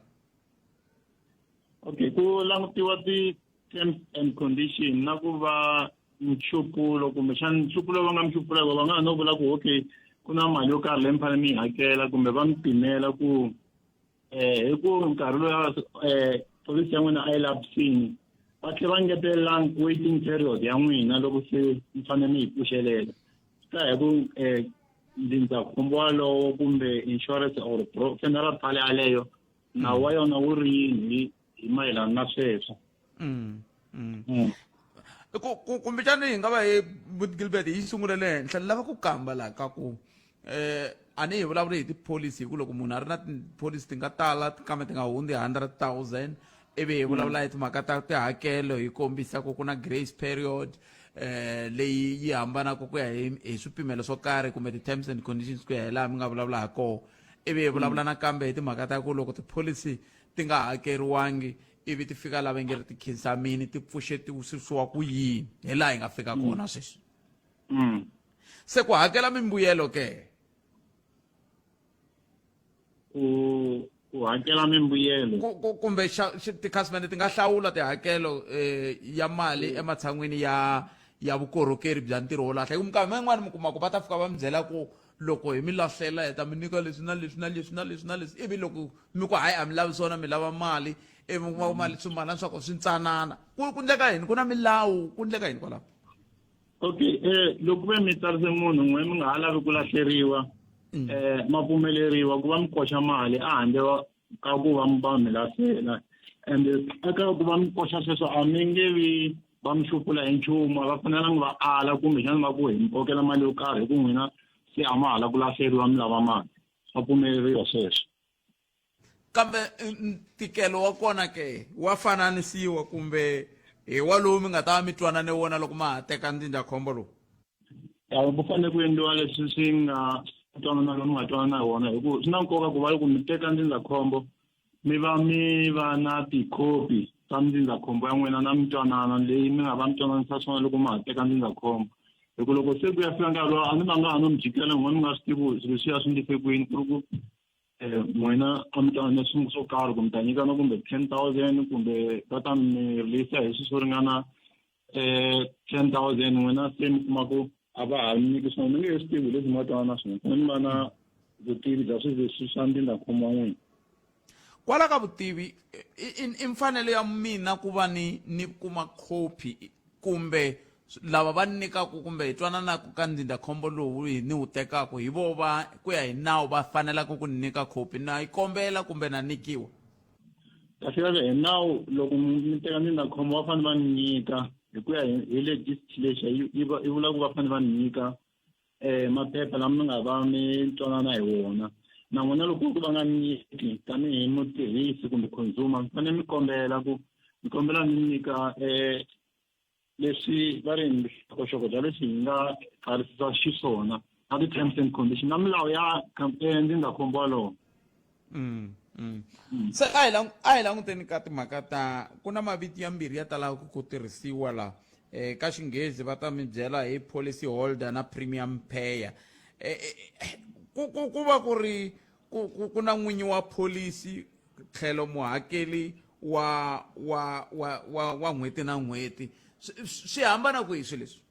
Okay, ku langutiwa ti terms and condition na ku va nxupulo kumbexana nxupulo va nga mi xupulaka va nga ha no vula ku okay ku na mali yo karhi leyi mi fanele mi yi hakela kumbe va mi pimela ku um hi ku nkarhi loyi um pholisi ya n'wina a yi lapsini va tlhela va ngetelela waiting period ya n'wina loko se mi fanele mi yi pfuxelela swi ta hi ku um ndzindzakhombo walowo kumbe insurance or funeral parlor yaleyo nawu wa yona wu ri yini hi mayelana na sweswo mm, mm. mm. Kumbexani hi nga va hi but Gilbert hi sungule le henhla ni lava ku kamba laha ka ku a ni hi vulavuli hi tipholisi hi ku loko munhu a ri na tipholisi ti nga tala kambe ti nga hundzi 100,000 ivi hi vulavula hi timhaka ta tihakelo hi kombisa ku ku na grace period leyi yi hambanaka ku ya hi swipimelo swo karhi kumbe ti-terms and conditions ku ya hi laha mi nga vulavula ha koho ivi hi vulavula nakambe hi timhaka ta ku loko tipholisi ti nga hakeriwangi ivi ti fika laha va nge ri ti khinsamini ti pfuxetisiwa ku yini hi laha hi nga fika kona sweswi. Se ku hakela mimbuyelo ke? Ku hakela mimbuyelo. Kumbe tikhasimende ti nga hlawula tihakelo ya mali ematshan'wini ya vukorhokeri bya ntirho wo lahla. Hi ku minkarhi yin'wani mi kuma ku va ta fika va mi byela ku loko hi mi lahlela hi ta mi nyika leswi na leswi na leswi na leswi na leswi ivi loko mi ku hayi a mi lavi swona mi lava mali ivi mi kuma ku mali swimalana swa kona swi ntsanana. Ku ndleka yini? Ku na milawu ku ndleka yini kwalaho? Okay, loko ve mi tsarise munhu n'we mi nga ha lavi ku lahleriwa, ma pfumeleriwa ku va mi koxa mali a handle ka ku va mi va mi lahlela, and eka ku va mi koxa sweswo a mi nge vi va mi xupula hi nchumu, a va fanelanga va ala kumbexana va ku hi mi kokela mali yo karhi hi ku n'wina se a ma ha la ku lahleriwa mi lava mali, swa pfumeleriwa sweswo. Kambe ntikelo wa kona ke wa fananisiwa kumbe hi wa lowu mi nga ta va mi twanane wona loko ma ha teka ndzindzakhombo lowu? Ya, ku fanele ku endliwa leswi swi nga twanana lowu mi nga twanana hi wona, hi ku swi na nkoka ku va loko mi teka ndzindzakhombo mi va mi va na tikhopi ta mindzindzakhombo ya n'wina na mitwanano leyi mi nga va mi twananisa swona loko ma ha teka ndzindzakhombo. Hi ku loko se ku ya fika nkarhi lowu a ni va nga ha no mi jikela n'wina mi nga swi tivi ku swilo leswiya swi endlise ku yini, ku ri ku n'wina a mi twanane swilo swo karhi ku mi ta nyikana kumbe 10,000 kumbe va ta mi release hi swilo swo ringana 10,000, n'wina se mi kuma ku a va ha mi nyiki swona, mi nge he swi tivi leswi mi nga twanana swona, mi va na vutivi bya swilo leswi swa ndzindzakhombo wa n'wina. Kwala ka vutivi i mfanelo ya mina ku va ni kuma khopi kumbe lava va nyikaka kumbe hi twananaka ka ndzindzakhombo lowu hi ni wu tekaka hi vo va ku ya hi nawu va fanelaka ku ni nyika khopi, na yi kombela kumbe na nyikiwa? Kahle kahle hi nawu loko mi teka ndzindzakhombo va fanele va ni nyika hi ku ya hi legislature yi vula ku va fanele va ni nyika maphepha lama mi nga va mi twanana hi wona. Na n'wina loko ku va nga nyiki tanihi mutirhisi kumbe consumer mi fanele mi kombela ku mi kombela mi nyika leswi va ri vuxokoxoko bya leswi hi nga tsarisisa xiswona na ti-terms and conditions na milawu ya ndzindzakhombo walowo. Se a hi a hi languteni ka timhaka ta ku na mavito ya mbirhi ya talaka ku tirhisiwa la ka xinghezi va ta mi byela hi policy holder na premium payer. Ku va ku ri ku na n'winyi wa pholisi tlhelo muhakeli wa wa wa wa wa n'hweti na n'hweti, swi hambana kwihi swilo leswi?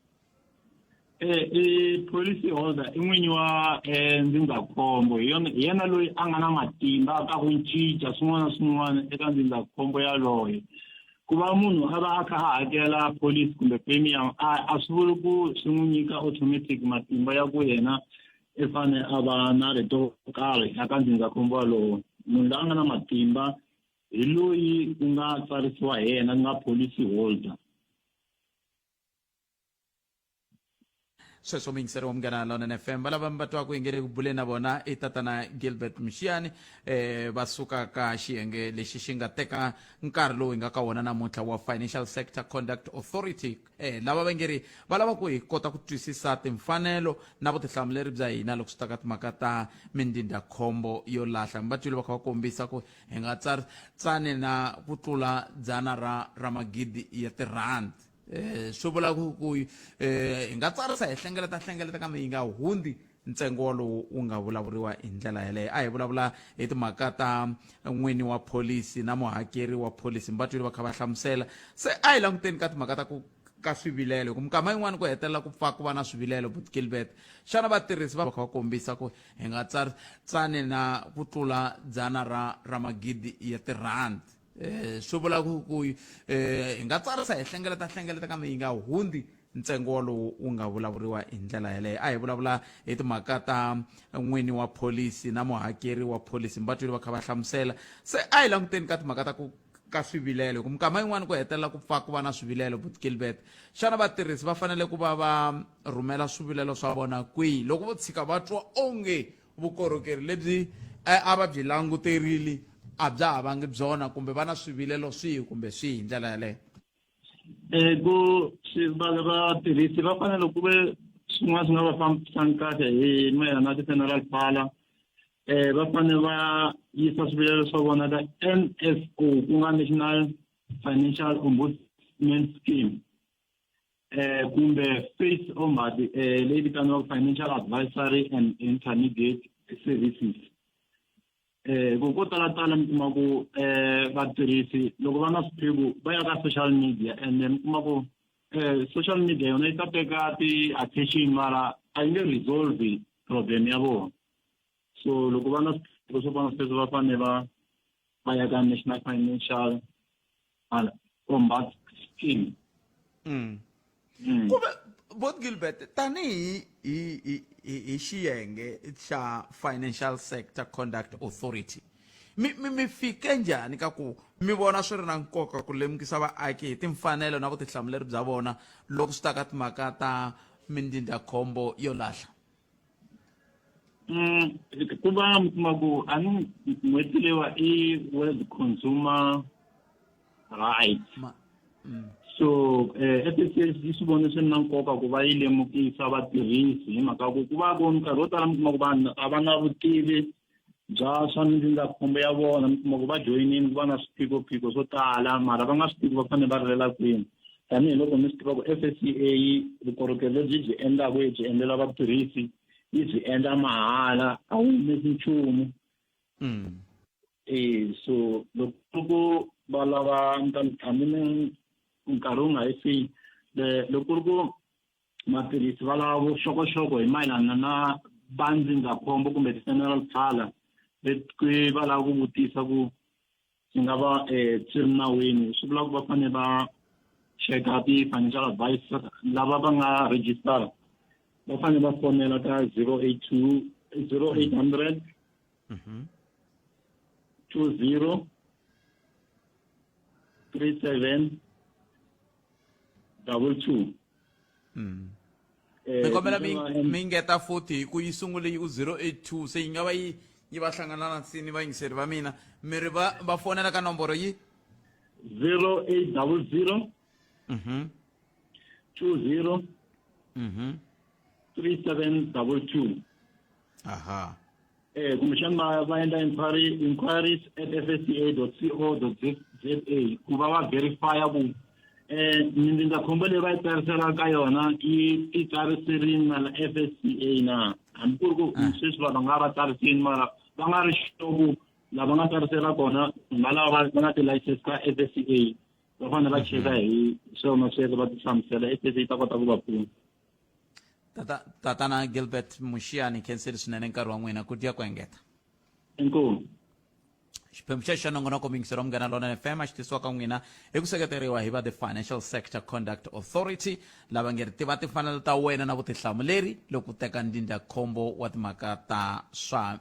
I policy holder i n'winyi wa ndzindzakhombo, hi yona hi yena loyi a nga na matimba ka ku cinca swin'wana na swin'wana eka ndzindzakhombo yaloye. Ku va munhu a va a kha a hakela policy kumbe premium a swi vuli ku swi n'wi nyika automatic matimba ya ku yena i fane a va na rito ro karhi eka ndzindzakhombo walowo. Munhu loyi a nga na matimba hi loyi ku nga tsarisiwa hi yena, ku nga policy holder. Sweswo muyingiseri wa Munghana Lonene FM, va lava mi va twaka hi nge le ku buleni na vona i tatana Gilbert Mshiyani, va suka ka xiyenge lexi xi nga teka nkarhi lowu hi nga ka wona namuntlha wa Financial Sector Conduct Authority. Lava va nge ri va lava ku hi kota ku twisisa timfanelo na vutihlamuleri bya hina loko swi ta ka timhaka ta mindzindzakhombo yo lahla. Mi va twile va kha va kombisa ku hi nga tsani na ku tlula dzana ra magidi ya tirhandi. Swi vula ku hi nga tsarisa hi hlengeleta hlengeleta kambe yi nga hundzi ntsengo wolowo wu nga vulavuriwa hi ndlela yeleyo. A hi vulavula hi timhaka ta n'wini wa pholisi na muhakeri wa pholisi, mi va twile va kha va hlamusela. Se a hi languteni ka timhaka ta ku ka swivilelo ku minkama yin'wani ku hetelela ku pfa ku va na swivilelo but Gilbert xana vatirhisi va kha va kombisa ku hi nga tsari tsani na ku tlula dzana ra ra magidi ya tirhandi eh swi vula ku ku eh hi nga tsarisa hi hlengeleta hlengeleta kambe yi nga hundzi ntsengo wolowo wu nga vulavuriwa hi ndlela yeleyo a hi vulavula hi timhaka ta n'wini wa pholisi na muhakeri wa pholisi mi va twile va kha va hlamusela se a hi languteni ka timhaka ta ku ka swivilelo ku minkama yin'wani ku hetelela ku pfa ku va na swivilelo but Gilbert xana vatirhisi va fanele ku va va rhumela swivilelo swa vona kwihi loko vo tshika va twa onge vukorhokeri lebyi eh, a va byi languterile a bya ha vangi byona kumbe va na swivilelo swihi kumbe swihi hi ndlela yaleyo um ku vatirhisi va fanele ku ve swin'wana swi nga va fambisani kahle hi mayelana na ti-funeral parlor um va fanele va yisa swivilelo swa vona ka N_F_O ku nga National Financial Ombudsman Scheme eh kumbe face ombud eh leyi vitaniwaka Financial Advisory and Intermediate Services eh ku ko tala tala mi kuma ku eh vatirhisi loko va na swiphiqo va ya ka social media and mi kuma ku eh social media yona yi ta teka ti-attention mara a yi nge resolve problem ya vona so loko va na swiphiqo swo fana na sweswo va fanele va va ya ka national financial ombud scheme mm. Kumbe bot Gilbert tanihi hi hi hi xiyenge xa Financial Sector Conduct Authority mi mi mi fike njhani ka ku mi vona swi ri na nkoka ku lemukisa vaaki hi timfanelo na vutihlamuleri bya vona loko swi ta ka timhaka ta mindzindzakhombo yo lahla Ku va mi kuma ku a ni n'hweti leyiwa i world consumer rights so FSCS yi swi vone swi ri na nkoka ku va yi lemukisa vatirhisi hi mhaka ku ku va ku minkarhi yo tala mi kuma ku vanhu a va na vutivi bya swa mindzindzakhombo ya vona mi kuma ku va joyinini ku va na swiphiqophiqo swo tala mara va nga swi tivi va fanele va rilela kwini tanihiloko mi swi tiva ku F_S_C_A vukorhokeri lebyi byi endlaka yi byi endlela vatirhisi yi byi endla mahala a wu humesi nchumu e so loko ku va lava hambi nkarhi wu nga yi fiki loko ku ri ku maphilisi va lava vuxokoxoko hi mayelana na va ndzindzakhombo kumbe ti-funeral parlor leti va lava ku vutisa ku swi nga va um swi ri nawini swi vula ku va fanele va cheka ti-financial advisor lava va nga register va fanele va fonela ka 082 0800 20 37 22 Mi kombela mi mi ngeta futhi hi ku yi sungule yi ku 082 se yi nga va yi yi va hlangana na nsini vayingiseri va mina mi ri va va fonela ka nomboro yi 0800 20 3722 aha eh kumbexana va va endla inquiry inquiries at fsca co za ku va va verifya ku eh mindzindzakhombo leyi va yi tsariselaka ka yona yi yi tsariserini na la FSCA na hambi ku ri ku ah. sweswi vanhu va nga va tsarisini mara va nga ri sure ku lava nga tsarisela kona va lava va nga ti-license ka FSCA va fanele va cheka hi swona sweswo va ti hlamusela FSCA yi ta kota ku va pfuna Tata, tatana Gilbert Mushiyani khenseli swinene nkarhi wa n'wina ku dya ku engeta. Inkomu. Xiphemu xexo xa nongonoko muyingiseri wa Munghana Lonene FM a xi tisiwa ka n'wina hi ku seketeriwa hi va the Financial Sector Conduct Authority lava nge ri tiva timfanelo ta wena na vutihlamuleri loko u teka ndzindzakhombo wa timhaka ta swa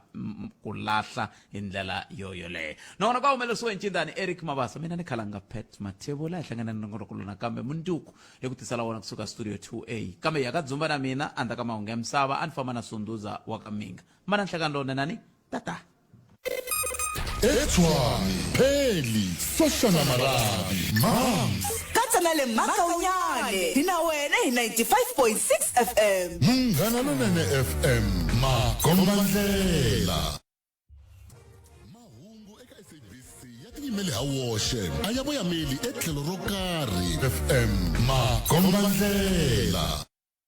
ku lahla hi ndlela yo yoleyo. Nongonoko a humelerisiwe hi ncindani Eric Mabasa mina ni khalanga Pat Mathebula hi hlangana ni nongonoko lowu nakambe mundzuku hi ku tisela wona kusuka studio 2A kambe ya ka dzumba na mina andza ka mahungu ya misava a ni famba na Sunduza wa ka Minga mana nhlekani lowunene tata Etshwane, Pheli, Soshana Marabi, Mams. Katsa na le Makaunyane hi na wena hi 95.6 FM. Munghana Lonene FM, makombandlela. Mahungu eka SABC ya tiyimele ha woxe a ya voyameli etlhelo ro karhi. FM, makombandlela.